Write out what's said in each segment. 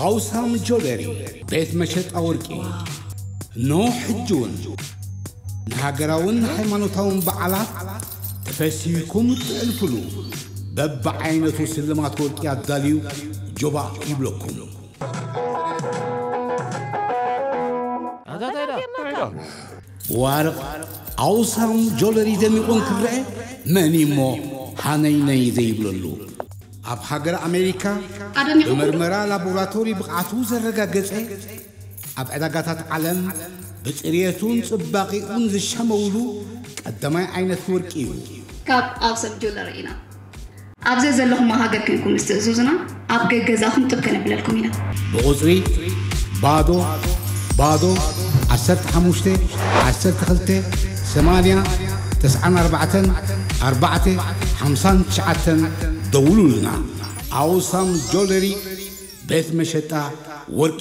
ኣውሳም ጆለሪ፣ ቤት መሸጣ ወርቂ። ኖ ሕጂ እውን ንሃገራውን ሃይማኖታውን በዓላት ተፈሲህኩም እትሕልፉሉ በብዓይነቱ ስልማት ወርቂ ኣዳልዩ ጆባእ ይብለኩም። ዋርቕ ኣውሳም ጆለሪ ደሚቑ እንክረአ መን እሞ ሃነይነይ ዘይብለሉ? ኣብ ሃገር ኣሜሪካ ኣደሚቑ። ብመርመራ ላቦራቶሪ ብቕዓቱ ዘረጋገጸ፣ ኣብ ዕዳጋታት ዓለም ብጽርየቱን ጽባቒኡን ዝሸመውሉ ቀዳማይ ዓይነት ወርቂ እዩ። ካብ ኣውሰም ጁለሪ ኢና። ኣብ ዘዘለኹሞ ሃገር ኮይንኩም ምስ ትእዝዙና ኣብ ገገዛኹም ጥብ ከነብለልኩም ኢና። ብቑጽሪ ባዶ ባዶ ዓሰርተ ሓሙሽተ ዓሰርተ ክልተ ሰማንያ ተስዓን ኣርባዕተን ኣርባዕተ ሓምሳን ትሽዓተን ደውሉልና። ኣውሳም ጆለሪ ቤት መሸጣ ወርቂ።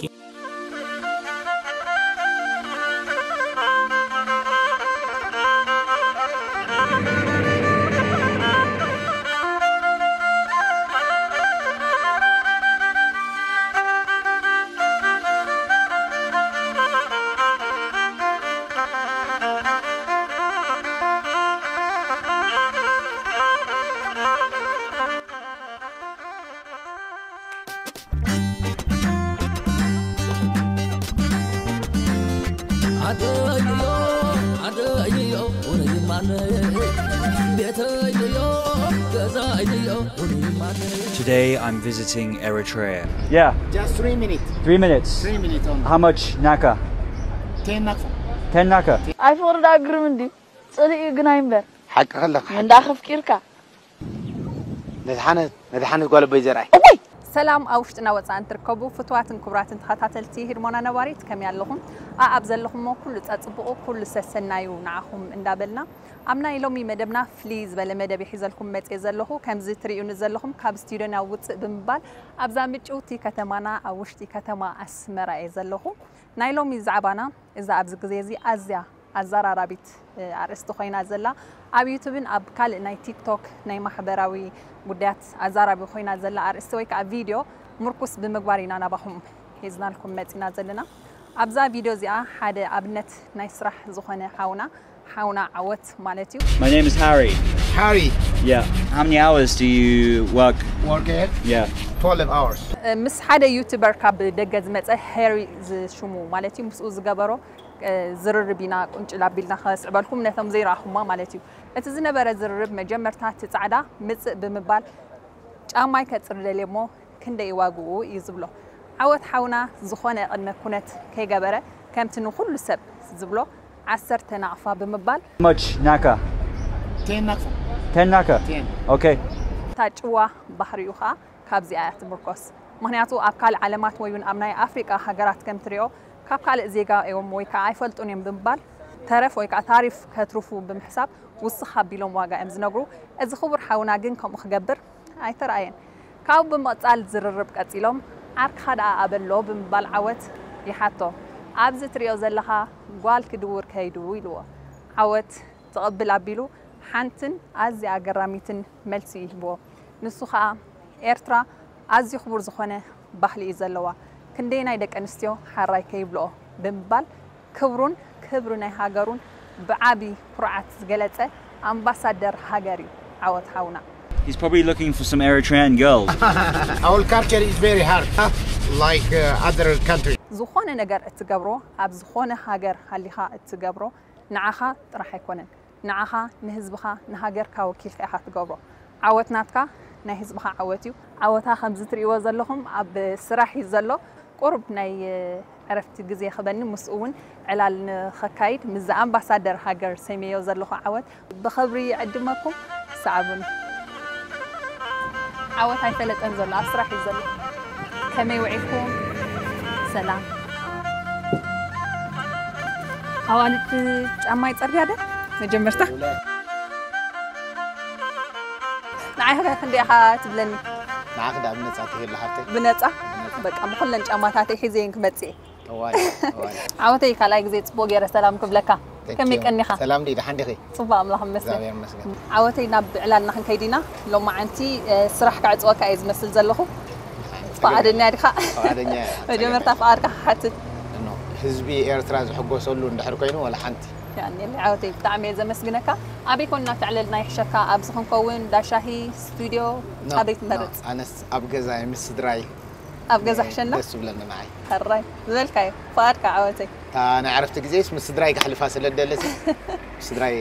ዓደይዮ ዓደይዮ ውረይ ማነይ ቤተይዮ ገዛይዮ ውረይ ማነይ። Today I'm visiting Eritrea. Yeah, Just three minutes. Three minutes. Three minutes only. How much naka? Ten naka. Ten naka. ኣይፍቕሪ ዳ ግርም እንዲ ጽልኢ ግን ኣይንበር ሓቂ ከለኻ ሓቂ። እንዳ ከፍቂርካ ነድሓነት ነድሓነት ጓል ኣቦይ ዘርኣይ። እወይ! ሰላም ኣብ ውሽጥና ወፃእን ትርከቡ ፍትዋትን ክቡራትን ተኸታተልቲ ህድሞና ነባሪት ከመይ ኣለኹም? ኣኣብ ዘለኹሞ ኩሉ ፀፅቡቑ ኩሉ ሰሰናዩ ንዓኹም እንዳበልና ኣብ ናይ ሎሚ መደብና ፍልይ ዝበለ መደብ ሒዘልኩም መፅየ ዘለኹ። ከምዚ ትርእዩኒ ዘለኹም ካብ ስቱዲዮ ናብ ውፅእ ብምባል ኣብዛ ምጭውቲ ከተማና ኣብ ውሽጢ ከተማ ኣስመራ እየ ዘለኹ። ናይ ሎሚ ዛዕባና እዛ ኣብዚ ግዜ እዚ ኣዝያ ኣዘራራቢት ኣርእስቲ ኮይና ዘላ ኣብ ዩቱብን ኣብ ካልእ ናይ ቲክቶክ ናይ ማሕበራዊ ጉዳያት ኣዛራቢ ኮይና ዘላ ኣርእስቲ ወይ ከዓ ቪድዮ ምርኩስ ብምግባር ኢና ናባኹም ሒዝናልኩም መፂና ዘለና። ኣብዛ ቪድዮ እዚኣ ሓደ ኣብነት ናይ ስራሕ ዝኾነ ሓውና ሓውና ዓወት ማለት እዩ። My name is Harry. Harry. Yeah. How many hours do you work? Work here? Yeah. Twelve hours. ምስ ሓደ ዩቱበር ካብ ደገ ዝመፀ ሄሪ ዝሽሙ ማለት እዩ ምስኡ ዝገበሮ ዝርርብ ኢና ቁንጭል ኣቢልና ከስዕበልኩም ነቶም ዘይረኣኹማ ማለት እዩ። እቲ ዝነበረ ዝርርብ መጀመርታ እቲ ጻዕዳ ምጽእ ብምባል ጫማይ ከጽሪ ደልየ እሞ ክንደይ ዋግኡ እዩ ዝብሎ። ዓወት ሓውና ዝኾነ ቅድመ ኩነት ከይገበረ ከምቲ ንኹሉ ሰብ ዝብሎ ዓሰርተ ናቕፋ ብምባል Much naka? Ten naka. Ten naka? Ten. Okay. እታ ጭዋ ባህሪኡ ኸኣ ካብዚኣ እያ ትምርኮስ። ምኽንያቱ ኣብ ካልእ ዓለማት ወይ እውን ኣብ ናይ ኣፍሪቃ ሃገራት ከም ትሪኦ ካብ ካልእ ዜጋ እዮም ወይ ከዓ ኣይፈልጡን እዮም ብምባል ተረፍ ወይ ከዓ ታሪፍ ከትርፉ ብምሕሳብ ውስኽ ኣቢሎም ዋጋ እዮም ዝነግሩ። እዚ ክቡር ሓውና ግን ከምኡ ክገብር ኣይተረኣየን። ካብኡ ብምቕፃል ዝርርብ ቀፂሎም ዓርክኻ ደኣ ኣበሎ ብምባል ዓወት ይሓቶ። ኣብዚ ትሪኦ ዘለኻ ጓል ክድውር ከይዱ ኢልዎ። ዓወት ትቕብል ኣቢሉ ሓንትን ኣዝያ ኣገራሚትን መልሲ ይህብዎ። ንሱ ኸኣ ኤርትራ ኣዝዩ ክቡር ዝኾነ ባህሊ እዩ ዘለዋ፣ ክንደየናይ ደቂ ኣንስትዮ ሓራይ ከይብልኦ ብምባል ክብሩን ክብሪ ናይ ሃገሩን ብዓቢ ኩርዓት ዝገለጸ ኣምባሳደር ሃገር እዩ ዓወት ሓውና። He's probably looking for some Eritrean girls. Our culture is very hard, huh? Like uh, other countries. ዝኾነ ነገር እትገብሮ ኣብ ዝኾነ ሃገር ሃሊኻ እትገብሮ ንዓኻ ጥራሕ ኣይኮነን። ንዓኻ፣ ንህዝብኻ፣ ንሃገርካ ወኪልካ ኢኻ ትገብሮ። ዓወት ናትካ ናይ ህዝብኻ ዓወት እዩ። ዓወታ ከምዚ ትርእይዎ ዘለኹም ኣብ ስራሕ እዩ ዘሎ። ቁሩብ ናይ ዕረፍቲ ግዜ ክበኒ ምስኡ እውን ዕላል ንኸካይድ ምስዛ ኣምባሳደር ሃገር ሰይመዮ ዘለኹ ዓወት ብኽብሪ ይዕድመኩም። ሰዓቡኒ። ዓወት ኣይፈለጠን ዘሎ ኣብ ስራሕ እዩ ዘሎ። ከመይ ውዒልኩም? ሰላም። ኣዋልድ ጫማ ይፀርግያ ደ መጀመርታ ንዓይ ኸ ክንደይ ኢኻ ትብለኒ? ንዓኺ ደኣ ብነጻ ትህቢ ኣለኻ ሓፍተይ። ብነጻ? በቃ ብኹለን ጫማታተይ ሒዘየን ክመጽእ እየ። ጠዋሊ ጠዋሊ። ዓወተይ ካልኣይ ግዜ ጽቡቕ ገይረ ሰላም ክብለካ። Thank you። ከመይ ቀኒኻ? ሰላም ድዩ? ደሓን ዲኺ? ጽቡቕ ኣምላኽ ይመስገን። እግዚኣብሔር ይመስገን። ዓወተይ ናብ ዕላልና ክንከይድ ኢና። ሎማዓንቲ ስራሕ ከዕጽወካ እየ ዝመስል ዘለኹ። ፍቓደኛ ዲኻ? ፍቓደኛ እየ። መጀመርታ ፍቓድካ ክሓትት። ኖ፣ ህዝቢ ኤርትራ ዝሕጎሰሉ እንድሕር ኮይኑ፣ ወላ ሓንቲ። ያኔ ዓወተይ፣ ብጣዕሚ እየ ዘመስግነካ። ኣበይ ኮንና ክተዕልለልና ይሕሸካ? ኣብዚ ክንከውን፣ ዳሻሂ፣ ስቱድዮ፣ ኖ፣ ኣበይ ትመርጽ? ኖ፣ ኣነስ ኣብ ገዛይ ምስ ስድራይ ኣብ ገዛ ሕሸና? ደስ ዝብለኒ ንዓይ። ሕራይ ዝበልካዮ፣ ፍቓድካ ዓወተይ። እታ ናይ ዕረፍቲ ግዜስ ምስ ስድራይ ከሕልፋ ስለ ዝደለሲ፣ ምስ ስድራይ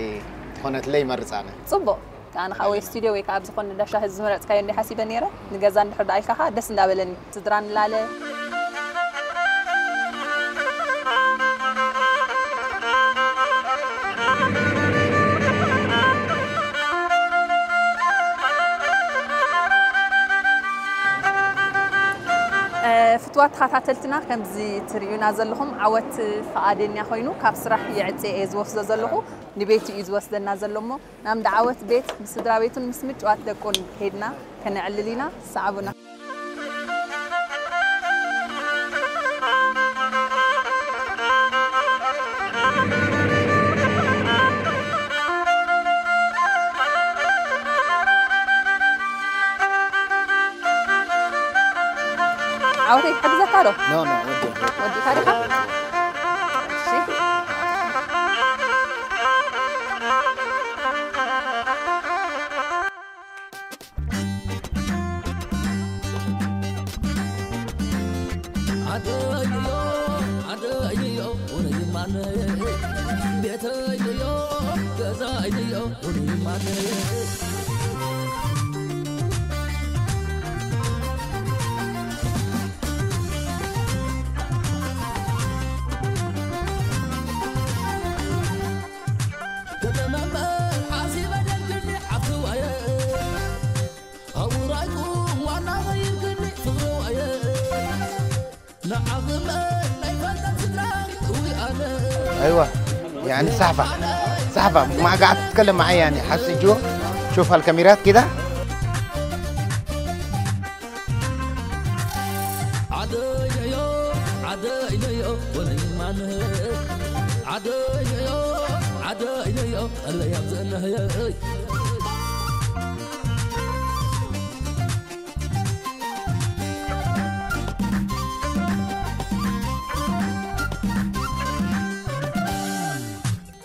ዝኾነትለይ ይመርጽ ኣነ። ጽቡቕ። ኣነ ከዓ ወይ ስቱድዮ ወይ ከዓ ኣብ ዝኾነ ዳሻሂ ዝመረጽካዮ እንዲ ሓሲበ ነይረ። ንገዛ እንድሕር ደኣ ኢልካ ከዓ ደስ እንዳበለኒ። ስድራ ንላለ። እ፣ ፍትዋት ተኸታተልትና፣ ከምዚ ትርእዩና ዘለኹም ዓወት ፍቓደኛ ኮይኑ ካብ ስራሕ የዕጽ እየ ዝወስዶ ዘለኹ። ንቤቱ እዩ ዝወስደና ዘሎ እሞ ናብ እንዳ ዓወት ቤት ምስ ስድራ ቤቱን ምስ ምጭዋት ደቁን ከይድና ከነዕልል ኢና። ሰዓቡና። ዓወተይ ክሕግዘካ ዶ? ኖ፣ ኖ፣ ወዲ፣ ወዲ። ወዲእካ ዲኻ? እሺ። ዓደይዮ፣ ዓደይዮ፣ ውነይ ማነይ። ቤተይዮ፣ ገዛይዮ፣ ውነይ ማነይ። ከተማ እምበር ሓሲበ ደልክኒ ሓፍትዋየ። ኣውራይኩም ዋና ቐይርክኒ ፍቕርዋየ። ንዓኽመ ናይ ፈልጠት ስድራ እዊ ኣነ። أيوة، يعني صحفة، صحفة ما قعدت تتكلم معي، يعني حس جوا، شوف هالكاميرات كده. ዓደይነዮ ዓደይነዮ ወነይማነ። ዓደይነዮ ዓደይነዮ ኣለይ ኣብዘነህየ።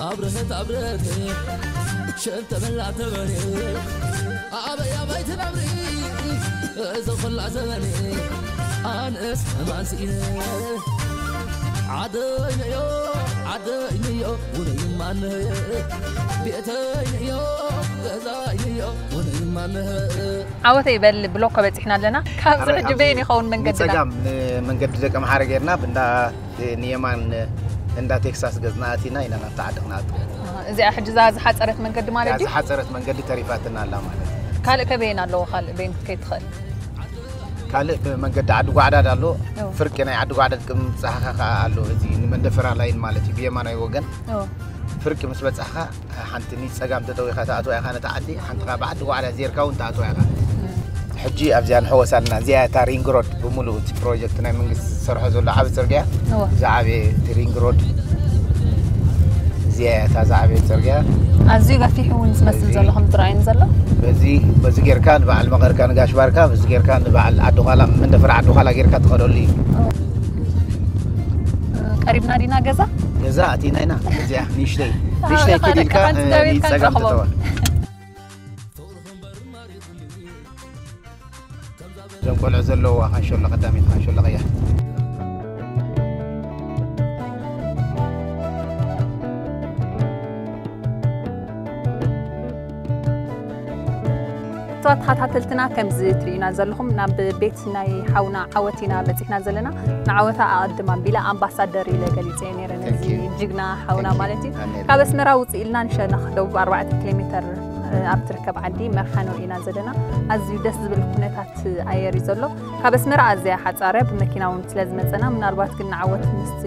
ኣብረሀት ኣብረሀት ሸንተመላ ተበሬ። ኣበይ ኣበይ ትነብሪ እዞ ኹላ ዘበኔ። ኣነስ እማን ስኢነ። ዓደይነዮ ዓደይነዮ ውነይ ማነየ። ቤተይነዮ ገዛይነዮ ውነይ ማነየ። ዓወተይ በል ብሎኮ በጺሕና ኣለና። ካብዚ ሕጂ በየን ይኸውን መንገድና? ንጸጋም ንመንገዲ ደቀምሓረ ጌርና ብእንዳ ንየማን እንዳ ቴክሳስ ገጽና ኣቲና ኢና ናብቲ ዓዲ ክንኣቱ። እዚኣ ሕጂ እዛ ዝሓጸረት መንገዲ ማለት ድዩ? ዝሓጸረት መንገዲ ተሪፋትና ኣላ ማለት እዩ። ካልእ ከበየን ኣለዎ? ካልእ በየን ክትከይድ ትኽእል? ካልእ ብመንገዲ ዓዲ ጓዕዳድ ኣሎ። እዎ። ፍርቂ ናይ ዓዲ ጓዕዳድ ቅድሚ ምብጻሕኻ ከኣ ኣሎ። እዚ ንመንደፈራ ላይን ማለት እዩ ብየማናይ ወገን። እዎ። ፍርቂ ምስ በጻሕኻ ሓንቲ ንጸጋም ተጠዊኻ ትኣትዋ ኢኻ ነታ ዓዲ፣ ሓንቲ ከኣ ብዓዲ ጓዕዳድ ዜርካ እውን ትኣትዋ ኢኻ። ሕጂ ኣብዚኣ ንሕወስ ኣለና። እዚኣ እታ ሪንግ ሮድ ብምሉእ እቲ ፕሮጀክት ናይ መንግስቲ ዝሰርሖ ዘሎ ዓቢ ጽርግያ። እዎ። ዝዓበየ እቲ ሪንግ ሮድ እዚኣ እያ እታ ዝዓበየ ጽርግያ። ኣዝዩ ገፊሕ እውን ዝመስል ዘሎ ከም ዝረኣየኒ ዘሎ። በዚ በዚ ጌርካ ንበዓል መቐርካ ንጋሽ ባርካ፣ በዚ ጌርካ ንበዓል ዓዲ ዃላ፣ መንደፈራ ዓዲ ዃላ ጌርካ ትኸደሉ እዩ። ቀሪብና ዲና ገዛ? ገዛ ኣቲና ኢና። እዚኣ ንእሽተይ ኣብ ንእሽተይ ኢኻ ከዲልካ ደቅኻ እ፣ እግዚኣብሔር ንጸጋም ከንቀኽቦ። ተጠወ። እዞም ቆልዑ ዘለውዋ ካንሸሎ ቀዳሚት ካንሸሎ ቀያሕ። እቶም ተኸታተልትና ከምዚ ትርእዩና ዘለኹም ናብ ቤት ናይ ሓውና ዓወት ኢና በፂሕና ዘለና። ንዓወታ ኣቐድም ኣቢለ ኣምባሳደር ኢለ ገሊፀዮ ነይረ ነዚ Thank you. ጅግና ሓውና Thank you. ማለት እዩ። ኣሜን። ካብ ኣስመራ ውፅእ ኢልና ንሸነኽ ደቡብ ኣርባዕተ ኪሎ ሜትር ኣብ ትርከብ ዓዲ መርሓኖ ኢና ዘለና። ኣዝዩ ደስ ዝብል ኩነታት ኣየር እዩ ዘሎ። ካብ ኣስመራ ኣዝያ ሓፃርያ ብመኪና እውን ስለ ዝመፀና ምናልባት ግን ንዓወት ምስቲ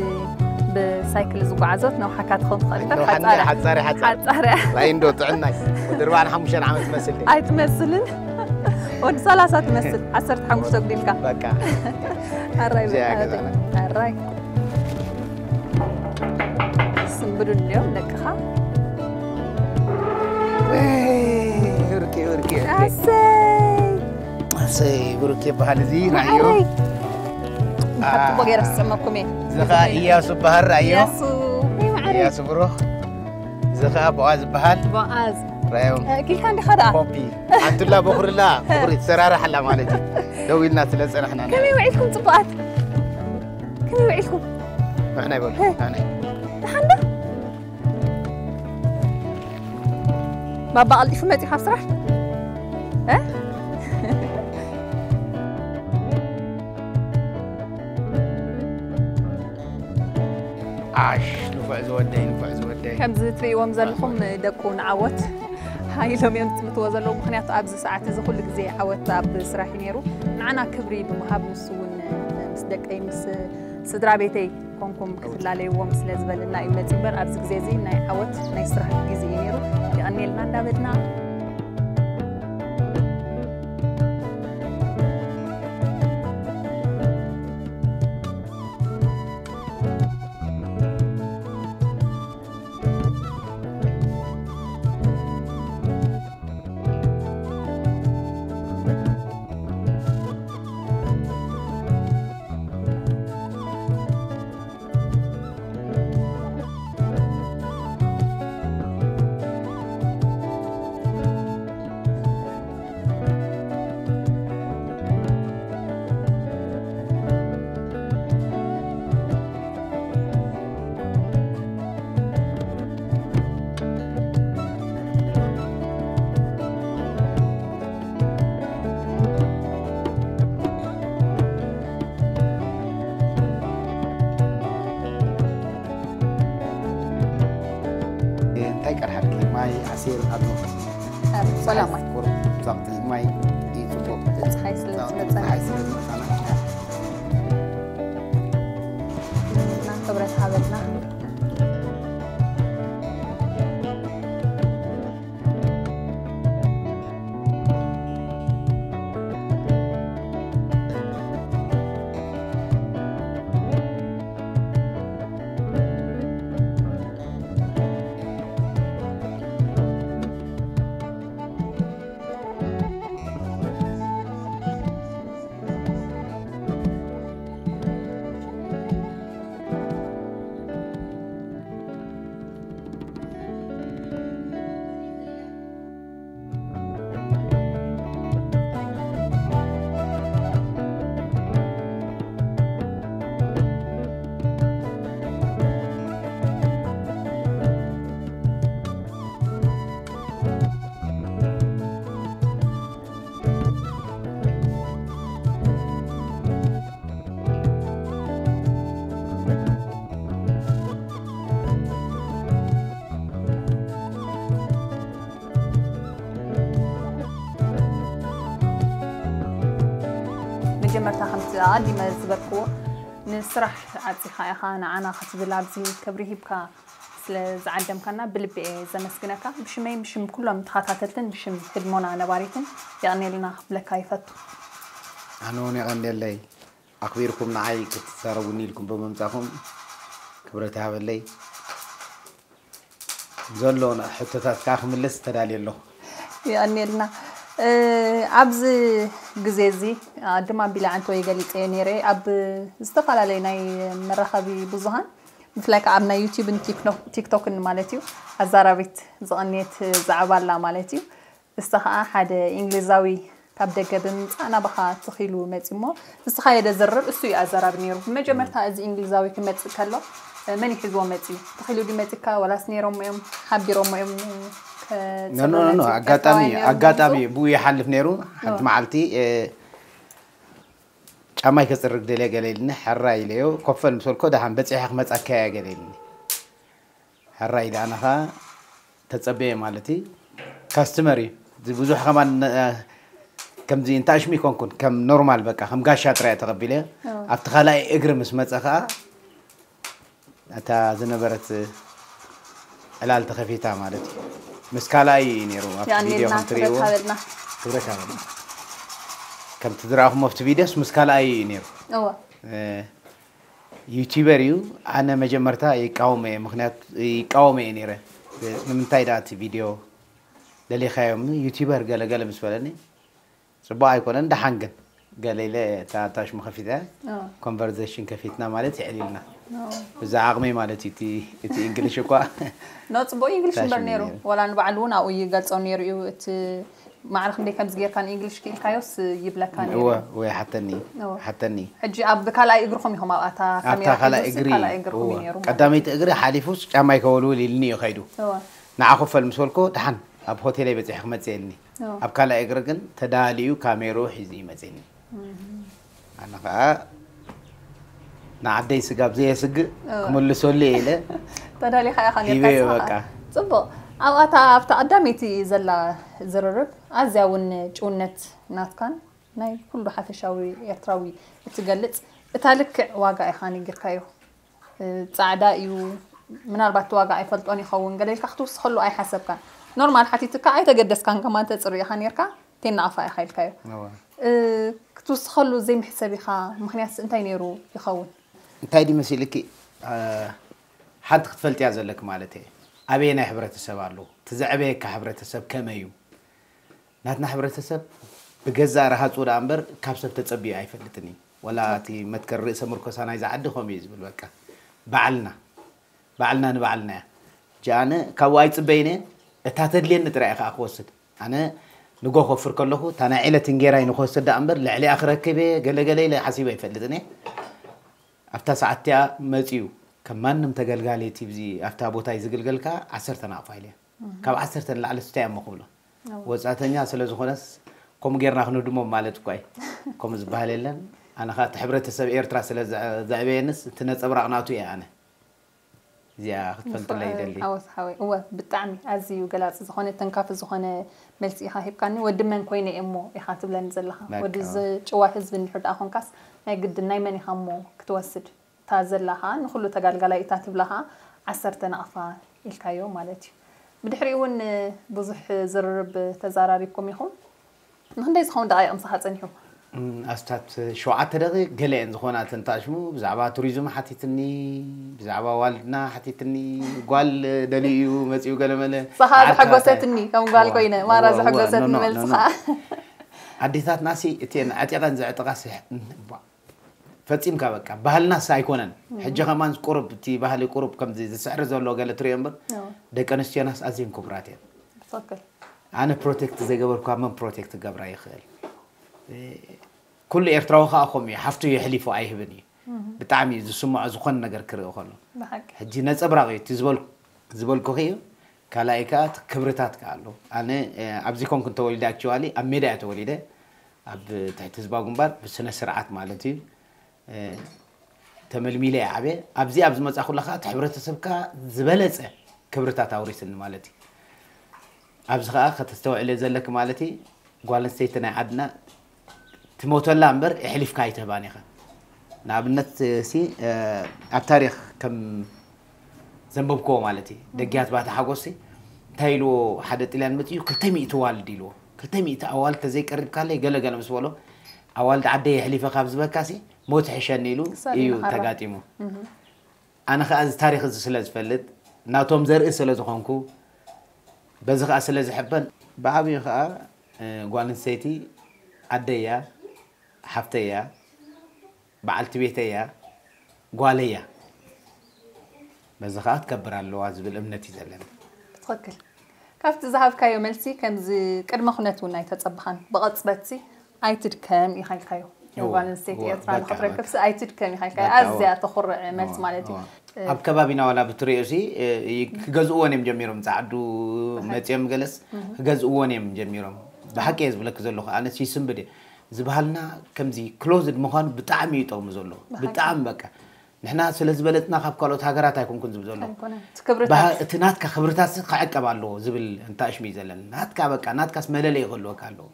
ብሳይክል ዝጓዓዞት ነውሓካ ትኸውን ትኽእል እምበር ነውሓኒ ሓፃርያ ሓፃርያ ሓፃርያ። ሓፃርያ ላይንዶ ጥዕናይ ወዲ ኣርባዓን ሓሙሽተን ዓመት መስል ኣይትመስልን። ወዲ ሰላሳ ትመስል ዓሰርተ ሓሙሽተ ጉዲልካ በቃ ኣራይ እዚኣ በቃ ገዛና። ኣራይ ስንብዱ እንዲዮም ደቅኻ ወርቂ ወርቂ ኣሰይ ሰይ ብሩክ ይበሃል እዚ ራእዮ። ማዕረይ ካብ ጽቡቅ ገይረ ዝሰመኩም እየ። እዚ ኸዓ እያሱ በሃል ራእዮ። እያሱ ወይ ማዕረይ። እያሱ ብሩክ። እዚ ኸዓ ቦኣዝ ይበሃል። ቦኣዝ ራእዮም። እ፣ ኪልካ እንዲኻ ደኣ። ኮፒ። ሓንቱላ በኹርላ በኹሪ ትሰራርሓላ ማለት እዩ። ደው ኢልና ስለ ዝጸናሕና። ከመይ ውዒልኩም ጽቡቃት? ከመይ ውዒልኩም? ንሕና ይበሉ። ንሕና። ደሓን ዶ? ባባ ቀልጢፉ መጺኡ ካብ ስራሕ? እ? ዓሽ ንፉዕ ዝወደይ ንፉዕ ዝወደይ። ከምዚ ትርእይዎም ዘለኹም ደቁ ንዓወት ሓይሎም እዮም ዝጥምትዎ ዘለዉ። ምኽንያቱ ኣብዚ ሰዓት እዚ ኩሉ ግዜ ዓወት ኣብ ስራሕ እዩ ነይሩ። ንዓና ክብሪ ብምሃብ ንሱ እውን ምስ ደቀይ ምስ ስድራ ቤተይ ኮንኩም ክትላለይዎም ስለ ዝበልና እዩ መፂ እምበር ኣብዚ ግዜ እዚ ናይ ዓወት ናይ ስራሕ ግዜ እዩ ነይሩ። የቐንየልና እንዳበልና እንታይ ቀርሓልኪ? ማይ፣ ዓሲር ኣሎ። ሰላማይ ቁሩብ ዛቕቲ ማይ እዩ ጽቡቕ። ፀሓይ ስለ ዝመፀና ፀሓይ ስለ ዝመፀና። ክብረት ሃበልና። መጀመርታ ከምቲ ኣቐዲመ ዝበልክዎ ንስራሕ ዓፂኻ ኢኻ ንዓና ክትብል ኣብዚ ክብሪ ሂብካ ስለ ዝዓደምካና ብልቢ እየ ዘመስግነካ። ብሽመይ ብሽም ኩሎም ተኸታተልትን ብሽም ህድሞና ነባሪትን የቕኔልና ክብለካ ይፈቱ። ኣነ እውን የቐንየለይ ኣኽቢርኩም ንዓይ ክትዛረቡኒ ኢልኩም ብምምጻኹም ክብረት ይሃበለይ። ዘሎ ሕቶታት ከዓ ክምልስ ተዳልየ ኣለኹ። የቐንየልና። ኣብዚ ግዜ እዚ ኣድማ ቢላ ዕንተወይ ገሊፀ ነይረ ኣብ ዝተፈላለዩ ናይ መራኸቢ ብዙሃን ብፍላይ ከዓ ኣብ ናይ ዩቲዩብን ቲክቶክን ማለት እዩ ኣዛራቢት ዝቐንየት ዛዕባ ኣላ ማለት እዩ። እስተ ከዓ ሓደ እንግሊዛዊ ካብ ደገ ብምምፃእ ናባኻ ትኺሉ መፂ እሞ ንስኻ የደ ዝርርብ እሱ እዩ ኣዘራቢ ነይሩ። ብመጀመርታ እዚ እንግሊዛዊ ክመፅእ ከሎ መን ይሕዝዎ መፂ እዩ? ትኺሉ ድዩ መፂካ ወላስ ነይሮሞ እዮም ሓቢሮሞ እዮም? ኖ ኖ ኖ ኣጋጣሚ ኣጋጣሚ ብኡ ይሓልፍ ነይሩ። ሓንቲ መዓልቲ ጫማይ ከፅርግ ደልየ ገለ ኢልኒ ሕራ ኢለዮ ኮፈል ምስ በልኮ ደሓን በፂሐ ክመፃካ እየ ገለ ኢልኒ። ሕራይ ደኣ ንኻ ተጸበየ ማለት እዩ። ካስትመር እዩ። እዚ ብዙሕ ከማን ነ- ከምዚ እንተ ኣሽሚ ኣይኮንኩን ከም ኖርማል በቃ ከም ጋሻ ጥራይ ተቐቢለ ኣብቲ ካልኣይ እግሪ ምስ መጸ ከኣ እታ ዝነበረት ዕላል ተኸፊታ ማለት እዩ። ምስ ካልኣይ እዩ ነይሩ ኣብቲ ቪድዮ የቐንየልና ከም ትርእይዎ ክብረት ሃበልና። ክብረት ሃበልና። ከምቲ ዝረኣኹሞ ኣብቲ ቪድዮስ ምስ ካልኣይ እዩ ነይሩ። እወ እ፣ ዩቲበር እዩ። ኣነ መጀመርታ ይቃወሞ እየ፣ ምክንያቱ ይቃወሞ እየ ነይረ። ንምንታይ ደኣ እቲ ቪድዮ ደሊኻዮም ዩቲበር ገለ ገለ ምስ በለኒ ጽቡቕ ኣይኮነን። ደሓን ግን ገለ ኢለ እታ ታሽሙ ከፊተ ኮንቨርሴሽን ከፊትና ማለት ይዕሊልና። ብዛ ዓቕመይ ማለት እዩ። እቲ እንግሊሽ እኳ ኖ ጽቡቕ እንግሊሽ እምበር ነይሩ። ወላ ንባዕሉ እውን ኣብኡ ይገልጾ ነይሩ እዩ። እቲ ማዕረ ክንደይ ከምዚ ጌርካ ንእንግሊሽ ክኢልካዮስ ይብለካ ነይሩ። ወይ ሓተኒ ሓተኒ። ሕጂ ኣብ ካልኣይ እግርኹም ኢኹም ኣብኣታ ኣብታ ካልኣይ እግሪ ካልኣይ እግርኹም እዩ ነይሩ። ቀዳመይቲ እግሪ ሓሊፉስ ጫማይ ከወልውል ኢልኒ እዩ ከይዱ። ንዓ ኮፈል ምስ በልኮ ደሓን ኣብ ሆቴለይ በፂሐ ክመፅእ ኢልኒ። ኣብ ካልኣይ እግሪ ግን ተዳልዩ ካሜርኡ ሒዙ እዩ መፅእኒ። ኣነ ከዓ ንዓደይ ስጋብ ዘየስግእ ክምልሰሉ እየ ኢለ ተዳሊኻ ኢኻ ሂበዮ ነርካ በቃ። ጽቡቕ። ኣብኣታ ኣብታ ቀዳመይቲ ዘላ ዝርርብ ኣዝያ እውን ጭውነት ናትካን ናይ ኩሉ ሓፈሻዊ ኤርትራዊ እትገልጽ እታ ልክዕ ዋጋ ኢኻ ነጊርካዮ። ጻዕዳ እዩ፣ ምናልባት ዋጋ ኣይፈልጦን ይኸውን ገለ ኢልካ ክትውስኸሉ ኣይሓሰብካን። ኖርማል ሓቲትካ ኣይተገደስካን ከማን ተጽሪ ኢኻ ነርካ። ቴና ኣፋ ኢኻ ኢልካዮ ክትውስኸሉ ዘይምሕሰብ ኢኻ። ምክንያት እንታይ ነይሩ ይኸውን? እንታይ ድዩ መሲልኪ? ሓንቲ ክትፈልጥያ ዘለክ ማለት እየ። ኣበየናይ ሕብረተሰብ ኣሎ? ትዘዕበየካ ሕብረተሰብ ከመይ እዩ? ናትና ሕብረተሰብ ብገዛእ ረሃፁ ደኣ እምበር ካብ ሰብ ተፀቢዩ ኣይፈልጥን እዩ። ወላ እቲ መትከል ርእሰ ምርኮሳ ናይዚ ዓዲ ከምኡ እዩ ዝብል። በቃ ባዕልና ባዕልና ንባዕልና እያ። ጃነ ካብኡ ኣይፅበይነ። እታ ተድልየኒ ጥራይ ከዓ ክወስድ። ኣነ ንጎ ከፍር ከለኹ እታ ናይ ዕለት እንጌራይ ንክወስድ ደኣ እምበር ልዕሊኣ ክረክብ እየ ገለገለ ኢለ ሓሲበ ኣይፈልጥን እየ። ኣብታ ሰዓት እቲኣ መፅዩ ከም ማንም ተገልጋሊ እቲ ብዚ ኣብታ ቦታ እዩ ዝግልገልካ ዓሰርተ ናቕፋ ኢለ ካብ ዓሰርተ ንላዕሊ ስታይ እሞ ክብሎ ወፃተኛ ስለ ዝኾነስ ከምኡ ጌርና ክንህድሞም ማለት እኳ እዩ። ከምኡ ዝበሃል የለን። ኣነ ከዓ እቲ ሕብረተሰብ ኤርትራ ስለ ዘዕበየንስ እቲ ነፀብራቕ ናቱ እየ ኣነ። እዚኣ ክትፈልጥለይ ይደሊ። ኣወት ሓወይ እወ ብጣዕሚ ኣዝዩ ገላፂ ዝኾነ ተንካፊ ዝኾነ መልሲ ኢኻ ሂብካኒ። ወዲ መን ኮይነ እየ እሞ ኢኻ ትብለኒ ዘለኻ። ወዲ እዚ ጭዋ ህዝቢ እንድሕር ደኣ ኮንካስ ናይ ግድን ናይ መን ኢኻ እሞ ክትወስድ እታ ዘላ ኸዓ ንኹሉ ተጋልጋላይ እታ ትብላ ኸዓ ዓሰርተ ናቕፋ ኢልካዮ ማለት እዩ። ብድሕሪኡ እውን ብዙሕ ዝርርብ ተዛራሪብኩም ኢኹም። ንክንደይ ዝኸውን ደቓይቕ ምሳኻ ጸኒሑ? ኣስታት ሸውዓተ ደቂቕ ገለ እየን ዝኾና እተን ተኣሽሙ ብዛዕባ ቱሪዝም ሓቲትኒ ብዛዕባ ዋልድና ሓቲትኒ ጓል ደልዩ እዩ መፅኡ ገለመለ ሳኻ ዝሐጎሰትኒ ከም ጓል ኮይነ ማራ ዝሐጎሰትኒ መልስኻ ኣዴታትና ሲ እቲን ዕጢቐን ዘዕጥቓ ፈፂምካ በቃ ባህልናስ ኣይኮነን። ሕጂ ከማን ቁሩብ እቲ ባህሊ ቁሩብ ከምዚ ዝስዕር ዘሎ ገለ ትሪኦ እምበር ደቂ ኣንስትዮናስ ኣዝየን ክቡራት እየን። ኣነ ፕሮቴክት ዘይገበርኳ መን ፕሮቴክት ክገብራ ይኽእል? ኩሉ ኤርትራዊ ከዓ ከምኡ እዩ። ሓፍቱ የሕሊፉ ኣይህብን እዩ። ብጣዕሚ እዩ ዝስምዖ ዝኾነ ነገር ክርኢ ከሎ። ሕጂ ነፀብራቕ እዩ እቲ ዝበልኩኺ እዩ። ካልኣይ ከዓ እቲ ክብርታት ከዓ ኣሎ። ኣነ ኣብዚ ኮንኩ ተወሊደ ኣክቹዋሊ ኣብ ሜዳ እየ ተወሊደ። ኣብ ትሕቲ ህዝባዊ ግንባር ብስነ ስርዓት ማለት እዩ ተመልሚለ እየ ዓብየ። ኣብዚ ኣብ ዝመፃኹላ ከዓ እቲ ሕብረተሰብካ ዝበለፀ ክብርታት ኣውሪስኒ ማለት እዩ። ኣብዚ ከዓ ከተስተውዕለ ዘለኪ ማለት እዩ ጓል ኣንስተይቲ ናይ ዓድና ትሞተላ እምበር የሕሊፍካ ኣይትህባን ኢኻ። ንኣብነት ሲ ኣብ ታሪክ ከም ዘንበብክዎ ማለት እዩ ደግያት ባታ ሓጎስ እንታይ ኢልዎ ሓደ ጥልያን መፅኡ ክልተ ሚእቲ ዋልድ ኢልዎ ክልተ ሚእቲ ኣዋልድ ተዘይቀሪብካለይ ገለገለ ምስ በሎ ኣዋልድ ዓደይ የሕሊፈ ካብ ዝበካ ሲ ሞት ሕሸኒ ኢሉ እዩ ተጋጢሙ። ኣነ ከዓ እዚ ታሪክ እዚ ስለ ዝፈልጥ ናቶም ዘርኢ ስለ ዝኾንኩ በዚ ከዓ ስለ ዝሕበን ብዓብዩ ከዓ ጓል ኣንስተይቲ ዓደይ እያ ሓፍተይ እያ በዓልቲ ቤተይ እያ ጓለይ እያ በዚ ከዓ ትከብር ኣለዋ ዝብል እምነት እዩ ዘለኒ። ብትኽክል ካብቲ ዝሃብካዮ መልሲ ከምዚ ቅድመ ኩነት እውን ኣይተፀበኻን ብቐፅበትሲ ኣይትድከም ኢኻ ኢልካዮ። ጓል ኣንስተይቲ ኤርትራ ንክትረክብሲ ኣይትድከም ኢኻ ኢልካዮ። ኣዝያ ተኹርዕ መልሲ ማለት እዩ። ኣብ ከባቢና ዋላ ብትሪኦ ሲ ክገዝእወን እዮም ጀሚሮም ፃዕዱ መፅኦም ገለስ ክገዝእወን እዮም ጀሚሮም። ብሓቂ እየ ዝብለኪ ዘለኹ ኣነስ ይስንብድ እየ። እዚ ባህልና ከምዚ ክሎዝድ ምዃኑ ብጣዕሚ እዩ ጠቕሙ ዘሎ ብጣዕሚ በቃ ንሕና ስለ ዝበለፅና ካብ ካልኦት ሃገራት ኣይኮንኩን ዝብል ዘሎ እቲ ናትካ ክብርታት ክዕቀብ ኣለዎ ዝብል እንታእሽሙ እዩ ዘለኒ ናትካ በቃ ናትካስ መለለይ ክህልወካ ኣለዎ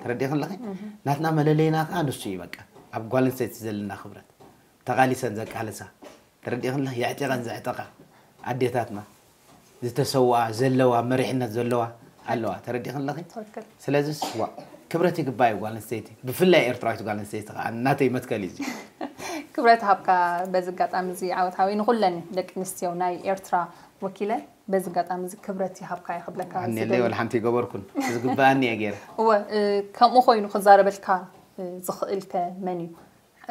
ተረዲኽን ኣለኺ ናትና መለለይና ከዓ ንሱ እዩ በቃ ኣብ ጓል ኣንስተይቲ ዘለና ክብረት ተቓሊሰን ዘቃልሳ ተረዲኽን ኣለኺ የዕጢቐን ዘዕጠቓ ኣዴታትና ዝተሰውኣ ዘለዋ መሪሕነት ዘለዋ ኣለዋ ተረዲኽን ኣለኺ ስለዚስ ዋ ክብረት ይግባእ እዩ ጓል ኣንስተይቲ ብፍላይ ኤርትራዊት ጓል ኣንስተይቲ ከዓ ናተይ መትከል እዩ ክብረት ሃብካ በዚ ኣጋጣሚ እዚ ዓወት ሃወይ ንኩለን ደቂ ኣንስትዮ ናይ ኤርትራ ወኪለ በዚ ኣጋጣሚ እዚ ክብረት ይሃብካ እየ ክብለካ ኣንየለይ ዝደሊ። ወላ ሓንቲ ይገበርኩን ዝግበኣኒ እየ ገይረ እወ እ፣ ከምኡ ኮይኑ ክዛረበልካ እ፣ ዝኽእል ከ መን እዩ?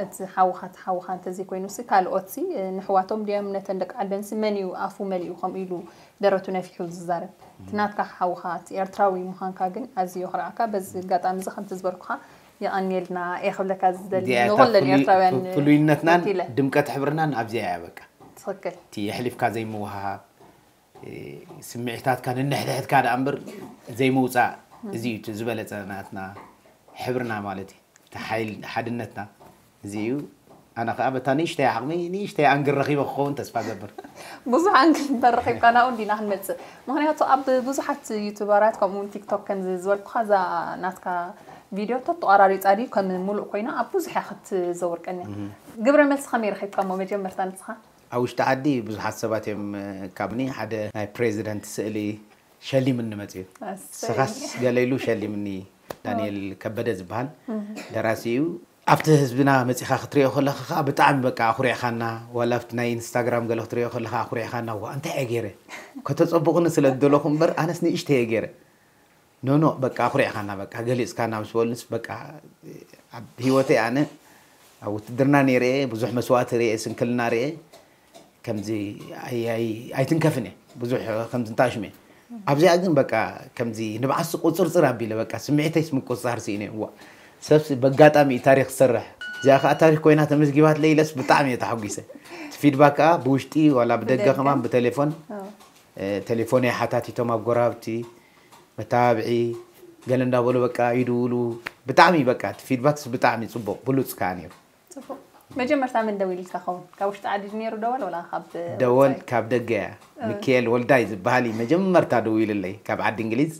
እቲ ሓውኻ እቲ ሓውኻ እንተዘይኮይኑ ሲ ካልኦት ሲ እ፣ ንሕዋቶም ድዮም ነተን ደቂ ዓደን ሲ መን እዩ ኣፉ መሊኡ ከምኡ ኢሉ ደረቱ ነፊሑ ዝዛረብ? እቲ ናትካ ሓውኻ እቲ ኤርትራዊ ምዃንካ ግን ኣዝዩ የኹርዓካ። በዚ ኣጋጣሚ እዚ ከምቲ ዝበልኩኻ የቐንየልና እየ ክብለካ ዝደሊ እዚኣ እታ ንኹለን ፍሉይ- ኤርትራውያን ፍ- ፍሉይነትናን ወኪለ። ድምቀት ሕብርናን ኣብዚኣ እያ በቃ ትኽክል። እቲ የሕሊፍካ ዘይምውሃሃብ እ፣ ስምዒታትካ ንንሕድሕድካ ደኣ እምበር ዘይምውፃእ እዚ እዩ እቲ ዝበለፀ ናትና ሕብርና ማለት እዩ እቲ ሓይል ሓድነትና እዚ እዩ ኣነ ከዓ በታ ንእሽተይ ዓቕሚ ንእሽተይ ኣንግር ረኺበ ክኸውን ተስፋ ገብር ብዙሕ ኣንግል እንተረኺብካ ናብኡ እንዲና ክንመፅእ። ምክንያቱ ኣብ ብዙሓት ዩቱበራት ከምኡውን ቲክቶክ ከምዚ ዝበልኩኻ እዛ ናትካ ቪድዮ ተተቋራሪፃ ድዩ ከም ሙሉእ ኮይና ኣብ ብዙሕ እያ ክትዘውር ቀንያ። ግብረ መልሲ ከመይ ረኺብካሞ መጀመርታ ንስኻ? ኣብ ውሽጢ ዓዲ ብዙሓት ሰባት እዮም እ፣ ካብኒ ሓደ ናይ ፕሬዚደንት ስእሊ ሸሊምኒ መፅኡ ኣሰይ። ስኻስ ገለ ኢሉ ሸሊምኒ ዳንኤል ከበደ ዝበሃል ደራሲ እዩ ኣብቲ ህዝብና መፂኻ ክትሪኦ ከለካ ከዓ ብጣዕሚ በቃ ኣኩሪዕካና ዋላ ኣብቲ ናይ ኢንስታግራም ገለ ክትሪኦ ከለካ ኣኩሪዕካና ዋ እንታይ እየ ገይረ ከተፀቡቅኒ ስለ ዝደለኹ እምበር ኣነስ ንእሽተ እየ ገይረ ኖኖ በቃ ኣኩሪዕካና በቃ ገሊፅካና ምስ በሉንስ በቃ ኣብ ህይወተይ ኣነ ኣብ ውትድርና ነይረ እየ ብዙሕ መስዋእቲ ርየ ስንክልና ርየ ከምዚ ኣይ- ኣይ- ኣይትንከፍን እየ ብዙሕ ከምዚ እንታሽም እየ ኣብዚኣ ግን በቃ ከምዚ ንብዓስ ቁፅርፅር ኣቢለ በቃ ስምዒተይስ ምቁፅፃር ስኢነ እዋ ሰብስ በጋጣሚ እዩ ታሪክ ዝሰርሕ እዚኣ ከዓ ታሪክ ኮይና ተመዝጊባትለይ ኢለስ ብጣዕሚ እየ ተሓጒሰ እቲ ፊድባክ ከዓ ብውሽጢ ዋላ ብደገ ብደገ። ከማን ብቴሌፎን ኣዎ። ቴሌፎነይ ሓታቲቶም ኣብ ጎረባብቲ መተባብዒ ገለ እንዳበሉ በቃ ይድውሉ ብጣዕሚ በቃ እቲ ፊድባክስ ብጣዕሚ ፅቡቅ ብሉፅ ከዓ ነይሩ ፅቡቅ። መጀመርታ መን ደዊልካ ኸውን? ካብ ውሽጢ ዓዲ ነይሩ ደወል ወላ ካብ ደወል ወፃኢ? ካብ ደገ እያ ሚካኤል ወልዳይ ዝበሃል እዩ መጀመርታ ደዊሉለይ ካብ ዓዲ እንግሊዝ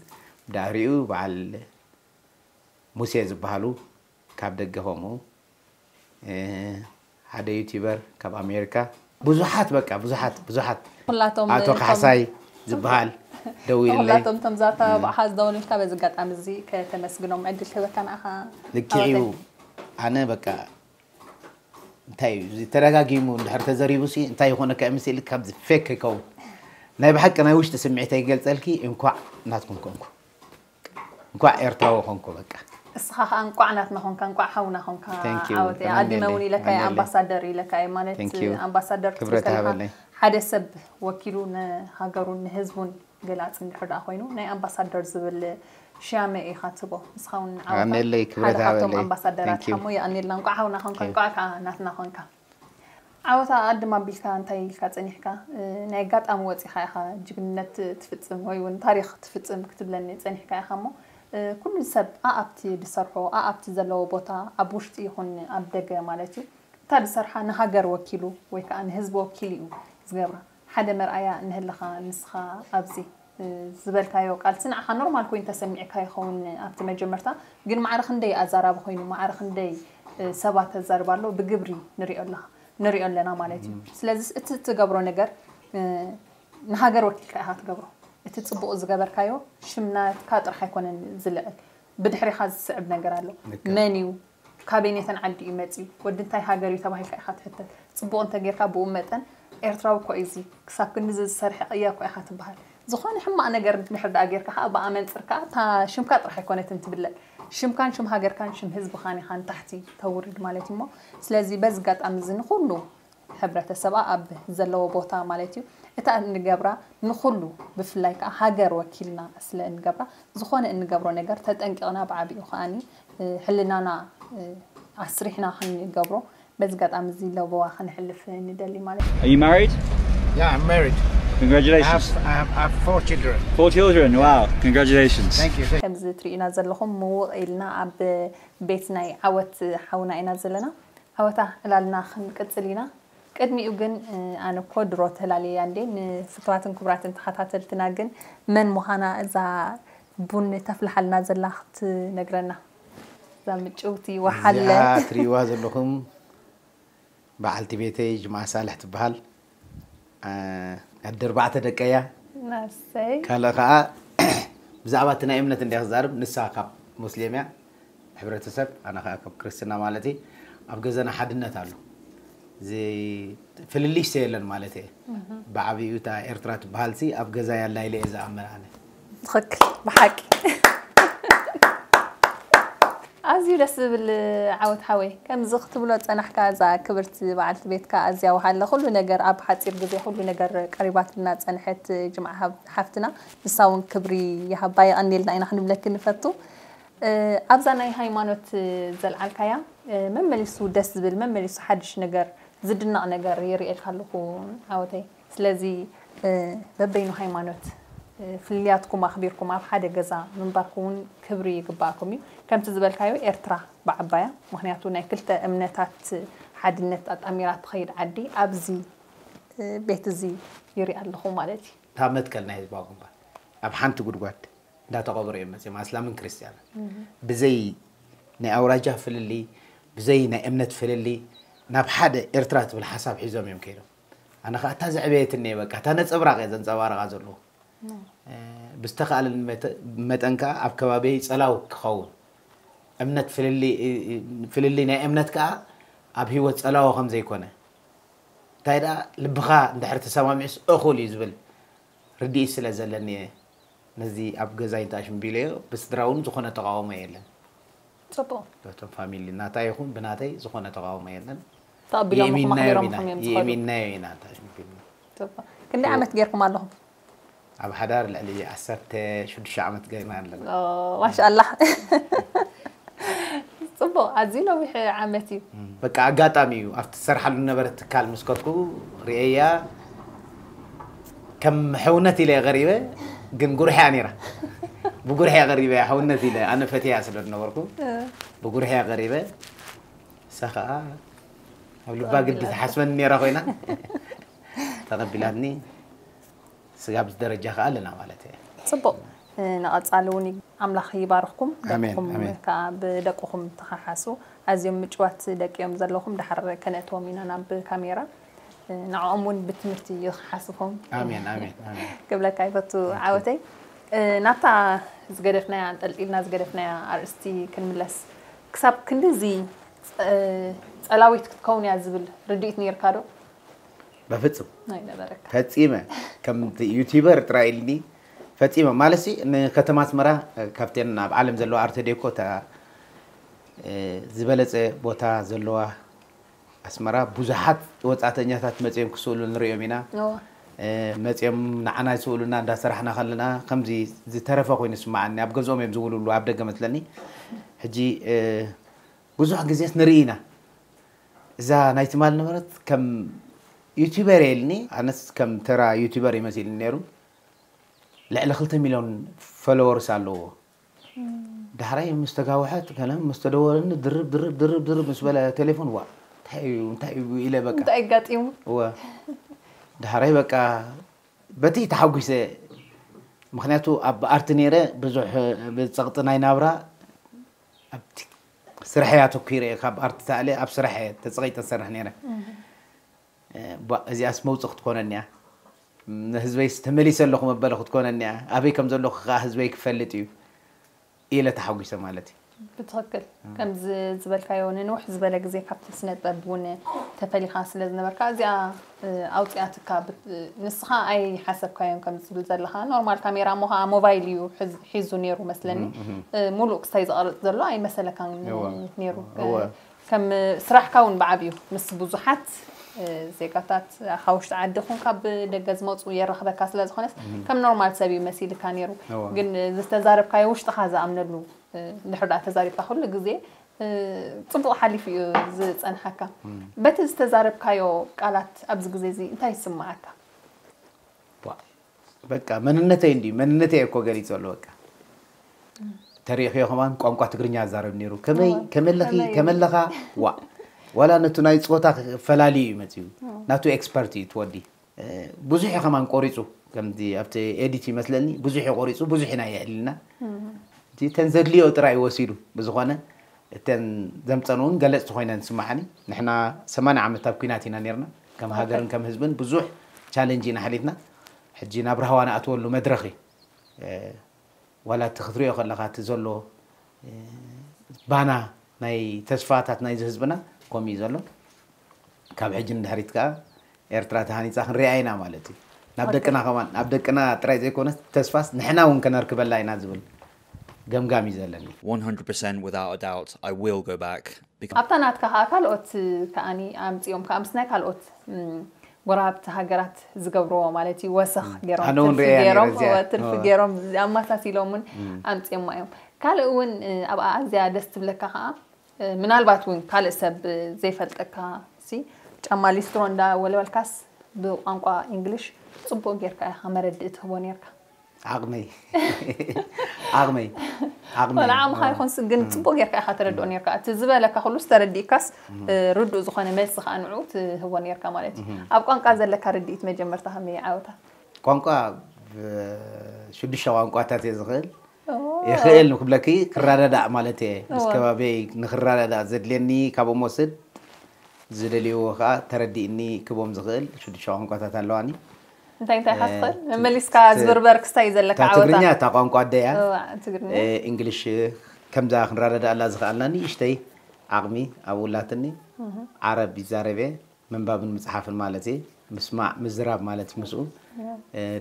ብዳህሪኡ በዓል ሙሴ ዝበሃሉ ካብ ደገ ከምኡ እ፣ ሓደ ዩቲበር ካብ ኣሜሪካ ብዙሓት በቃ ብዙሓት ብዙሓት ኩላቶም ኣቶ እቶም- ካሕሳይ ዝበሃል ደዊሉለይ ኩላቶም እቶም ዛተባብዑኻ ዝደወሉልካ በዚ ኣጋጣሚ እዚ ከተመስግኖም ዕድል ክህበካ ንኣኻ ልክዕ እዩ ኣባተይ። ኣነ በቃ እንታይ እዩ እዚ ተደጋጊሙ እንድሕር ተዘሪቡ ሲ እንታይ ይኾነካ እዩ መሲል ካብዚ ፌክ ይከውን ናይ ብሓቂ ናይ ውሽጢ ስምዒት ኣይገልፀልኪ እንኳዕ ናትኩም ኮንኩ እንኳዕ ኤርትራዊ ኮንኩ በቃ እስኻ ከዓ እንቋዕ ናትና ኾንካ እንቋዕ ሓውና ኾንካ Thank you። ዓወት እያ ኣሜን። ኣዲመ እውን ኢለካ እየ ኣሜን። ኣምባሳደር ኢለካ እየ ማለት Thank you። ኣምባሳደር ክብረት ክትብል ከለኻ ሃበለይ። ሓደ ሰብ ወኪሉ ንሃገሩን ንህዝቡን ገላፂ እንድሕር ደኣ ኮይኑ ናይ ኣምባሳደር ዝብል ሽያመ ኢኻ ትቦ ንስኻ እውን ዓወታ ኣሜለይ፣ ክብረት ሓደ ካብቶም ሃበለይ። ኣምባሳደራት Thank you። ካሞ የቐኒልና እንቋዕ ሓውና ኾንካ Thank you። እንቋዕ ከዓ ናትና ኾንካ ዓወታ ኣድማ ኣቢልካ እንታይ ኢልካ ፀኒሕካ ናይ ኣጋጣሚ ወፂኻ ኢኻ ጅግንነት ትፍፅም ወይ እውን ታሪክ ትፍፅም ክትብለኒ ፀኒሕካ ኢኻ እሞ ኩሉ ሰብ ኣኣብቲ ዝሰርሖ ኣኣብቲ ዘለዎ ቦታ ኣብ ውሽጢ ይኹን ኣብ ደገ ማለት እዩ እታ ዝሰርሓ ንሃገር ወኪሉ ወይ ከዓ ንህዝቢ ወኪሉ እዩ ዝገብራ ሓደ መርኣያ እንህልኻ ንስኻ ኣብዚ ዝበልካዮ ቃልሲ ንዓኻ ኖርማል ኮይኑ ተሰሚዕካ ይኸውን ኣብቲ መጀመርታ ግን ማዕረ ክንደይ ኣዛራቢ ኮይኑ ማዕረ ክንደይ ሰባት ተዛርባ ኣሎ ብግብሪ ንሪኦ ኣለኻ ንሪኦ ኣለና ማለት እዩ ስለዚ እቲ ትገብሮ ነገር ንሃገር ወኪልካ ኢኻ ትገብሮ እቲ ፅቡቕ ዝገበርካዮ ሽምናትካ ጥራሕ ኣይኮነን ዝልዕል ብድሕሪኻ ዝስዕብ ነገር ኣሎ መን እዩ ካበይነተን ዓዲ እዩ መፅዩ ወዲ እንታይ ሃገር እዩ ተባሂልካ ኢኻ ትሕተት ፅቡቕ እንተጌርካ ብኡ መጠን ኤርትራዊ እኮ እዩ እዚ ክሳብ ክንዲ ዝሰርሐ ቅያ እኮ ኢኻ ትበሃል ዝኾነ ሕማቕ ነገር እንድሕር ደኣ ጌርካ ከዓ ብኣ መንፅር ከዓ እታ ሽምካ ጥራሕ ኣይኮነትን ትብለል ሽምካን ሽም ሃገርካን ሽም ህዝብኻን ኢኻ ንታሕቲ ተውርድ ማለት እዩ እሞ ስለዚ በዚ ኣጋጣሚ እዚ ንኩሉ ሕብረተሰባ ኣብ ዘለዎ ቦታ ማለት እዩ እታ እንገብራ ንኩሉ ብፍላይ ከዓ ሃገር ወኪልና ስለ እንገብራ ዝኾነ እንገብሮ ነገር ተጠንቂቕና ብዓብኡ ከዓኒ ሕልናና ኣስሪሕና ክንገብሮ በዚ ኣጋጣሚ እዚ ለበዋ ከነሕልፍ ንደሊ ማለት እዩ። Are you married? Yeah, I'm married. I have, Congratulations. I have, I have four children. Four children. Wow. Congratulations. Thank you. Thank ከምዚ ትርእዩና ዘለኹም ምውቕ ኢልና ኣብ ቤት ናይ ዓወት ሓውና ኢና ዘለና። ዓወታ ዕላልና ክንቅጽል ኢና። ቅድሚኡ ግን ኣነ እኮ ድሮ ተላልየያ እንዴ ንፍትዋትን ክቡራትን ተኸታተልትና ግን መን ምዃና እዛ ቡን ተፍልሓልና ዘላ ክትነግረና እዛ ምጭውቲ ወሓለ እዚኣ ትሪእዋ ዘለኹም በዓልቲ ቤተይ ጅምዓ ሳልሕ ትበሃል ኣደ ኣርባዕተ ደቀ እያ ናሰይ ካልእ ከዓ ብዛዕባ እቲ ናይ እምነት እንዲያ ክዛርብ ንሳ ካብ ሙስሊም እያ ሕብረተሰብ ኣነ ከዓ ካብ ክርስትና ማለት እዩ ኣብ ገዛና ሓድነት ኣሎ እዚ ፍልልይ ሲ የለን ማለት እየ። ብዓብዩ እታ ኤርትራ ትበሃል ሲ ኣብ ገዛ ያላ ኢለ እየ ዝኣምን ኣነ። ትኽክል ብሓቂ። ኣዝዩ ደስ ዝብል ዓወት ሓወይ። ከምዚ ክትብሎ ዝጸናሕካ እዛ ክብርቲ በዓልቲ ቤትካ ኣዝያ ወሃለ ኩሉ ነገር ኣብ ሓጺር ግዜ ኩሉ ነገር ቀሪባትና ዝጸንሐት ጅምዓ ሓፍትና ንሳ እውን ክብሪ ይሃባ የቐንየልና ኢና ክንብለኪ ንፈቱ። ኣብዛ ናይ ሃይማኖት ዘልዓልካያ መመሊሱ ደስ ዝብል መመሊሱ ሓድሽ ነገር ዝድነቕ ነገር ይርእየልካ ኣለኹ ዓወተይ። ስለዚ በበይኑ ሃይማኖት ፍልልያትኩም ኣኽቢርኩም ኣብ ሓደ ገዛ ምንባርኩም እውን ክብሪ ይግባእኩም እዩ። ከምቲ ዝበልካዮ ኤርትራ ብዓባያ ምኽንያቱ ናይ ክልተ እምነታት ሓድነት ኣጣሚራ ትኸይድ ዓዲ ኣብዚ ቤት እዚ ይርኢ ኣለኹ ማለት እዩ። እታ መትከል ናይ ህዝባዊ ግንባር ኣብ ሓንቲ ጉድጓድ እንዳተቐበሩ እዮም መፅኦም ኣስላምን ክርስትያንን ብዘይ ናይ ኣውራጃ ፍልልይ ብዘይ ናይ እምነት ፍልልይ ናብ ሓደ ኤርትራ ትብል ሓሳብ ሒዞም እዮም ከይዶም። ኣነ ከዓ እታ ዘዕበየትኒ እየ በቃ እታ ነፀብራቕ እየ ዘንፀባርቓ ዘለኹ። ብዝተኻእለኒ መጠን ከዓ ኣብ ከባቢየይ ፀላው ክኸውን እምነት ፍልልይ ናይ እምነት ከዓ ኣብ ህይወት ፀላዎ ከም ዘይኮነ እንታይ ደኣ ልብኻ እንድሕር ተሰማሚዑስ እኹል እዩ ዝብል ርድኢት ስለ ዘለኒ እየ ነዚ ኣብ ገዛይ እንተኣሽምቢለዮ ብስድራ እውን ዝኾነ ተቃውሞ የለን። ፅቡቅ። በቶም ፋሚሊ ናታይ ይኹን ብናተይ ዝኾነ ተቃውሞ የለን። ተቐቢሎም የእሚንናዮም ከሚሮም ኢና ከሚዮም ዝኸዱ። የእሚንናዮ ኢና እንተኣሽምቢልና። ፅቡቅ። ክንደይ ዓመት ጌርኩም ኣለኹም? ኣብ ሓዳር ልዕሊ ዓሰርተ ሽዱሽተ ዓመት ገይርና ኣለና። ማሻኣላህ። ፅቡቅ ኣዝዩ ነዊሕ ዓመት እዩ። በቃ ኣጋጣሚ እዩ ኣብቲ ትሰርሓሉ ነበረ ትካል ምስ ከድኩ ርእየያ ከም ሕውነት ኢለ ቀሪበ ግን ጉርሕያ ነይራ ብጉርሕያ ቀሪበ ሕውነት ኢለ ኣነ ፈትያ ስለ ዝነበርኩ ብጉርሕያ ቀሪበ እሳ ከዓ ኣብ ልባ ግዲ ትሓስበኒ ነይራ ኮይና ተቐቢላትኒ ስጋብ እዚ ደረጃ ከዓ ኣለና ማለት እየ። ፅቡቕ። ንቐፃሊ እውን ኣምላኽ ይባርኽኩም። ኣሜን፣ ደቅኹም ኣሜን። ከዓ ብደቅኹም ተኸሓሱ። ኣዝዮም ምጭዋት ደቂ እዮም ዘለኹም። ድሓር ከነእትዎም ኢና ናብ ካሜራ። ንዕኦም እውን ብትምህርቲ ይኸሓስኹም። ኣሜን፣ ኣሜን፣ ኣሜን። ክብለካ ይፈቱ ዓወተይ። ናብታ ዝገደፍናያ፣ ኣንጠልጢልና ዝገደፍናያ ኣርእስቲ ክንምለስ። ክሳብ ክንድዚ ፀ-፣ ፀላዊት ክትከውን እያ ዝብል ርድኢት ነይርካ ዶ? በፍጹም ፈጺመ ከምቲ ዩቲበር ጥራይ ኢልኒ ፈጺመ ማለት ሲ ንከተማ ኣስመራ ካብተን ኣብ ዓለም ዘለዋ ኣርተ ዴኮ እታ ዝበለጸ ቦታ ዘለዋ ኣስመራ ብዙሓት ወጻእተኛታት መጽኦም ክስእሉ ንሪኦም ኢና መጽኦም ንዓና ዝስእሉና እንዳሰራሕና ከለና ከምዚ ዝተረፈ ኮይኑ ስማዓኒ ኣብ ገዝኦም እዮም ዝውልሉ ኣብ ደገ መስለኒ ሕጂ ብዙሕ ግዜስ ንርኢ ኢና እዛ ናይ ትማል ነበረት ከም ዩቲበር የልኒ ኣነስ ከም ተራ ዩቲበር ይመሲልኒ ነይሩ ልዕሊ ክልተ ሚልዮን ፎሎወርስ ኣለዎ ዳሕራይ ምስ ተጋውሐት ከነ ምስ ተደወለኒ ድርብ ድርብ ድርብ ድርብ ምስ በለ ቴሌፎን ዋ እንታይ እዩ እንታይ እዩ ኢለ በቃ እንታይ ኣጋጢሙ እወ ዳሕራይ በቃ በቲ ተሓጒሰ ምክንያቱ ኣብ ኣርቲ ነይረ ብዙሕ ብፀቕጢ ናይ ናብራ ኣብቲ ስርሐይ ኣተኲረ እየ ካብ ኣርቲ ተኣለ ኣብ ስራሕ እየ ተፀቒጠ ዝሰርሕ ነይረ እዚኣስ መውፅእ ክትኮነኒ እያ ንህዝበይስ ተመሊሰ ኣለኹ መበሊ ክትኮነኒ እያ ኣበይ ከም ዘለኹ ከዓ ህዝበይ ክፈልጥ እዩ ኢለ ተሓጒሰ ማለት እዩ። ብትኽክል ከምዚ ዝበልካዮ ንንውሕ ዝበለ ግዜ ካብቲ ስነ ጥበብ እውን ተፈሊኻ ስለ ዝነበርካ እዚኣ ኣውፂኣትካ ንስኻ ኣይሓሰብካዮን ከም ዝብል ዘለኻ ኖርማል ካሜራ እሞ ከዓ ሞባይል እዩ ሒዙ ነይሩ መስለኒ ሙሉእ ክስታይ ዝቐርፅ ዘሎ ኣይመሰለካን ነይሩ ከም ስራሕካ እውን ብዓብዩ ምስ ብዙሓት ዜጋታት ካብ ውሽጢ ዓዲ ኹን ካብ ደገ ዝመፁ የራኽበካ ስለ ዝኾነስ ከም ኖርማል ሰብ እዩ መሲልካ ነይሩ ግን ዝተዛረብካዮ ውሽጥኻ ዝኣምነሉ እንድሕር ደኣ ተዛሪብካ ኩሉ ግዜ ፅቡቕ ሓሊፉ እዩ ዝፀንሓካ በቲ ዝተዛረብካዮ ቃላት ኣብዚ ግዜ እዚ እንታይ ይስምዓካ በቃ መንነተይ እንዲ መንነተይ እኮ ገሊጹ ኣሎ በቃ ተሪእኽዮ ከማን ቋንቋ ትግርኛ ዛረብ ነይሩ ከመይ ከመለኺ ከመለኻ ዋ ዋላ ነቱ ናይ ጾታ ፈላልዩ እዩ መጽኡ ናቱ ኤክስፐርት እዩ ትወዲ ብዙሕ እዩ ከማን ቆሪጹ ከምዚ ኣብቲ ኤዲት ይመስለኒ ብዙሕ እዩ ቆሪጹ ብዙሕ ኢና የዕልና እቲ ተን ዘድልዮ ጥራይ ወሲዱ ብዝኾነ እተን ዘምፀን እውን ገለፅቲ ኮይነን ዝስማዓኒ ንሕና ሰማንያ ዓመት ኣብ ኩናት ኢና ነርና ከም ሃገርን ከም ህዝብን ብዙሕ ቻለንጅ ኢና ሓሊፍና ሕጂ ናብ ራህዋ ንኣትወሉ መድረኽ እዩ ዋላ እቲ ክትሪኦ ከለካ እቲ ዘሎ ባና ናይ ተስፋታት ናይዚ ህዝብና ከምኡ እዩ ዘሎ ካብ ሕጂ ንድሕሪት ከኣ ኤርትራ ተሃኒጻ ክንሪኣ ኢና ማለት እዩ። ናብ ደቅና ከማን፣ ናብ ደቅና ጥራይ ዘይኮነስ ተስፋስ ንሕና እውን ከነርክበላ ኢና ዝብል ገምጋም እዩ ዘለኒ። One hundred percent without a doubt, I will go back. ኣብታ ናትካ ከዓ ካልኦት ከዓኒ ኣምፅኦም ከዓ ምስ ናይ ካልኦት ጎረባብቲ ሃገራት ዝገብርዎ ማለት እዩ ወሰኽ ገይሮም ኣነ እውን ትርፊ ሪኣ ነይረ ገይሮም እዚኣ። ትርፊ ገይሮም ኣመሳሲሎም እውን ኣምፅኦማ እዮም። ካልእ እውን ኣብኣ ኣዝያ ደስ ትብለካ ከዓ ምናልባት እውን ካልእ ሰብ ዘይፈልጠካ ሲ ጫማ ሊስትሮ እንዳ ወለወልካስ ብቋንቋ ኢንግሊሽ ፅቡቅ ጌርካ ኢኻ መረድእ ትህቦ ኔርካ። ዓቕመይ ዓቕመይ ዓቕመይ ወላ ዓቕምኻ ይኹን ግን ፅቡቅ ጌርካ ኢኻ ተረድኦ ኔርካ። እቲ ዝበለካ ኩሉስ ተረዲእካስ ርዱእ ዝኾነ መልሲ ከዓ ንዑ ትህቦ ኔርካ ማለት እዩ። ኣብ ቋንቋ ዘለካ ርድኢት መጀመርታ ከመይ ዓወታ? ቋንቋ ሽዱሽተ ቋንቋታት እየ ዝኽእል። ይኽእል ንክብለኪ ክረዳዳእ ማለት እየ ምስ ከባቢይ ንክረዳዳእ ዘድልየኒ ካብኦም ወስድ ዝደልይዎ ከዓ ተረዲእኒ ክቦም ዝኽእል ሽዱሽተ ቋንቋታት ኣለዋኒ። እንታይ እንታይ ኢኻ ትኽእል? መመሊስካ ዝብርበር ክስታይ እዩ ዘለካ እታ ዓወታ። ትግርኛ እታ ቋንቋ ኣደያ እዋ፣ ትግርኛ። እንግሊሽ ከምዛ ክንረዳዳእላ ዝኽኣልና ንእሽተይ ዓቕሚ ኣብኡ ላትኒ። ዓረብ ይዛረብ እየ ምንባብን ምፅሓፍን ማለት እየ ምስማዕ ምዝራብ ማለት ምስኡ።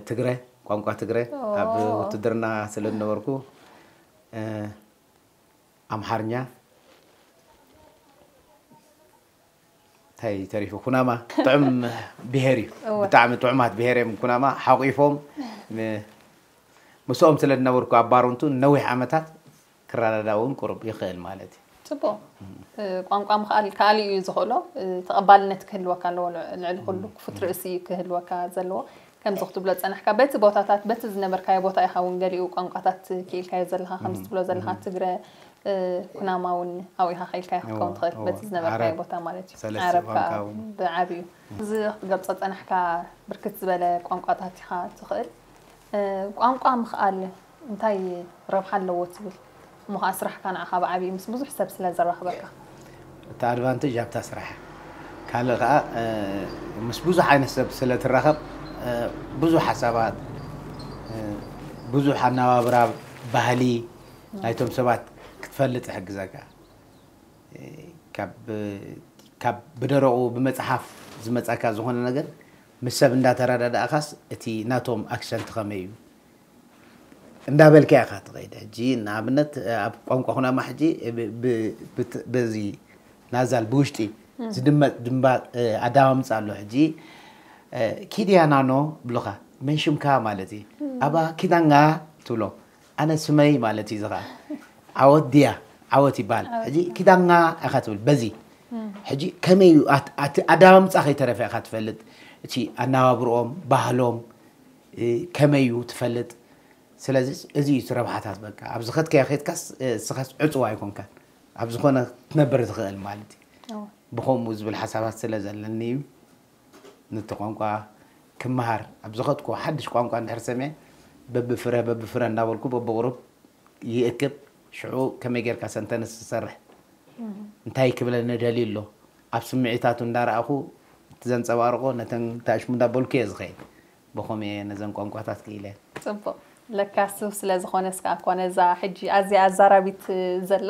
ትግረ ቋንቋ ትግረ ኣብ ውትድርና ስለ ዝነበርኩ ኣምሓርኛ እንታይ ተሪፉ ኩናማ ጥዑም ብሄር እዩ። ብጣዕሚ ጥዑማት ብሄር እዮም ኩናማ ሓቂፎም ምስኦም ስለ ዝነበርኩ ኣብ ባሮንቱ ነዊሕ ዓመታት ክረዳዳ እውን ቁሩብ ይኽእል ማለት እዩ። ፅቡቅ ቋንቋ ምኽኣል ከኣሊ እዩ ዝኽእሎ። ተቐባልነት ክህልወካ ኣለዎ። ልዕሊ ኩሉ ክፉት ርእሲ እዩ ክህልወካ ዘለዎ። ከምዚ ክትብሎ ዝፀናሕካ በቲ ቦታታት በቲ ዝነበርካዮ ቦታ ኢኻ እውን ገሊኡ ቋንቋታት ክኢልካዮ ዘለኻ ከምዚ ትብሎ ዘለኻ ትግረ ኩናማ እውን ኣብኡ ኢኻ ከኢልካዮ ክትከውን ትኽእል በቲ ዝነበርካዮ ቦታ ማለት እዩ። ዓረብ ከዓ ብዓብዩ እዚ ክትገልፆ ዝፀናሕካ ብርክት ዝበለ ቋንቋታት ኢኻ ትኽእል። ቋንቋ ምኽኣል እንታይ ረብሓ ኣለዎ ትብል? እሞ ከዓ ስራሕካ ንዓኻ ብዓብዩ ምስ ብዙሕ ሰብ ስለ ዘራኽበካ። እቲ ኣድቫንቴጅ ኣብታ ስራሕ ካልእ ከዓ ምስ ብዙሕ ዓይነት ሰብ ስለ ትራኸብ ብዙሕ ሓሳባት ብዙሕ ኣነባብራ ባህሊ ናይቶም ሰባት ክትፈልጥ ይሕግዘካ። ካብ ብደረቑ ብመፅሓፍ ዝመፃካ ዝኾነ ነገር ምስ ሰብ እንዳተረዳዳእካስ እቲ ናቶም ኣክሰንት ከመይ እዩ እንዳበልካ ኢኻ ትኸይድ። ሕጂ ንኣብነት ኣብ ቋንቋ ኩናማ ሕጂ በዚ ናዛል ብውሽጢ ዝድመፅ ድምባ ኣዳማምፃ ኣሎ። ሕጂ ኪድያ ናኖ ብሉኻ መን ሽምካ ማለት እዩ። ኣባ ኪዳንጋ ትብሎ ኣነ ስመይ ማለት እዩ። ዝኻ ዓወት ድያ ዓወት ይበሃል። ሕጂ ኪዳንጋ ኢኻ ትብል በዚ ሕጂ ከመይ እዩ ኣዳማምፃ ከይተረፈ ኢኻ ትፈልጥ። እቲ ኣናባብርኦም ባህሎም ከመይ እዩ ትፈልጥ። ስለዚ እዚ እዩ ረብሓታት በቃ ኣብ ዝኸድካዮ ከድካስ ስኻስ ዕፅዋ ኣይኮንካን ኣብ ዝኾነ ክትነብር ትኽእል ማለት እዩ። ብኸምኡ ዝብል ሓሳባት ስለ ዘለኒ እዩ። ነቲ ቋንቋ ክመሃር ኣብ ዝኸድኩ ሓድሽ ቋንቋ እንድሕር ሰሚዐ በብፍረ በብፍረ እንዳበልኩ በብቁሩብ ይእክብ። ሽዑ ከመይ ጌርካ ሰንተንስ ትሰርሕ እንታይ ክብለኒ ደልዩ ኣሎ ኣብ ስምዒታቱ እንዳረኣኹ እቲ ዘንፀባርቆ ነተን ታሽሙ እንዳበልኩ እየ ዝኸይድ። ብኸምኡ እየ ነዘን ቋንቋታት ክኢለ። ፅቡቕ ለካ ስብ ስለ ዝኾነስ ከዓ እኳ ነዛ ሕጂ ኣዝያ ኣዛራቢት ዘላ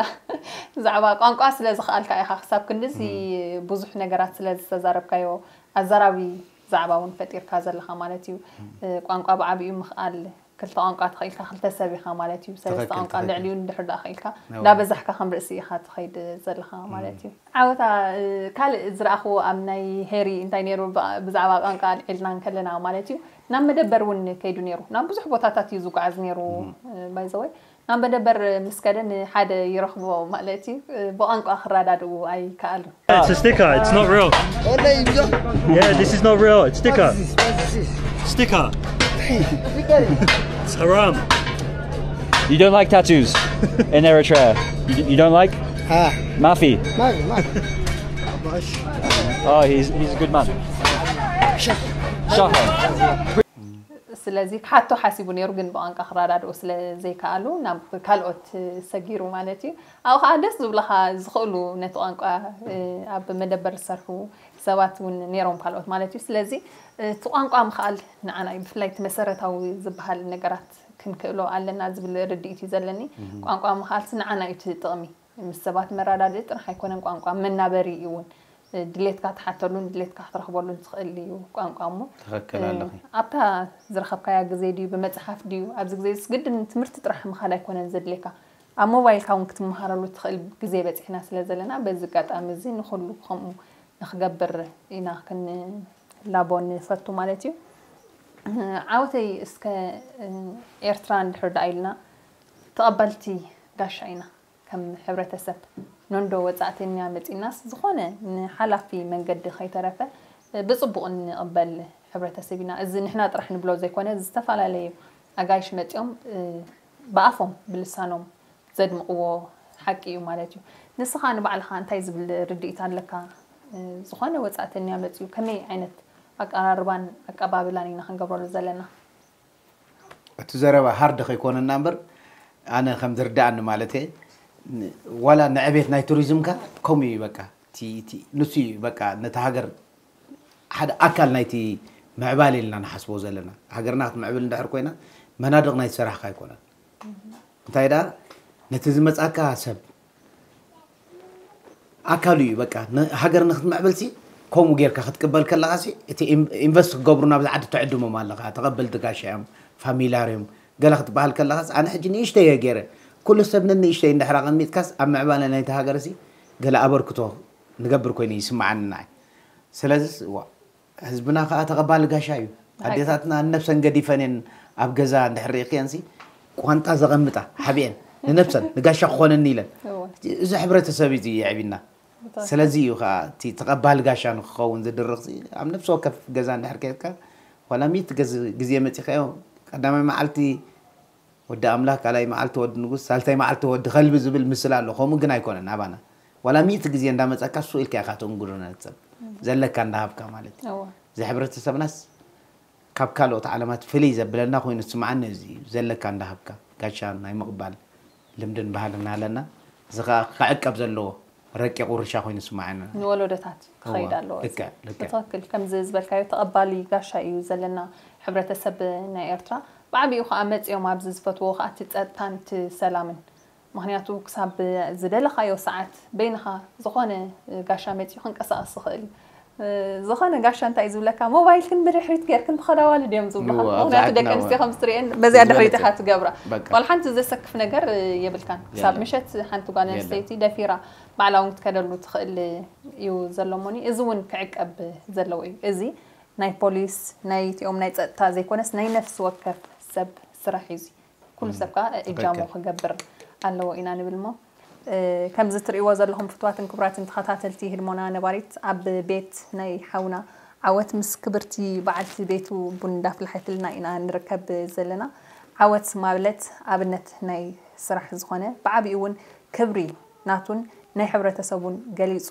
ብዛዕባ ቋንቋ ስለ ዝኽኣልካ ኢኻ ክሳብ ክንድዚ ብዙሕ ነገራት ስለ ዝተዛረብካዮ ኣዛራቢ ዛዕባ እውን ፈጢርካ ዘለኻ ማለት እዩ። ቋንቋ ብዓብኡ ምኽኣል ክልተ ቋንቋ ተኽኢልካ ክልተ ሰብ ኢኻ ማለት እዩ። ሰለስተ ቋንቋ ልዕሊኡ እንድሕር ደኣ ክኢልካ እንዳበዛሕካ ከም ርእሲ ኢኻ ትኸይድ ዘለኻ ማለት እዩ። ዓወታ ካልእ ዝረኣኽዎ ኣብ ናይ ሄሪ እንታይ ነይሩ ብዛዕባ ቋንቋ ኣልዒልና እንከለና ማለት እዩ ናብ መደበር እውን ከይዱ ነይሩ ናብ ብዙሕ ቦታታት እዩ ዝጓዓዝ ነይሩ። ባይዘወይ ናብ መደበር ምስ ከደ ንሓደ ይረኽቦ ማለት እዩ። ብቋንቋ ክረዳድኡ ኣይከኣሉን። It's a sticker. It's not real. Yeah, this is not real. It's sticker. Sticker. It's haram. You don't like tattoos in Eritrea? You, you don't like? Ah, Mafi. Mafi, Mafi. Oh, he's, he's a good man. Shahar. ስለዚ ክሓቶ ሓሲቡ ነይሩ ግን ብቋንቋ ክረዳድኡ ስለ ዘይከኣሉ ናብ ካልኦት ሰጊሩ ማለት እዩ። ኣብኡ ከዓ ደስ ዝብለኻ ዝኽእሉ ነቲ ቋንቋ ኣብ መደበር ዝሰርሑ ሰባት እውን ነይሮም ካልኦት ማለት እዩ። ስለዚ እቲ ቋንቋ ምኽኣል ንዓና እዩ ብፍላይ እቲ መሰረታዊ ዝበሃል ነገራት ክንክእሎ ኣለና ዝብል ርድኢት እዩ ዘለኒ። ቋንቋ ምኽኣልሲ ንዓና እዩ እቲ ጥቕሚ። ምስ ሰባት መረዳድኢ ጥራሕ ኣይኮነን ቋንቋ መናበሪ እዩ እውን። ድሌትካ ትሓተሉን ድሌትካ ክትረኽበሉን ትኽእል እዩ ቋንቋ እሞ። ትኽክል ኣለኺ። ኣብታ ዝረኸብካያ ግዜ ድዩ ብመፅሓፍ ድዩ? ኣብዚ ግዜ ግድን ትምህርቲ ጥራሕ ምኻድ ኣይኮነን ዘድልየካ። ኣብ ሞባይልካ እውን ክትመሃረሉ ትኽእል ግዜ በፂሕና ስለ ዘለና በዚ ኣጋጣሚ እዚ ንኹሉ ከምኡ ንክገብር ኢና ክንላቦ ንፈቱ ማለት እዩ። ዓወተይ እስከ ኤርትራ እንድሕር ደኣ ኢልና ተቐበልቲ ጋሻ ኢና። ከም ሕብረተሰብ ኖንዶ ወጻእተኛ መጺናስ ዝኾነ ንሓላፊ መንገዲ ከይተረፈ ብጽቡቕ እንቕበል ሕብረተሰብ ኢና። እዚ ንሕና ጥራሕ ንብሎ ዘይኮነ ዝተፈላለዩ ኣጋይሽ መጺኦም ብኣፎም ብልሳኖም ዘድምቕዎ ሓቂ እዩ ማለት እዩ። ንስኻ ንባዕልኻ እንታይ ዝብል ርድኢት ኣለካ? ዝኾነ ወጻእተኛ መጺኡ ከመይ ዓይነት ኣቀራርባን ኣቀባብላን ኢና ክንገብረሉ ዘለና? እቲ ዘረባ ሃርድ ከይኮነና እምበር ኣነ ከም ዝርዳኣኒ ማለት እየ ዋላ ንዕቤት ናይ ቱሪዝምካ ከምኡ እዩ በቃ ንሱ እዩ በቃ ነቲ ሃገር ሓደ ኣካል ናይቲ ምዕባል ኢልና ንሓስቦ ዘለና ሃገርና ክትምዕብል እንድሕር ኮይና መናድቕ ናይ ሰራሕካ ኣይኮነን እንታይ ደኣ ነቲ ዝመጻካ ሰብ ኣካሉ እዩ በቃ ሃገር ንክትምዕብል ሲ ከምኡ ጌርካ ክትቅበል ከለካ ሲ እቲ ኢንቨስት ክገብሩ ናብ ዝዓዲ ትዕድሞም ኣለካ ተቐበልቲ ጋሻ እዮም ፋሚላር እዮም ገለ ክትበሃል ከለካ ኣነ ሕጂ ንእሽተይ እየ ገይረ ኩሉ ሰብ ንንእሽተይ እንድሕር ኣቐሚጥካስ ኣብ ምዕባለ ናይቲ ሃገር ሲ ገለ ኣበርክቶ ንገብር ኮይኑ ይስምዓኒ ንዓይ ስለዚ ህዝብና ከዓ ተቐባሊ ጋሻ እዩ። ኣዴታትና ንነብሰን ገዲፈን እየን ኣብ ገዛ እንድሕር ርኢኽየንሲ ቋንጣ ዘቐምጣ ሓቢአን ንነብሰን ንጋሻ ክኾነኒ ኢለን እዚ ሕብረተሰብ እዚ የዕቢና። ስለዚ እዩ ከዓ እቲ ተቐባሊ ጋሻ ንክኸውን ዝድርኽ ኣብ ነብሲ ወከፍ ገዛ እንድሕር ከድካ ዋላ ሚእቲ ግዜ መፂኻዮ ቀዳማይ መዓልቲ ወዲ ኣምላኽ ካልኣይ መዓልቲ ወዲ ንጉስ ሳልሳይ መዓልቲ ወዲ ከልቢ ዝብል ምስል ኣሎ ከምኡ ግን ኣይኮነን ኣባና ዋላ ሚእቲ ግዜ እንዳመፀካ እሱ ኢልካ ኢኻ ትእንግዶ ነቲ ሰብ ዘለካ እንዳሃብካ ማለት እዩ እዚ ሕብረተሰብናስ ካብ ካልኦት ዓለማት ፍልይ ዘብለና ኮይኑ ዝስምዓኒ እዚ እዩ ዘለካ እንዳሃብካ ጋሻ ናይ ምቕባል ልምድን ባህልን ኣለና እዚ ከዓ ክዕቀብ ዘለዎ ረቂቕ ውርሻ ኮይኑ ይስምዓኒ። ንወለዶታት ክኸይድ ኣለዎ። እዚ ልክዕ ልክዕ። ብትኽክል ከምዚ ዝበልካዮ ተቐባሊ ጋሻ እዩ ዘለና ሕብረተሰብ ናይ ኤርትራ። ብዓብይኡ ከዓ መፂኦም ኣብዚ ዝፈትዎ ከዓ እቲ ፀጥታን እቲ ሰላምን። ምኽንያቱ ክሳብ ዝደለኻዮ ሰዓት በይንኻ ዝኾነ ጋሻ መፂኡ ክንቀሳቐስ ዝኽእል ዝኾነ ጋሻ እንታይ እዩ ዝብለካ ሞባይልክን ብድሕሪት ጌርክን ተኸዳዋሊ ድዮም ዝብሉኻ እወ፣ ኣብ ምክንያቱ ዝዓድና ደቂ ኣንስትዮ እወ። ከም ዝትሪኤን በዚኣ ድሕሪት ዝበለጸ። ኢኻ ትገብራ በቃ። ዋላ ሓንቲ ዘሰክፍ ነገር የብልካን ክሳብ የለን። ምሸት ሓንቲ ጓል የለን። ኣንስተይቲ ደፊራ ባዕላ እውን ክትከደሉ ትኽእል እዩ ዘሎ እሞኒ እዚ እውን ክዕቀብ ዘለዎ እዩ እዚ ናይ ፖሊስ ናይ እቲኦም ናይ ፀጥታ ዘይኮነስ ናይ ነፍሲ ወከፍ ሰብ ስራሕ እዩ እዚ ኩሉ ሰብ ከዓ እጃሙ ትክክል። ክገብር ኣለዎ ኢና ንብል እሞ ከምዚ ትርእይዎ ዘለኹም ፍትዋትን ክቡራትን ተኸታተልቲ ህድሞና ነባሪት ኣብ ቤት ናይ ሓውና ዓወት ምስ ክብርቲ በዓልቲ ቤቱ ቡን እንዳፍልሐትልና ኢና ንርከብ ዘለና ዓወት ማለት ኣብነት ናይ ስራሕ ዝኾነ ብዓብኡ እውን ክብሪ ናቱን ናይ ሕብረተሰቡን ገሊፁ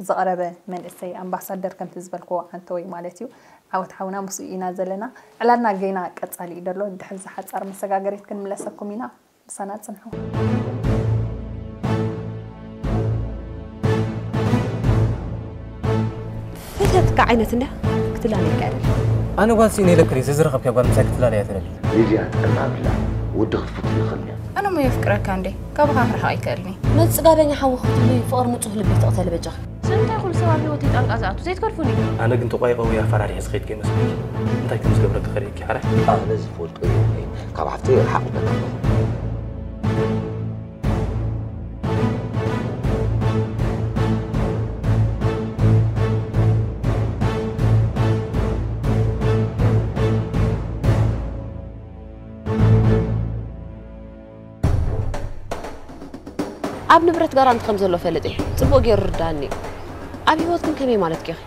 ዝቐረበ መንእሰይ ኣምባሳደር ከምቲ ዝበልክዎ ኣንተወይ ማለት እዩ ዓወት ሓውና ምስኡ ኢና ዘለና ዕላልና ገይና ቀጻሊ እዩ ደሎ ድሕሪ ዝሓጻር መሰጋገሪት ክንምለሰኩም ኢና ምሳና ጽንሑ ፈተትካ ዓይነት እንዳ ክትላለካ ኣይደል ኣነ ጓል ስኢነ ኢለክሪ ዘዝረኸብካ ጓል ምሳይ ክትላለያ ትደሊ ሊድያ ጥዕና ኣብላ ወዲ ክትፍትን ይኽእል እያ ኣነ ሞ የፍቅረካ እንዴ ካባኻ ክርሕቕ ኣይክእልኒ መጽጋበኛ ሓዊ ክትብሉ ፍቕሪ ንጹህ ልቢ ትቕተል በጃኺ ስለምንታይ ኩሉ ሰብ ኣብ ህይወተይ ጣልቃ ዝኣቱ ዘይትገድፉኒ ኣነ ግን ተቋይቐ ወይ ኣፋራሪሐ ዝኸይድ ከይመስለኪ እንታይ ከም ዝገብረኪ ከርእየኪ ሓራይ ኣነ ዝፈልጦ የብለይን ካብ ሓፍተይ ርሓቕ በል ኣለኹ ኣብ ንብረት ጋራንቲ ከም ዘሎ ፈልጥ እየ። ጽቡቕ ገይሩ ርዳኣኒ እዩ። ኣብ ህይወት ግን ከመይ ማለት ጌኺ?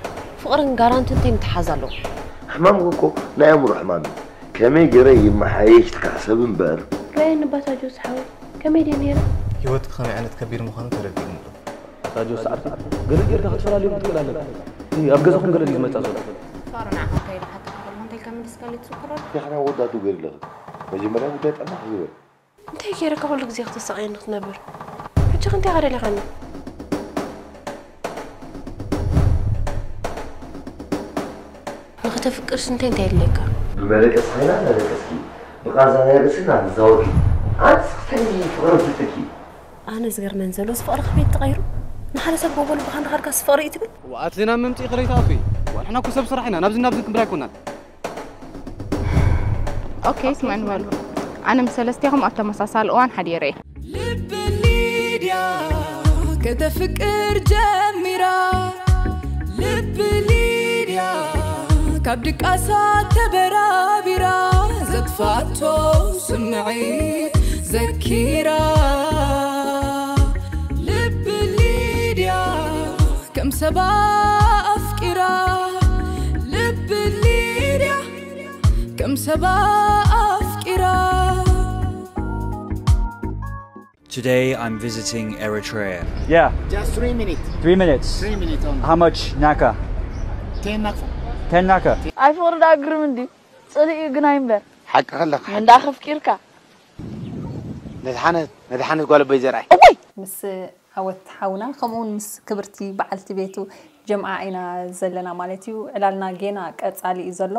ፍቕርን ጋራንትን እንታይ ምትሓዝ ኣለዎ? ሕማም እኮ ናይ ኣእምሮ ሕማም እዩ። ከመይ ገይረ ይመሓየሽ ትካዕ ሰብ እምበር። ርኣየኒ ባታ ጆስ ሓወይ፣ ከመይ ድየ ነይረ? ህይወት ብኸመይ ዓይነት ከቢድ ምዃኑ ተረዲእኒ ኣሎ። ኣታ ጆስ ሰዓርቲ ገለ ጌርካ ክትፈላልዮም ክትክእል ኣለካ። እቲ ኣብ ገዛኹም ገለ ድዩ ዝመጽእ ዘሎ? ፋሮ ንዓኻ እንታይ ኢለ ክሓተካ ከለኹ እንታይ ከም ምልስካለይ ትዝክሮ ዶ? እንታይ ሓና ወዳቱ ገይርለኺ? መጀመርያ ጉዳይ ጥዕናኺ ግበር። እንታይ ገይረካ ኩሉ ግዜ ክተሳቕየኒ ክትነብር? ሕጂ ከ እንታይ ኢኻ ደሊኻኒ? ንኽተፍቅርስ እንታይ እንታይ የድልየካ? ብመደቀሲ ኮይና እናደቀስኪ፣ ብቃንዛ ናይ ርእሲ እናተዛወርኪ፣ ኣንስኽተይ ፍቕሪ ፍልጥኪ። ኣነ ዝገርመን ዘሎ እዚ ፍቕሪ ከመይ ተቐይሩ? ንሓደ ሰብ ጎቦ ልብኻ እንዳኸድካ ፍቕሪ እዩ ትብል? እዋ፣ ኣቲ ዜና ምምጽኢ ክለይ ተኣቱ እዩ። እዋ፣ ንሕና እኮ ሰብ ስራሕ ኢና፣ ናብዚ ናብዚ ክንብል ኣይኮናን። ኦኬ፣ ስምዕኒ በሉ። ኣነ ምስ ሰለስቲኹም ኣብ ተመሳሳሊ እዋን ሓዲረ እየ። ልብ ሊድያ ከተፍቅር ጀሚራ፣ ልብ ሊድያ ካብ ድቃሳ ተበራቢራ፣ ዘጥፋቶ ስምዒት ዘኪራ፣ ልብ ሊድያ ከም ሰባ ኣፍቂራ፣ ልብ ሊድያ ከም ሰባ ኣፍቂራ። Today I'm visiting Eritrea. Yeah, Just three minutes. Three minutes. Three minutes only. How much Naka? Ten nakfa. Ten Naka. ኣይፍቕሪ ዳ ግርም እንዲ ጽልኢ ግን ኣይንበር ሓቂ ከለካ እንዳኸፍቂርካ ነድሓነት ነድሓነት ጓል ኣቦይ ዘርኣይ እወይ ምስ ዓወት ሓውና ከምኡውን ምስ ክብርቲ በዓልቲ ቤቱ ጀምዓ ኢና ዘለና ማለት እዩ። ዕላልና ጌና ቀጻሊ እዩ ዘሎ።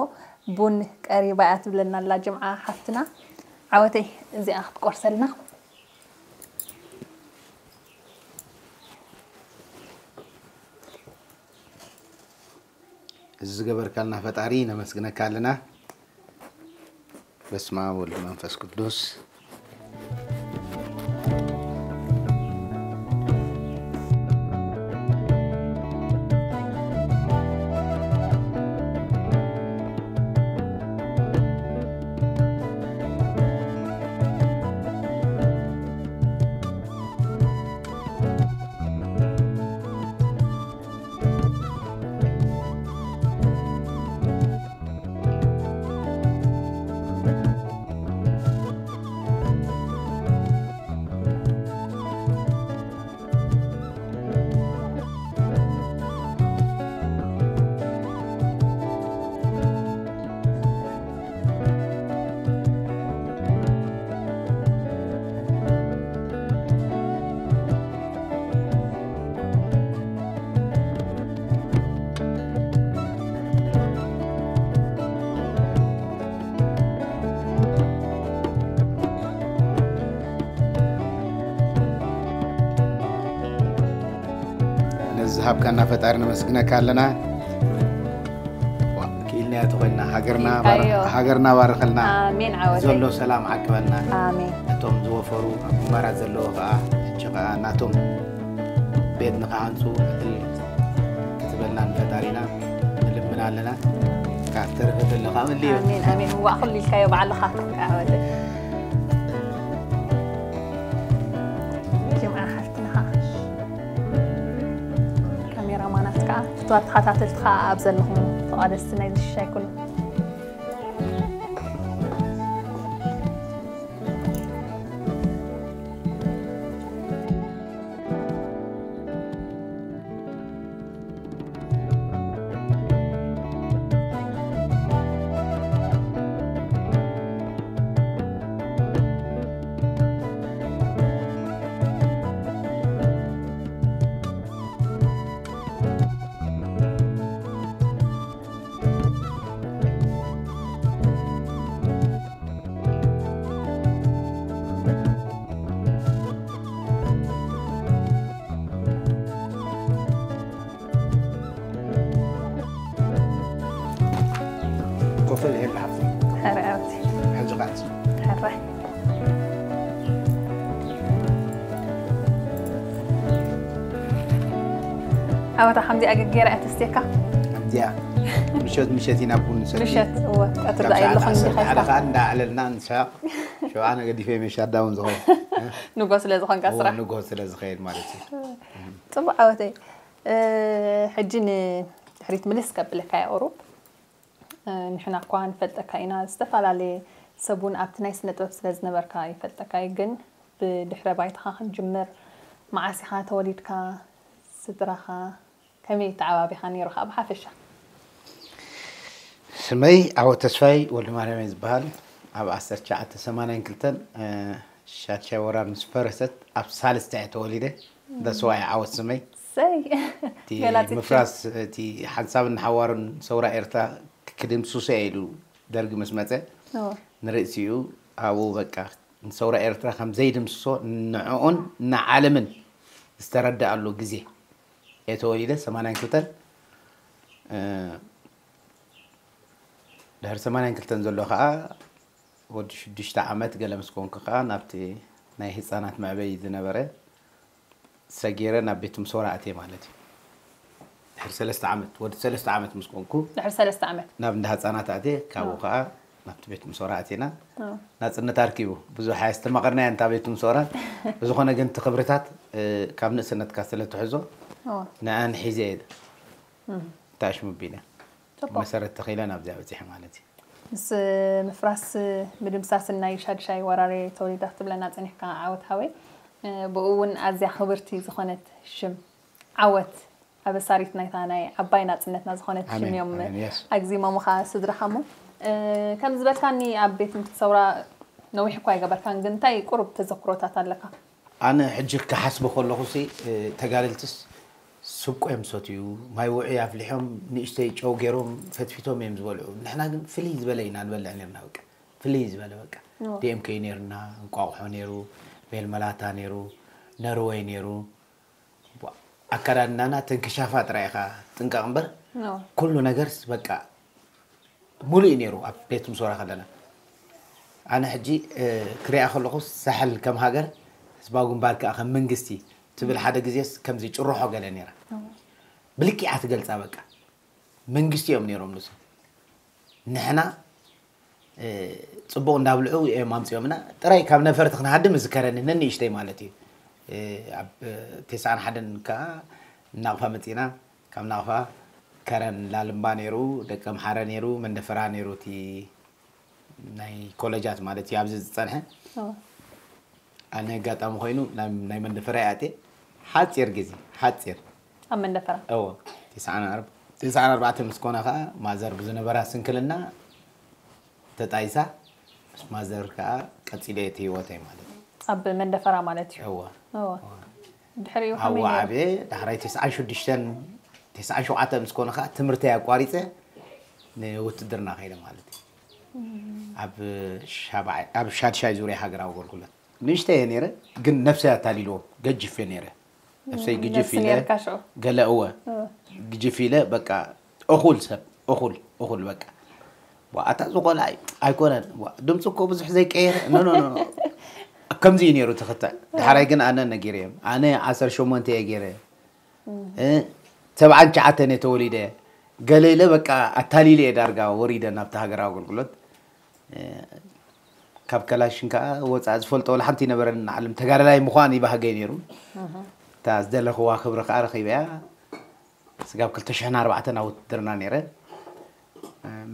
ቡን ቀሪባ እያ ትብለና ኣላ ጀምዓ ሓፍትና። ዓወተይ እዚኣ ክትቆርሰልና። እዚ ዝገበርካልና ፈጣሪ ነመስግነካ ኣለና። በስመ ኣብ ወልድ መንፈስ ቅዱስ። ነዚ ዝሃብካና ፈጣሪ ነመስግነካ ኣለና። ክኢልናዮ ተኾይንና ሃገርና ባር- ኣዮ። ሃገርና ባርኸልና። ኣሜን ዓወተይ። ዘሎ ሰላም ዓቅበልና። ኣሜን። እቶም ዝወፈሩ ኣብ ግንባራት ዘለዎ ከዓ ሕጂ ከዓ ናቶም ቤት ንክሃንፁ ዕድል ክትበልና ንፈጣሪና ንልምን ኣለና። ካብ ተረፈ ዘለካ ምልዮ ኣሜን ኣሜን። እዋ ኩሉ ኢልካዮ ባዕልኻ ዓወተይ። ጅምዓ ሓፍትና ከዓ ካሜራማናት ከዓ ፍትዋት ተኸታተልቲ ከዓ ኣብ ዘለኹም ተቓደስቲ ናይ ዝሽሻይ ኩሉ ኮፈል ይሄድ ሓፍቲ ሕራውቲ ሕጂ ቃልሲ ሕራይ ዓወታ ከምዚኣ ገገራ እያ ተስትየካ ከምዚኣ ምሸት ምሸት ኢና ቡን ንሰቲ ምሸት እወ ቀትር ካብ ዳኣ ሰዓት የለኹም ዓሰርተ ሓደ እንዲኻ ከዓ እንዳዕለልና ንስሕቕ ሸውዓነ ገዲፈ መሻዳ እውን ዝኸውን ንጎ ስለ ዝኾንካ ስራሕ ንጎ ስለ ዝኸይድ ማለት እዩ ፅቡቅ ዓወተይ እ፣ ሕጂ ንድሕሪት ምልስ ከብለካ እያ ቁሩብ እ፣ ንሕና እኳ ንፈልጠካ ኢና ዝተፈላለየ ሰብ እውን ኣብቲ ናይ ስነ ጥበብ ስለ ዝነበርካ ይፈልጠካ እዩ ግን ብድሕረ ባይታኻ ክንጅምር መዓስ ኢኻ ተወሊድካ ስድራኻ ከመይ ተዓባቢኻ ነይሩኻ ብሓፈሻ ስመይ ዓወት ተስፋይ ወልደማርያም እየ ዝበሃል ኣብ ዓሰርተ ትሽዓተ ሰማንያን ክልተን ሻድሻይ ወራር ምስ ፈረሰት ኣብ ሳልስታ እየ ተወሊደ ደስዋ እየ ዓወት ስመይ ሰይ እቲ ምፍራስ እቲ ሓንሳብን ሓዋሩን ሰውራ ኤርትራ ክድምስሶ እየ ኢሉ ደርጊ ምስ መፀ ንርእሲኡ ኣብኡ በቃ ንሰውራ ኤርትራ ከም ዘይድምስሶ ንዕኡን ንዓለምን ዝተረድኣሉ ግዜ እየ ተወሊደ ሰማንያን ክልተን። ድሕሪ ሰማንያን ክልተን ዘሎ ከዓ ወዲ ሽዱሽተ ዓመት ገለ ምስ ኮንኩ ከዓ ናብቲ ናይ ህፃናት መዕበይ ዝነበረ ሰጊረ ናብ ቤት ምሶራ ኣትየ ማለት እዩ። ድሕሪ ሰለስተ ዓመት፣ ወዲ ሰለስተ ዓመት ምስ ኮንኩ ድሕሪ ሰለስተ ዓመት ናብ እንዳ ህፃናት ኣትየ፣ ካብኡ ከዓ ናብቲ ቤት ምሶራ ኣቲና። ናፅነት ኣርኪቡ ብዙሕ ኣየስተማቐርናዮ እንታ ቤት ምሶራ። ብዝኾነ ግን እቲ ክብርታት ካብ ንእስነትካ ስለትሕዞ ንኣን ሒዘ እየ ታሽሙ ቢለ መሰረት ተኺለ ናብዚኣ በፂሐ ማለት እዩ። ምስ ምፍራስ ምድምሳስን ናይ ሻድሻይ ወራሪ ተወሊዳ ክትብለና ፀኒሕካ ዓወት ሓወይ። ብኡ እውን ኣዝያ ክብርቲ ዝኾነት ሽም ዓወት ኣበሳሪት ናይታ ናይ ዓባይ ናፅነትና ዝኾነት ሽም እዮም ኣግዚሞምኻ ስድራኻ። እሞ ከም ዝበልካኒ ኣብ ቤት ትምህርቲ ሰውራ ነዊሕ እኳ ኣይገበርካን፣ ግን እንታይ ቁሩብ ተዘክሮታት ኣለካ? ኣነ ሕጂ ክሓስቦ ከለኹ ሲ ተጋደልትስ ስብቆ እዮም ዝሰትዩ፣ ማይ ውዑይ ኣፍሊሖም ንእሽተይ ጨው ገይሮም ፈትፊቶም እዮም ዝበልዑ። ንሕና ግን ፍልይ ዝበለ ኢና ንበልዕ ነርና። በቃ ፍልይ ዝበለ በቃ ዲኤምከይ ነርና፣ እንቋቑሖ ነሩ፣ ሜልመላታ ነሩ፣ ነርወይ ነሩ። ኣከዳድናና ተንክሻፋ ጥራይ ኢኻ ጥንቀቕ እምበር ኩሉ ነገርስ በቃ ሙሉእ እዩ ነይሩ። ኣብ ቤት ምሶራ ከለና ኣነ ሕጂ ክሪኣ ከለኹ ሳሕል ከም ሃገር፣ ህዝባዊ ግንባር ከዓ ከም መንግስቲ ትብል ሓደ ግዜስ ከምዚ ጭርሖ ገለ ነይራ። ብልኪዓ ትገልፃ በቃ መንግስቲ እዮም ነይሮም ንሱ። ንሕና ፅቡቕ እንዳብልዑ እዮም ኣምፅኦምና። ጥራይ ካብ ነፈርቲ ክንሃድም ዝከረኒ ነንእሽተይ ማለት እዩ። ኣብ ተስዓን ሓደን ከዓ ናቕፋ መፂና። ካብ ናቕፋ ከረን ላልምባ ነይሩ፣ ደቀምሓረ ነይሩ፣ መንደፈራ ነይሩ፣ እቲ ናይ ኮለጃት ማለት እዩ ኣብዚ ዝፀንሐ። ኣነ ኣጋጣሚ ኮይኑ ናይ መንደፈራ ይኣትየ ሓፂር ግዜ ሓፂር ኣብ መንደፈራ እዎ። ተስዓን ኣርባዕተ ምስ ኮነ ከዓ ማዘር ብዝነበራ ስንክልና ተጣይሳ ምስ ማዘር ከዓ ቀፂለ እቲ ህይወተይ ማለት እዩ። ኣብ መንደፈራ ማለት እዩ። እወ። እወ። ድሕሪኡ ኣብኡ ዓብየ ዳሕራይ ተስዓን ሽዱሽተን ተስዓን ሸውዓተን ምስ ኮነ ከዓ ትምህርተይ ኣቋሪፀ ንውትድርና ከይደ ማለት እዩ። ኣብ ሻድሻይ ዙርያ ሃገራዊ ኣገልግሎት ንእሽተይ እየ ነይረ፣ ግን ነብሰይ ኣታሊልዎም ገጅፍ እየ ነይረ። ነብሰይ ግጅፍ ኢለ ገለ እወ ግጅፍ ኢለ በቃ እኹል ሰብ እኹል እኹል በቃ ኣታ ዝቆልዓ ኣይኮነን ድምፂ እኮ ብዙሕ ዘይቀየረ ኖ ኖ ኖ ከምዚ እዩ ነይሩ ትኽተል። ድሓራይ ግን ኣነ ነጊረ እዮም ኣነ ዓሰርተ ሸሞንተ እየ ገይረ ሰብዓን ትሽዓተን እየ ተወሊደ ገለ ኢለ በቃ ኣታሊለ እየ ዳርጋ ወሪደ ናብቲ ሃገራዊ ኣገልግሎት። ካብ ከላሽን ከዓ ወፃእ ዝፈልጦ ወላ ሓንቲ ይነበረን ዓለም ተጋዳላይ ምዃን ይባህገይ ነይሩ። እታ ዝደለኽዋ ክብሪ ከዓ ረኺበያ። ስጋብ ክልተ ሽሕን ኣርባዕተን ኣብ ውትድርና ነይረ።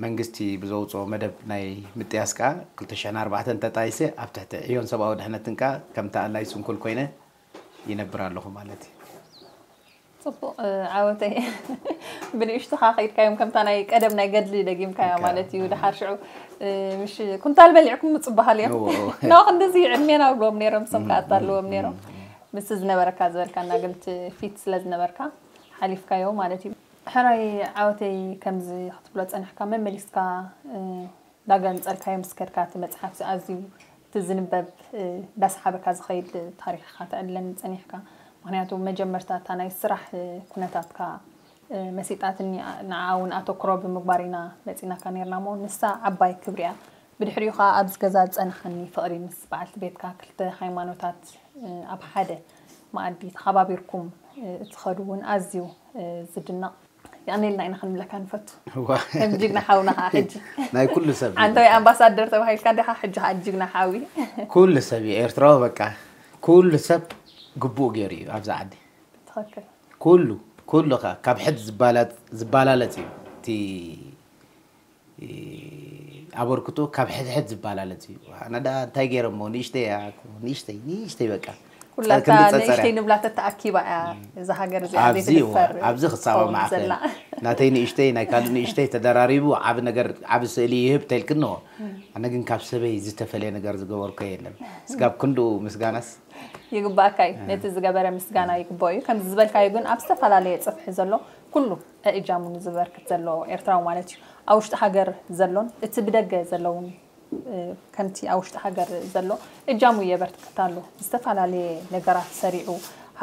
መንግስቲ ብዘውፅኦ መደብ ናይ ምጥያስ ከዓ ክልተ ሽሕን ኣርባዕተን ተጣይሰ ኣብ ትሕቲ ዕዮን ሰብኣዊ ድሕነትን ከዓ ከም ተኣላይ ስንኩል ኮይነ ይነብር ኣለኹ ማለት እዩ። ፅቡቕ ዓወተይ ብንእሽቱኻ ከይድካዮም ከምታ ናይ ቀደም ናይ ገድሊ ደጊምካያ ማለት እዩ። ድሓር ሽዑ ምሽ ኩንታል በሊዕኩም ምፅበሃል እዮም ና ክንድዚ ዕድሜና ብሎም ነይሮም ሰም ከኣታ ኣለዎም ነይሮም ምስ ዝነበረካ ዝበልካና ግን ፊት ስለ ዝነበርካ ሓሊፍካዮ ማለት እዩ። ሕራይ ዓወተይ ከምዚ ክትብሎ ፀንሕካ መመሊስካ ዳገንፀልካዮ ምስ ከድካ እቲ መፅሓፍ እዚ ኣዝዩ እቲ ዝንበብ እንዳሰሓበካ ዝኸይድ ታሪክ ኢኻ ተዕልለኒ ፀኒሕካ። ምክንያቱ መጀመርታ እታ ናይ ስራሕ ኩነታትካ መሲጣትኒ ንዓ እውን ኣተኩሮ ብምግባር ኢና መፂናካ ነርና እሞ ንሳ ዓባይ ክብሪ እያ። ብድሕሪኡ ከዓ ኣብዚ ገዛ ዝፀንሓኒ ፍቅሪ ምስ በዓልቲ ቤትካ ክልተ ሃይማኖታት ኣብ ሓደ መኣዲ ተኸባቢርኩም እትኸዱ እውን ኣዝዩ ዝድነቕ። የቐንየልና ኢና ክንብለካ ንፈቱ። ከም ጅግና ሓውና ከዓ ሕጂ ናይ ኩሉ ሰብ እዩ። ኣንተ ወይ ኣምባሳደር ተባሂልካ እንዲኻ ሕጂ ከዓ ጅግና ሓዊ። ኩሉ ሰብ እዩ ኤርትራዊ በቃ ኩሉ ሰብ ግቡኡ ገይሩ እዩ ኣብዚ ዓዲ። ትኽክል። ኩሉ ኩሉ ከ ካብ ሕድ ዝባላ- ዝባላለፅ እዩ እቲ ኣበርክቶ ካብ ሕድሕድ ዝባላለፅ እዩ። ኣነ ዳ እንታይ ገይረ እሞ ንእሽተይ እያ እኮ፣ ንእሽተይ ንእሽተይ በቃ ኩላታ ጸርቂ ንጸጸር ንእሽተይ እያ። ንብላ ተተኣኪባ እያ እዛ ሃገር እዚኣ ኣብዚ ዘይትድፈር እዋ፣ ኣብዚ ክሳበ ትኸውን ማዕኸን ዘላ። ናተይ ንእሽተይ ናይ ካልእ ንእሽተይ ተደራሪቡ ዓቢ ነገር ዓቢ ስእሊ ይህብ ተልክንዎ። ኣነ ግን ካብ ሰበይ ዝተፈለየ ነገር ዝገበርኮ የለን። ስጋብ ክንድኡ ምስጋናስ ይግባእካ እዩ። ነቲ ዝገበረ ምስጋና ይግባኦ እዩ። ከምዚ ዝበልካዮ ግን ኣብ ዝተፈላለየ ጽፍሒ ዘሎ ኩሉ እእጃሙ ንዝበርክት ዘሎ ኤርትራዊ ማለት እዩ። ኣብ ውሽጢ ሃገር ዘሎን እቲ ብደገ ዘለውን ከምቲ ኣብ ውሽጢ ሃገር ዘሎ እጃሙ የበርክት ኣሎ። ዝተፈላለየ ነገራት ሰሪዑ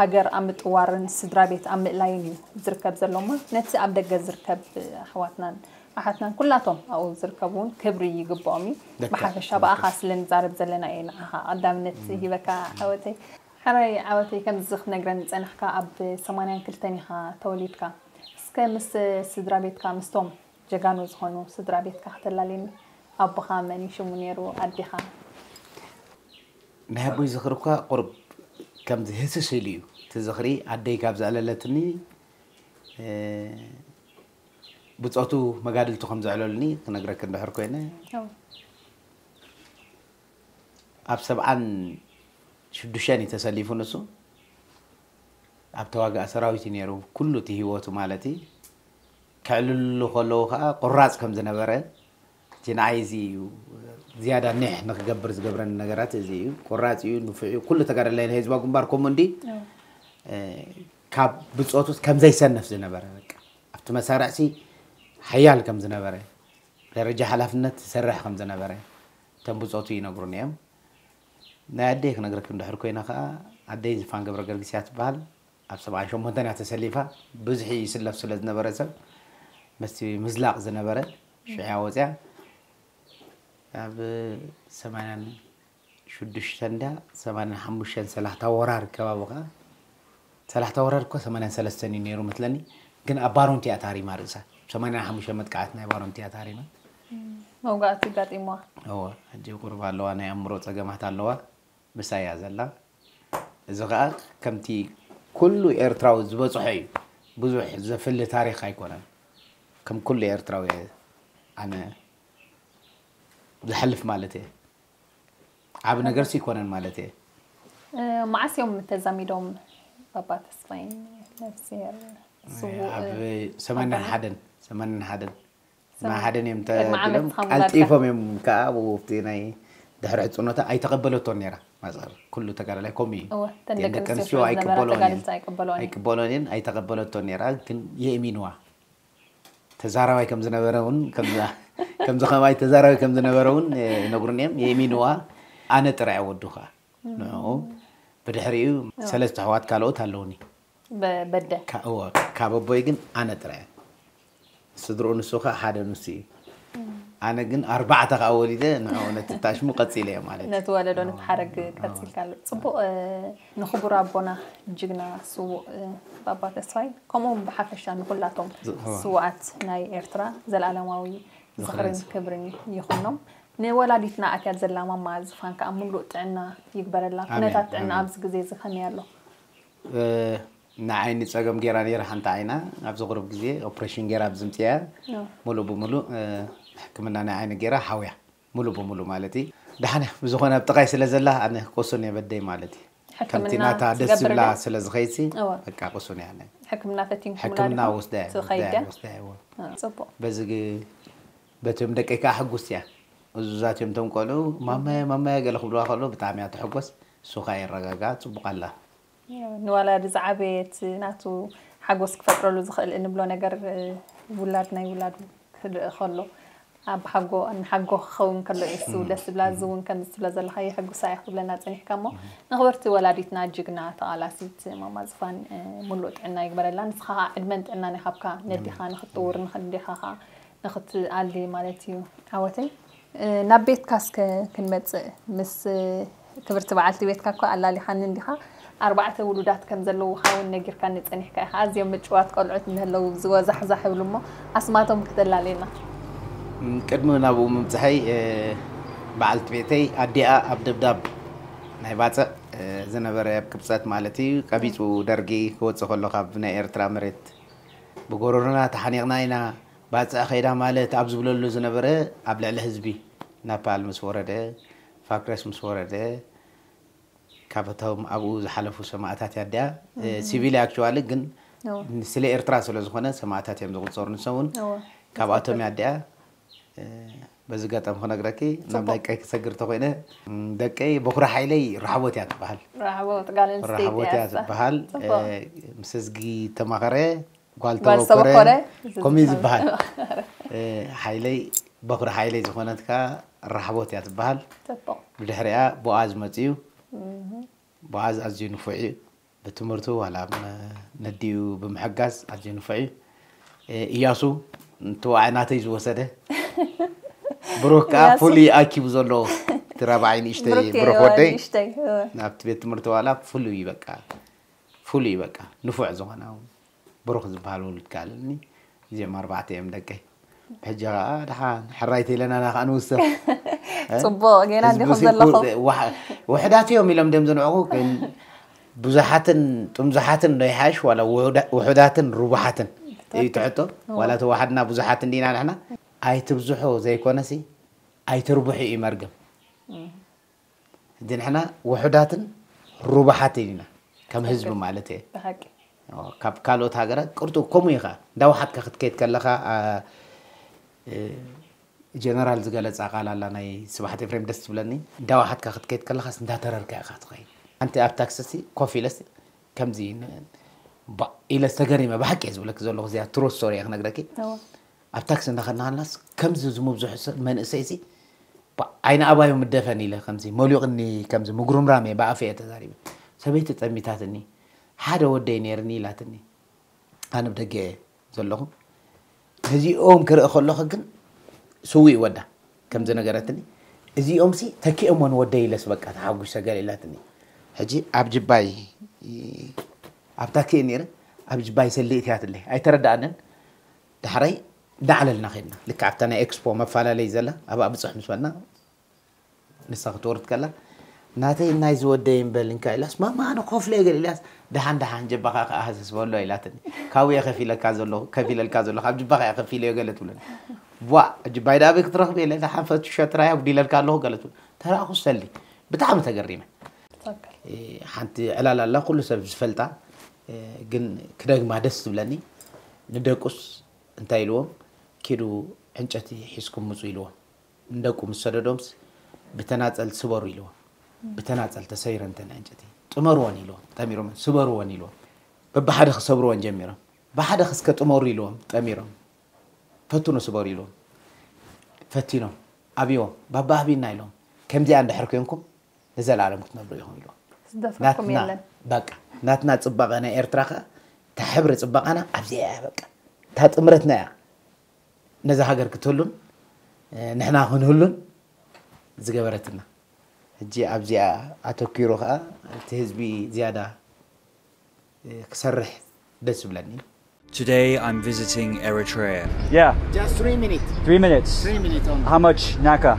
ሃገር ኣብ ምጥዋርን ስድራ ቤት ኣብ ምእላይን እዩ ዝርከብ ዘሎ እሞ፣ ነቲ ኣብ ደገ ዝርከብ ኣሕዋትናን ኣሓትናን ኩላቶም ኣብኡ ዝርከቡ እውን ክብሪ ይግብኦም እዩ። ደካ፣ ብሓፈሻ ብኣኻ ስለ ንዛረብ ዘለና እየ ንዓኻ ቀዳምነት ሂበካ ዓወተይ። ሕራይ ዓወተይ፣ ከምዚ ክትነግረኒ ዝጸናሕካ ኣብ ሰማንያን ክልተን ኢኻ ተወሊድካ። እስከ ምስ ስድራ ቤትካ ምስቶም ጀጋኑ ዝኾኑ ስድራ ቤትካ ከተላልየኒ? ኣቦኻ መን እዩ ሽሙ ነይሩ? ኣዴኻ? ናይ ኣቦይ ዝኽሪ እኳ ቁሩብ ከምዚ ህስስ ኢሉ እዩ እቲ ዝኽሪ። ኣደይ ካብ ዘዕለለትኒ፣ እ፣ ብጾቱ መጋድልቱ ከም ዘዕለሉኒ ክነግረኪ እንድሕር ኮይነ፣ ያው ኣብ ሰብዓን ሽዱሽተን እዩ ተሰሊፉ። ንሱ ኣብ ተዋጋእ ሰራዊት እዩ ነይሩ ኩሉ እቲ ህይወቱ ማለት እዩ። ከዕልሉ ከለዉ ከዓ ቆራፅ ከም ዝነበረ፣ እቲ ንዓይ እዚ እዩ ዝያዳ ኒሕ ንክገብር ዝገብረኒ ነገራት እዚ እዩ። ቆራፅ እዩ፣ ንፉዕ እዩ። ኩሉ ተጋዳላይ ናይ ህዝባዊ ግንባር ከምኡ እንዲ ካብ ብፆቱ ከም ዘይሰነፍ ዝነበረ፣ በቃ ኣብቲ መሳርዕሲ ሓያል ከም ዝነበረ፣ ደረጃ ሓላፍነት ዝሰርሕ ከም ዝነበረ እቶም ብፆቱ ይነግሩኒ እዮም። ናይ ኣደይ ክነግረክ እንድሕር ኮይና ከዓ፣ ኣደይ ዝፋን ገብረ ገርግስ እያ ትበሃል። ኣብ ሰብዓን ሸሞንተን እያ ተሰሊፋ። ብዙሕ ይስለፍ ስለ ዝነበረ ሰብ መስቲ ምዝላቕ ዝነበረ ሽዕያ ወፅያ። ኣብ ሰማንያን ሽዱሽተን እንዳ ሰማንያን ሓሙሽተን ሰላሕታ ወራር ከባቢ ከዓ፣ ሰላሕታ ወራር እኮ ሰማንያን ሰለስተን እዩ ነይሩ መስለኒ፣ ግን ኣብ ባሮንቲ እያ ታሪማ ርእሳ። ሰማንያን ሓሙሽተ መጥቃዕቲ ናይ ባሮንቲ እያ ታሪማ። መውጋእቲ ጋጢምዋ። እወ፣ ሕጂ ቁርብ ኣለዋ፣ ናይ ኣእምሮ ጸገማት ኣለዋ፣ ምሳይ እያ ዘላ። እዚ ኸኣ ከምቲ ኩሉ ኤርትራዊ ዝበጽሖ እዩ። ብዙሕ ዘፍሊ ታሪኽ ኣይኮነን። ከም ኩሉ ኤርትራዊ እየ ኣነ ዝሓልፍ ማለት እየ። ዓቢ ነገርሲ ኣይኮነን ማለት እየ። እ፣ መዓስ እዮም ተዛሚዶም ባባ ተስፋይን ነፍስሄር ስዉእ ኣብ ሰማንያን ሓደን፣ ሰማንያን ሓደን። ሰማንያን ሓደን እዮም ቅድሚ ዓመት ተኣኪቦም፣ ትኻም ቀልጢፎም እዮም ከኣ ኣብኡ ኣብቲ ናይ ድሕሪ ሕጽኖታ ኣይተቐበለቶን ነይራ። ማዘር፣ ኩሉ ተጋዳላይ ከምኡ እዩ። እወ፣ እተን እተን ደቂ ደቂ ኣንስትዮ ኣንስትዮ ስለ ዝነበራ ኣይቅበሎን እየን። ተጋደልቲ ኣይቅበሎን እየን። ኣይቅበሎን እየን፣ ኣይተቐበለቶን ነይራ፣ ግን የእሚንዋ። ተዛራባይ ከም ዝነበረ እውን፣ ከምዛ-፣ ከምዚ ከማይ ተዛራባይ ከም ዝነበረ እውን፣ እ፣ ይነግሩኒ እዮም። የእሚንዋ፣ ኣነ ጥራይ ወዱ ኸኣ። ንዕኡ ብድሕሪኡ ሰለስተ ኣሕዋት ካልኦት ኣለውኒ። በ-፣ በደ። ካ-፣ እወ፣ ካብ ኣቦይ ግን ኣነ ጥራይ። ስድርኡ ንሱ ኸኣ ሓደ ንሱ እዩ። ኣነ ግን ኣርባዕተ ኸኣ ወሊደ፣ ንዕኡ ነቲ ታሽሙ ቀጺለ እየ ማለት እዩ። ነቲ ወለዶ፣ ነቲ ሓረግ ቀጺልካ ኣሎ። ጽቡቕ፣ እ፣ ንኽቡር ኣቦና ጅግና ስዉእ፣ እ፣ ባባ ተስፋይ፣ ከምኡ እውን ብሓፈሻ ንኹላቶም ዝ-፣ እወ። ስዉኣት ናይ ኤርትራ ዘለኣለማዊ ዝኽርን ዝኽርን ክብርን ይኹኖም። ንወላዲትና ኣትያ ዘላ ማማ ዝፋን ከኣ ምሉእ ጥዕና ይግበረላ። ኣሜን፣ ኩነታት ጥዕና ኣሜን። ኣብዚ ግዜ እዚ ከመይ ኣሎ? እ፣ ንዓይኒ ጸገም ገይራ ነይራ ሓንቲ ዓይና፣ ኣብዚ ቁሩብ ግዜ ኦፕሬሽን ገይራ ኣብ ዝምጽያ ኖ። ሙሉእ ብሙሉእ፣ እ፣ ሕክምና ናይ ዓይኒ ገይራ ሓውያ። ሙሉእ ብሙሉእ ማለት እዩ። ደሓን እያ፣ ብዝኾነ ኣብ ጥቓይ ስለ ዘላ ኣነ ቁሱን እየ በደይ ማለት እዩ። ከምቲ ሕክምና ናታ ደስ ዝብላ ትገብር ድያ? ስለ ዝኸይድሲ፣ እወ። በቃ ቁሱን እያ። ኣነ ሕክምና ፈቲንኩምላ ሕክምና ዲኹም? ወስዳ እያ፣ ትኸይድ ወስዳ ድያ? እያ፣ ወስዳ እያ፣ እወ። እ፣ ጽቡቕ። በዚ ግ-፣ በቶም ደቀይ ከዓ ሕጉስ እያ። እዙዛት እዮም እቶም ቆልዑ፣ ማማየ፣ ማማየ ገለ ክብልዋ ከሎ ብጣዕሚ እያ ትሕጎስ። እሱ ከዓ የረጋጋ፣ ጽቡቕ ኣላ። ንወላዲ ዝዓበየ እቲ ናቱ ሓጎስ ክፈጥረሉ ዝኽእል እንብሎ ነገር፣ እ፣ ውላድ ናይ ውላዱ ክልእ ከሎ፣ ኣብ ሓጎ፣ ንሓጎ ክኸውን ከሎ እዩ እሱ ደስ ዝብላ። እዚ እውን ከምዚ ትብሎ ዘለኻ የሕጉሳ እያ ክትብለና ጸኒሕካ እሞ፣ ንኽብርቲ ወላዲትና ጅግና ተቓላሲት ማማ ዝፋን፣ እ፣ ሙሉእ ጥዕና ይግበረላ። ንስኻ ኸዓ ዕድመን ጥዕናን ይሃብካ፣ ነዲኻ ንኽትጥውር፣ ንኽንዴኻ ኸዓ ንኽትኣሊ ማለት እዩ ዓወተይ። እ፣ ናብ ቤትካ እስከ ክንመጽእ፣ ምስ፣ እ፣ ክብርቲ በዓልቲ ቤትካ እኳ ኣላሊኻኒ እንዲኻ፣ ኣርባዕተ ውሉዳት ከም ዘለዉኻ እውን ነጊርካኒ ጸኒሕካ ኢኻ። ኣዝዮም ምጭዋት ቆልዑት እንህለዉ ዝወዛሕዛሕ ይብሉ እሞ፣ ኣስማቶም ከተላልየና። ም፣ ቅድሚ ናብኡ ምብጽሐይ፣ እ፣ በዓልቲ ቤተይ ኣዲኣ ኣብ ደብዳብ ናይ ባጽዕ፣ እ፣ ዝነበረ ኣብ ቅብጸት ማለት እዩ፣ ቀቢጹ ደርጊ ክወጽእ ከሎ ካብ ናይ ኤርትራ መሬት ብጎረሮና ተሓኒቕና ኢና፣ ባጽዕ ኸይዳ ማለት ኣብ ዝብለሉ ዝነበረ፣ ኣብ ልዕሊ ህዝቢ ናፓል ምስ ወረደ፣ ፋክረስ ምስ ወረደ፣ ካብቶም ኣብኡ ዝሓለፉ ሰማእታት እያ ኣዲኣ። እ፣ ሲቪል እያ ኣክቹዋሊ፣ ግን እወ። ስለ ኤርትራ ስለ ዝኾነ ሰማእታት እዮም ዝቑጸሩ ንሶም እውን። እወ። ካብኣቶም እያ ኣዲኣ። እ፣ በዚ ገጠም ክነግረኪ፣ ናብ ጽቡቕ። ደቀይ ክሰግር ተኾይነ፣ ም፣ ደቀይ በኹሪ ሓይለይ ራሕቦት እያ ትበሃል። ራሕቦት ጓል ኣንስተይቲ ራሕቦት እያ እያ እሳ። ትበሃል። ጽቡቕ። እ፣ ምስ እዝጊ ተማኸረ፣ ጓል ጓል ተበኮረ፣ ዝተበኮረ፣ ከምኡ እዩ ዝተበኮረ። ዝበሃል። እ፣ ሓይለይ፣ በኹሪ ሓይለይ ዝኾነት ከኣ ራሕቦት እያ ትበሃል። ጽቡቕ። ብድሕሪኣ ቦኣዝ መጽኡ። ቦኣዝ ኣዝዩ ንፉዕ እዩ። ብትምህርቱ ዋላ ብ-፣ ነዲኡ ብምሕጋዝ ኣዝዩ ንፉዕ እዩ። እ፣ እያሱ፣ ንተባዕ ናተይ ዝወሰደ፣ ብሩክ ከኣ እያሱ። ፍሉይ ኣኪቡ ዘሎ፣ እቲ ራብዓይ ንእሽተይ ብሩክ ብሩክ እየ፣ ወደይ፣ ንእሽተይ፣ እወ። ናብቲ ቤት ትምህርቲ ዋላ ፍሉይ በቃ፣ ፍሉይ በቃ፣ ንፉዕ ዝኾነ ብሩክ ዝበሃል ውሉድ ከኣ ኣለኒ። እዚኦም ኣርባዕተ እዮም ደቀይ። ሕጂ ከኣ ደሓን ሕራይ ተይለና ኢና ከኣ ንውስኽ። እ? ጽቡቕ፣ ጌና ህዝቢ እንዲኹም ሲ-፣ ዘለኹም። ኩ-፣ ዋሕ-፣ ውሑዳት እዮም ኢሎም ድዮም ዝንዕቑ፣ ግን ብዙሓትን ጥምዙሓትን ዶ ይሓይሽ፣ ዋላ ውሑዳ-፣ ውሑዳትን ርቡሓትን እዩ ትኽክል። ትሕቶ? እዎ። ዋላ ተዋሓድና ብዙሓት እንዲና ንሕና? ኣይትብዝሑ ዘይኮነሲ፣ ኣይትርብሑ እዩ መርገም። እም። ሕጂ ንሕና ውሑዳትን ርቡሓትን ኢና፣ ከም ህዝቢ ትኽክል። ማለት እየ። ብሓቂ። ኦ፣ ካብ ካልኦት ሃገራት ቅርጡ ከምኡ ኢኻ። እንዳወሓድካ ክትከይድ ከለኻ፣ ኣ፣ እ፣ ጀነራል ዝገለጻ ቃል ኣላ ናይ ስብሓት ኤፍሬም ደስ ትብለኒ። እንዳወሓድካ ክትከይድ ከለኻስ እንዳተረርካ ኢኻ ትኸይድ። ሓንቲ ኣብ ታክሲ ሲ ኮፍ ኢለስ ከምዚ ን-፣ ባ-፣ ኢለስ ተገሪመ፣ ብሓቂ እየ ዝብለኪ ዘለኹ፣ እዚኣ ትሩ ስቶሪ እየ ክነግረኪ። እዎ። ኣብ ታክሲ እንዳኸድና ከለናስ ከምዚ ዝምብዝሑ ሰብ፣ መንእሰይ ሲ ባ-፣ ዓይኒ ኣባዮም ምደፈን ኢለ ከምዚ መሊቑኒ፣ ከምዚ ምጉርምራም እየ ብኣፈይ እየ ተዛሪበ። ሰበይቲ ጠሚታትኒ፣ ሓደ ወደይ ነይርኒ ኢላትኒ። ኣነ ብደገ እየ ዘለኹ። ነዚኦም ክርኢ ከለኹ ግን ስዉእ ወዳ ከም ዝነገረትኒ፣ እዚኦም ሲ ተኪኦሞን ወደይ ኢለስ በቃ ተሓጒሰ ገለ ኢላትኒ። ሕጂ ኣብ ጅባይ፣ ኣብ ታክሲ እየ ነይረ፣ ኣብ ጅባይ ሰሊእትያትለይ። ኣይተረድኣንን። ዳሕራይ ዳዕለልና ኸድና። ልክዕ ኣብታ ናይ ኤክስፖ መፈላለይ ዘላ፣ ኣብኣ ብጽሕ ምስ በልና፣ ንሳ ክትወርድ ከላ፣ "ናተይ ናይ ዝወደይ እምበል እንካ" ኢላስ፣ "ማማ ኣነ ኮፍለ ገለ" ኢላስ፣ "ደሓን ደሓን ጀባኻ ከኣ ሃሰስ በሎ" ኢላትኒ። "ካብኡ እየ ከፊለካ ዘለኹ፣ ከፊለልካ ዘለኹ፣ ኣብ ጅባኻ እየ ከፊለዮ" ገለ ትብለኒ። "ቧ፣ ጅባይ ደኣ ኣበይ ክትረኽብ?" ኢለ፣ "ደሓን ፈትሾ ጥራይ ኣጉዲለልካ ኣለኹ" ገለ ትብል። ተራእኹ ሰሊ። ብጣዕሚ ተገሪመ። ትኽክል። እ፣ ሓንቲ ዕላል ኣላ፣ ኩሉ ሰብ ዝፈልጣ፣ እ፣ ግን ክደግማ ደስ ትብለኒ። ንደቁስ እንታይ ኢልዎም? "ኪዱ ዕንጨቲ ሒዝኩም ምጹ" ኢልዎም። ንደቁ ምስ ሰደዶምስ፣ "ብተናጸል ስበሩ" ኢልዎም። ብተናጸል ተሰይረን እተን ዕንጨቲ። "ጥመርወን" ኢልዎም፣ ጠሚሮመን። "ስበርወን" ኢልዎም። በብሓደ ክሰብርወን ጀሚሮም። "ብሓደ እስከ ጥመሩ" ኢልዎም፣ ጠሚሮም። "ፈትኑ ስበሩ" ኢልዎም። ፈቲኖም። ኣብዮም። "ባባ ሃቢና" ኢልዎም። "ከምዚኣ እንድሕር ኮይንኩም ንዘለኣለም ክትነብሩ ኢኹም" ኢልዎም። ዝደፍረኩም ናትና፣ የለን። በቃ፣ ናትና ጽባቐ ናይ ኤርትራ ከኣ፣ እታ ሕብሪ ጽባቐና ኣብዚኣ እያ በቃ። እታ ጥምረትና እያ ነዛ ሃገር ክትህሉን፣ እ፣ ንሕና ክንህሉን ዝገበረትና። ሕጂ ኣብዚኣ ኣተኲሩ ከኣ እቲ ህዝቢ ዝያዳ፣ እ፣ ክሰርሕ ደስ ይብለኒ። Today I'm visiting Eritrea. Yeah, Just three minutes. Three minutes. Three minutes only. How much naka?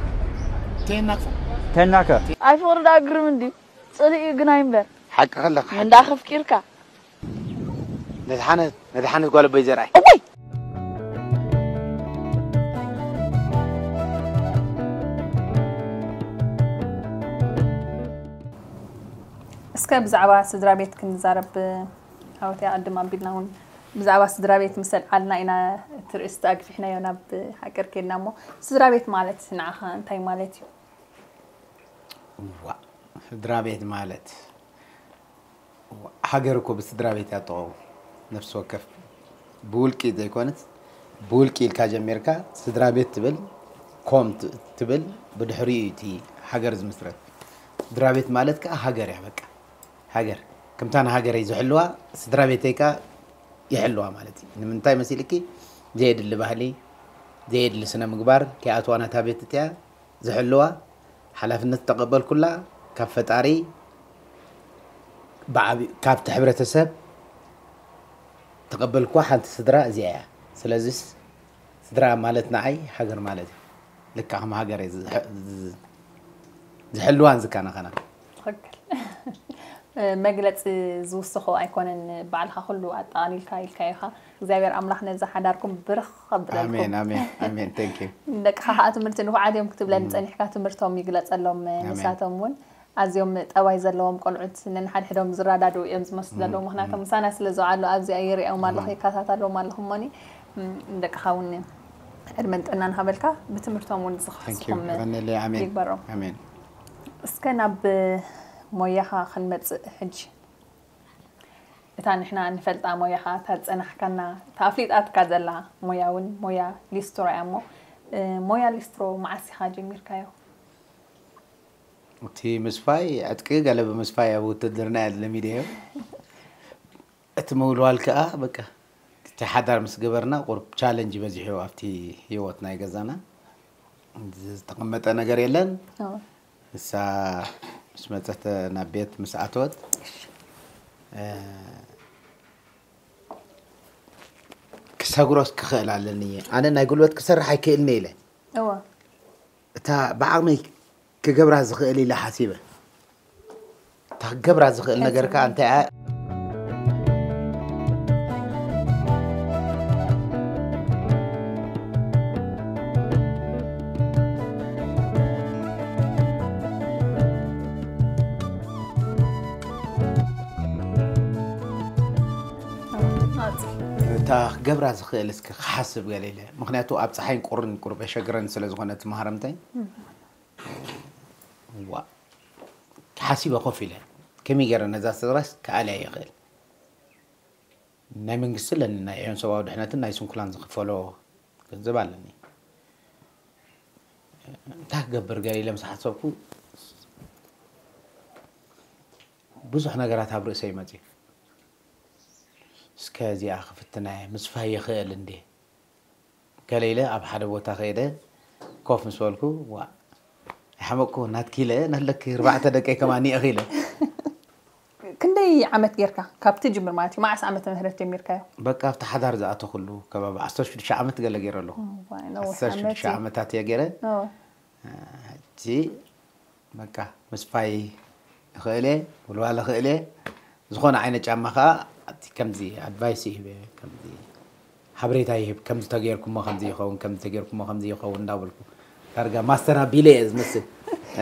Ten naka. Ten naka. ኣይፍቕሪ ደኣ ግርም እንድዩ። ጽልኢ ግን ኣይንበር። ሓቂ ከለኻ ሓቂ። እንዳ ከፍቂርካ። ነድሓነት፣ ነድሓነት ጓል ኣቦይ ዘርኣይ። እወይ! እስከ ብዛዕባ ስድራ ቤት ክንዛረብ፣ ዓወት ኣያ ቅድም ኣቢልና እውን ብዛዕባ ስድራ ቤት ምስ ኣልዓልና ኢና እቲ ርእስቲ ኣግፊሕናዮ ናብ ሓቀር ኬድና። እሞ ስድራ ቤት ማለት ንዓኻ እንታይ ማለት እዩ? ዋእ፣ ስድራ ቤት ማለት ሃገር እኮ ብስድራ ቤት እያ ትቐውም። ነፍሲ ወከፍ ብውልቂ ዘይኮነስ ብውልቂ ኢልካ ጀሚርካ ስድራ ቤት ትብል፣ ኮም ት-፣ ትብል፣ ብድሕሪኡ እዩ እቲ ሃገር ዝምስረት። ስድራ ቤት ማለት ከኣ ሃገር እያ በቃ። ሃገር ከምታ ንሃገረይ ዝሕልዋ ስድራ ቤተይ ከኣ ይሕልዋ ማለት እዩ። ንምንታይ መሲልኪ? ዘየድሊ ባህሊ፣ ዘየድሊ ስነ ምግባር ከይኣትዋ ነታ ቤት እቲኣ ዝሕልዋ ሓላፍነት ዝተቐበልኩላ ካብ ፈጣሪ ብዓቢ-፣ ካብቲ ሕብረተሰብ ተቐበልኩዋ ሓንቲ ስድራ እዚኣ እያ። ስለዚስ ስድራ ማለት ንዓይ ሃገር ማለት እዩ። ልክዕ ከም ሃገር እየ ዝሕ-፣ ዝ-፣ ዝሕልዋን ዝከናኸናን። ትኽክል። መግለጺ ዝውስኾ ኣይኮነን፣ ባዕልኻ ኩሉ ኣጠቓሊልካ ኢልካዮ ኢኻ። እግዚኣብሔር ኣምላኽ ነዛ ሓዳርኩም ብርኽ ከብለልኩም። ኣሜን፣ ኣሜን፣ ኣሜን። Thank you። ደቅኻ ኸዓ ትምህርቲ ንፉዓት እዮም ክትብለኒ እም። ጸኒሕካ፣ ትምህርቶም ይግለጸሎም። ኣሜን። ንሳቶም እውን ኣዝዮም ጠባይ ዘለዎም ቆልዑት፣ ነንሓድሕዶም ዝረዳድኡ እዮም ዝመስሉ ዘለዉ። እም፣ ምኽንያቱ እም። ምሳና ስለ ዝውዓሉ ኣብዚኣ ይሪኦም ኣለኹ፣ እም። ይከታተሎም ኣለኹ። እሞኒ፣ እም፣ ንደቅኻ እውን ዕድመን ጥዕናን ሃበልካ፣ ብትምህርቶም እውን Thank you። ዝኽሕስኹም የቐንየለይ። ኣሜን። ይግበሮም። ኣሜን። እስከ ናብ ሞያኻ ክንመጽእ ሕጂ። እታ ንሕና ንፈልጣ ሞያኻ፣ እታ ዝጸናሕካና፣ እታ ኣፍሊጣትካ ዘላ ሞያ እውን ሞያ ሊስትሮ እያ እሞ፣ እ፣ ሞያ ሊስትሮ መዓስ ኢኻ ጀሚርካዮ? እቲ ምስፋይ ዕጥቂ ገለ ብምስፋይ ኣብ ውትድርና እየ ለሚደዮ። እቲ ምውልዋል ከኣ በቃ እቲ ሓዳር ምስ ገበርና ቁሩብ ቻለንጅ በዚሑ ኣብቲ ህይወት ናይ ገዛና ዝተቐመጠ ነገር የለን። እሳ ምስ መጸት ናብ ቤት ምስ ኣተወት ክሰግሮስ ክኽእል ኣለኒ። ኣነ ናይ ጉልበት ክሰርሕ ኣይክእልኒ ኢለ እታ ብዓቕመይ ክገብራ ዝኽእል ኢለ ሓሲበ። እታ ክገብራ ዝኽእል ነገር ከኣ እንታይ እያ? እታ ክገብራ ዝኽእል እስኪ ክሓስብ ገለ ኢለ። ምኽንያቱ ኣብ ፀሓይን ቁርን ቁሩብ የሸግረን ስለ ዝኾነ እቲ መሃረምተይ። ዋ፣ ሓሲበ ኮፍ ኢለ። ከመይ ገይረ ነዛ ስድራስ ክኣልያ ይኽእል? ናይ መንግስቲ ኣለኒ፣ ናይ ዕዮን ሰብኣዊ ድሕነትን ናይ ስንኩላን ዝኽፈሎ ገንዘብ ኣለኒ። እንታይ ክገብር ገለ ኢለ ምስ ሓሰብኩ፣ ብዙሕ ነገራት ኣብ ርእሰይ መፅዩ። እስከ እዚኣ ክፍትና እየ፣ ምስፋይ ይኽእል እንዴ? ገለ ኢለ ኣብ ሓደ ቦታ ከይደ ኮፍ ምስ በልኩ፣ ዋ፣ ኣይሓመቅኩ፣ ናትኪ ኢለ፣ ናለኪ፣ ኣርባዕተ ደቀይ ከማን እኒኤኺ ኢለ። ክንደይ ዓመት ጌርካ? ካብ ትጅምር ማለት እዩ። መዓስ ዓመተ ምህረት ጀሚርካዮ? በቃ ኣብቲ ሓዳር ዝኣተኹሉ ከባቢ ዓሰርተ ሽዱሽተ ዓመት ገለ ገይረ ኣለኹ። እዋይ፣ ነዊሕ ዓሰርተ ሽዱሽተ ዓመት እዩ። ዓመታት እየ ገይረ። እወ። ሕጂ በቃ ምስፋይ እኽእል እየ፣ ውልዋል እኽእል እየ። ዝኾነ ዓይነት ጫማ ኸዓ እቲ ከምዚ ኣድቫይስ ይህብ እየ፣ ከምዚ ሓበሬታ ይህብ፣ ከምዚ ተገይርኩሞ ከምዚ ይኸውን፣ ከምዚ ተገይርኩሞ ከምዚ ይኸውን እንዳበልኩ ዳርጋ ማስተር ኣቢለ እየ ዝመስል።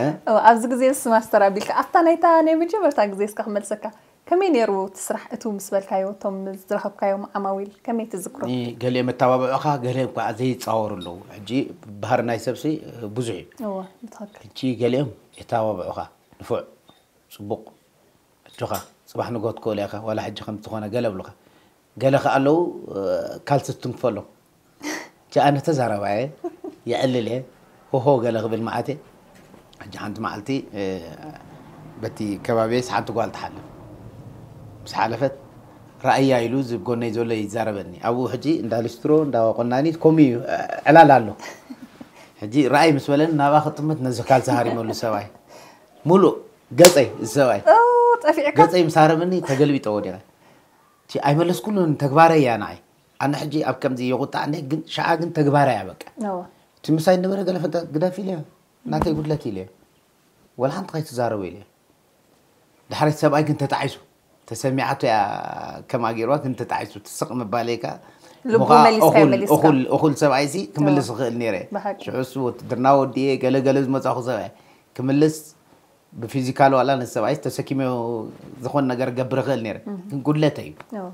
እ? እወ፣ ኣብዚ ግዜ ንስ ማስተር ኣቢልካ፣ ኣብታ ናይታ ናይ መጀመርታ ግዜ እስከ ክመልሰካ። ከመይ ነይሩ እቲ ስራሕ? እቱ ምስ በልካዮ፣ እቶም ዝረኸብካዮም ዓማዊል ከመይ ትዝክሮ? እ፣ ገሊኦም የተባብዑኻ፣ ገሊኦም ከዓ ዘይጻወሩ ኣለዉ። ሕጂ ባህሪ ናይ ሰብሲ ብዙሕ እዩ። እወ፣ ብትኽክል። ሕጂ ገሊኦም የተባብዑኻ፣ ንፉዕ፣ ጽቡቕ፣ ኣጆኻ፣ ጽባሕ ንግሆ ትክእሎ ኢኻ፣ ዋላ ሕጂ ከም ዝኾነ ገለ ብሉኻ። ገለ ከኣ ኣለዉ፣ እ፣ ካልሲ ትትንክፎ ኣለዉ። ጃ ኣነ ተዛራባየ፣ የዕልል እየ፣ ሆሆ ገለ ክብል መዓት እየ። ሕጂ ሓንቲ መዓልቲ፣ እ፣ በቲ ከባቢየስ ሓንቲ ጓል ትሓልፍ። ምስ ሓለፈት ረኣያ ኢሉ እዚ ጎነይ ዘሎ ይዛረበኒ። ኣብኡ ሕጂ እንዳ ሊስትሮ፣ እንዳ ቆናኒት ከምኡ እዩ፣ እ፣ ዕላል ኣሎ። ሕጂ ረኣይ ምስ በለኒ ናብኣ ክጥምት ነዚ ካልሲ ሃሪመሉ ሰብኣይ። ሙሉእ ገጸይ እዚ ሰብኣይ። ኦ፣ ጠፊዕካ? ገጸይ ምስ ሃረመኒ ተገልቢጠ ወዲቐ። እቲ ኣይመለስኩሉን፣ ተግባረይ እያ ንዓይ። ኣነ ሕጂ ኣብ ከምዚ ይቑጣዕ እንደ ግን ሸዓ ግን ተግባረይ እያ በቃ። እወ። እቲ ምሳይ ነበረ ገለ ፈንታ ግደፍ ኢለዮ። ናተይ ጉድለት ኢለዮ። ወላ ሓንቲ ከይትዛረቡ ኢለዮ። ድሕሪ ሰብኣይ ግን ተጣዒሱ። ተሰሚዓቶ እያ ከም ኣገይርዋ ግን ተጣዒሱ። ትስቕ ምባለይ ከኣ ልቡ እሞ ከኣ መሊስካዮ እኹል፣ መሊስካ። እኹል፣ እኹል ሰብኣይ ሲ ክምልስ እወ። ይኽእል ነይረ። ብሓቂ። ሽዑ እሱ ውትድርና ወዲኤ ገለ ገለ ዝመጻኹ ሰብኣይ ክምልስ ብፊዚካል ዋላ ነቲ ሰብኣይ ተሰኪመዮ ዝኾን ነገር ገብር እኽእል ነይረ። እህ። ግን ጉድለተይ እዩ። እዎ።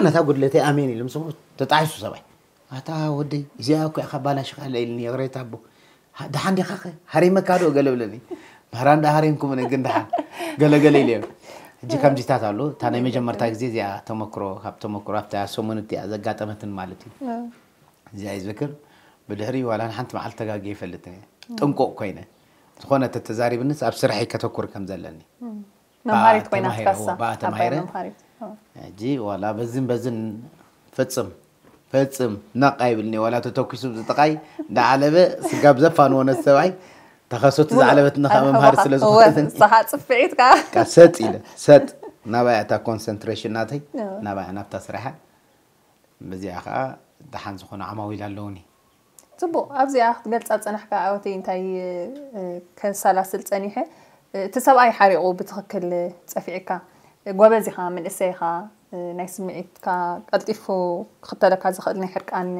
ነታ ጉድለተይ ኣሜን ኢሉ ምስ ተጣዒሱ ሰብኣይ። ኣታ ወደይ፣ እዚኣ እኮ ኢኻ ባላሽኻለ ኢልኒ፣ ይቕሬታ ኣቦ። ሃ-፣ ደሓን ዲኻኸ? ሃሪመካ ዶ? ገለ ብለኒ። ማራ እንዳ ሃሪምኩም እነ ግን ደሓን። ገለ ገለ ኢለዮ። ሕጂ ከምዚታት ኣሎ። እታ ናይ መጀመርታ ግዜ እዚኣ ተመክሮ፣ ካብ ተመክሮ ኣብታ ሰሙን እቲኣ ዘጋጠመትን ማለት እዩ። እዎ። እዚኣ ይዝክር። ብድሕሪ ዋላ ንሓንቲ መዓልቲ ተጋግየ ይፈልጥን እየ። ጥንቁቕ ኮይነ። ዝኾነ ተተዛሪብንስ ኣብ ስርሐይ ከተኩር ከም ዘለኒ። እም። መምሃሪት ብኣ ኮይና ተማሂረ፣ ትካሳ። እዎ፣ ብኣ ዓባይ ተማሂረ። መምሃሪት። እዎ። ሕጂ ዋላ በዝን በዝን ፈጽም፣ ፈጽም፣ ነቕ ኣይብልኒ። ዋላ ተተኩሱ ዝጥቓይ እንዳዓለበ ስጋብ ዘፋንዎ ነቲ ሰብኣይ ተኸሶት ሙሉእ ዝዓለበትኒ ከኣ መምሃሪ ኣንህቦኻ። ስለ እወ፣ ዝኾነትኒ። ንስኻ ጽፍዒት ከኣ። ከኣ ሰጥ ኢለ፣ ሰጥ። ናባይ እታ ኮንሰንትሬሽን ናተይ፣ እወ። ናባይ ናብታ ስራሓ። በዚኣ ኸኣ ደሓን ዝኾኑ ዓማዊል ኣለዉኒ። ጽቡቕ፣ ኣብዚኣ ክትገልጻ ዝጸናሕካ ኣወተይ እንታይ፣ እ፣ ከሰላስል ጸኒሐ፣ እ፣ እቲ ሰብኣይ ሓሪቑ ብትኽክል ጸፊዕካ፣ እ፣ ጎበዝ ኢኻ፣ መንእሰይ ኢኻ፣ እ፣ ናይ ስምዒትካ ቀልጢፉ ክኽተለካ ዝኽእል ናይ ሕርቃን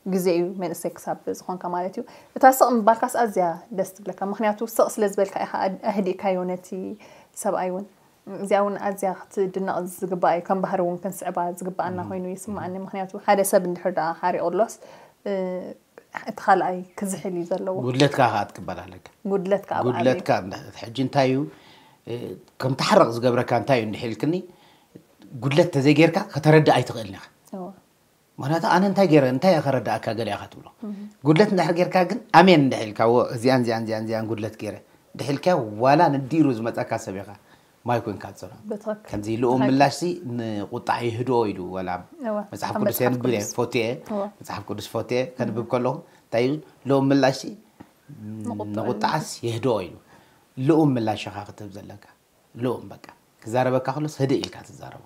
ግዜ እዩ፣ መንእሰይ ክሳብ ዝኾንካ ማለት እዩ። እታ ስቕ ምባልካስ ኣዝያ ደስ ትብለካ፣ ምኽንያቱ ስቕ ስለ ዝበልካ ኢኻ ኣድ-፣ ኣህዲእካዮ ነቲ ሰብኣይ እውን። እዚኣ እውን ኣዝያ ክትድነቕ ዝግባኣ እዩ። ከም ባህሪ እውን ክንስዕባ ዝግባኣና እም። ኮይኑ ይስምዓኒ። ምኽንያቱ ሓደ ሰብ እንድሕር ደኣ ሓሪቑ ኣሎስ፣ እ፣ እቲ ካልኣይ ክዝሕል እዩ ዘለዎ። ጉድለትካ ከኣ ክትቅበል ኣለካ። ጉድለትካ ኣብ ዓቢ። ጉድለትካ እንዳ-፣ ሕጂ እንታይ እዩ፣ እ፣ ከም ትሓረቕ ዝገብረካ እንታይ እዩ እንድሕር ኢልክኒ፣ ጉድለት ተዘይጌርካ ከተረድእ ኣይትኽእልን ኢኻ። እወ። ምኽንያቱ ኣነ እንታይ ገይረ፣ እንታይ እየ ከረድኣካ ገለ ኢኻ ትብሎ። እህ። ጉድለት እንድሕር ጌርካ ግን ኣሜን እንድሕር ኢልካ፣ "እዎ፣ እዚኣን፣ እዚኣን፣ እዚኣን፣ እዚኣን ጉድለት ገይረ" እንድሕር ኢልካ፣ ዋላ ንዲሩ ዝመጻካ ሰብ ኢኻ። ማይ ኮንካ ትጸልኦ። ብትኽክል ከምዚ ልኡም ምላሽ ሲ ንቁጣዕ ይህድኦ ኢሉ ወላ እወ፣ መጽሓፍ ኣብ ቅዱስ መጽሓፍ የንብብ እየ ቅዱስ። ፎቴ እወ። መጽሓፍ ቅዱስ ፎቴ ከንብብ ከለኹ እንታይ እዩ ልኡም ምላሽ ሲ ንቁጣዕስ የህድኦ ኢሉ። ልኡም ምላሽ ኢኻ ክትህብ ዘለካ። ልኡም በቃ ክዛረበካ ከሎስ ህድእ ኢልካ ትዛረቦ።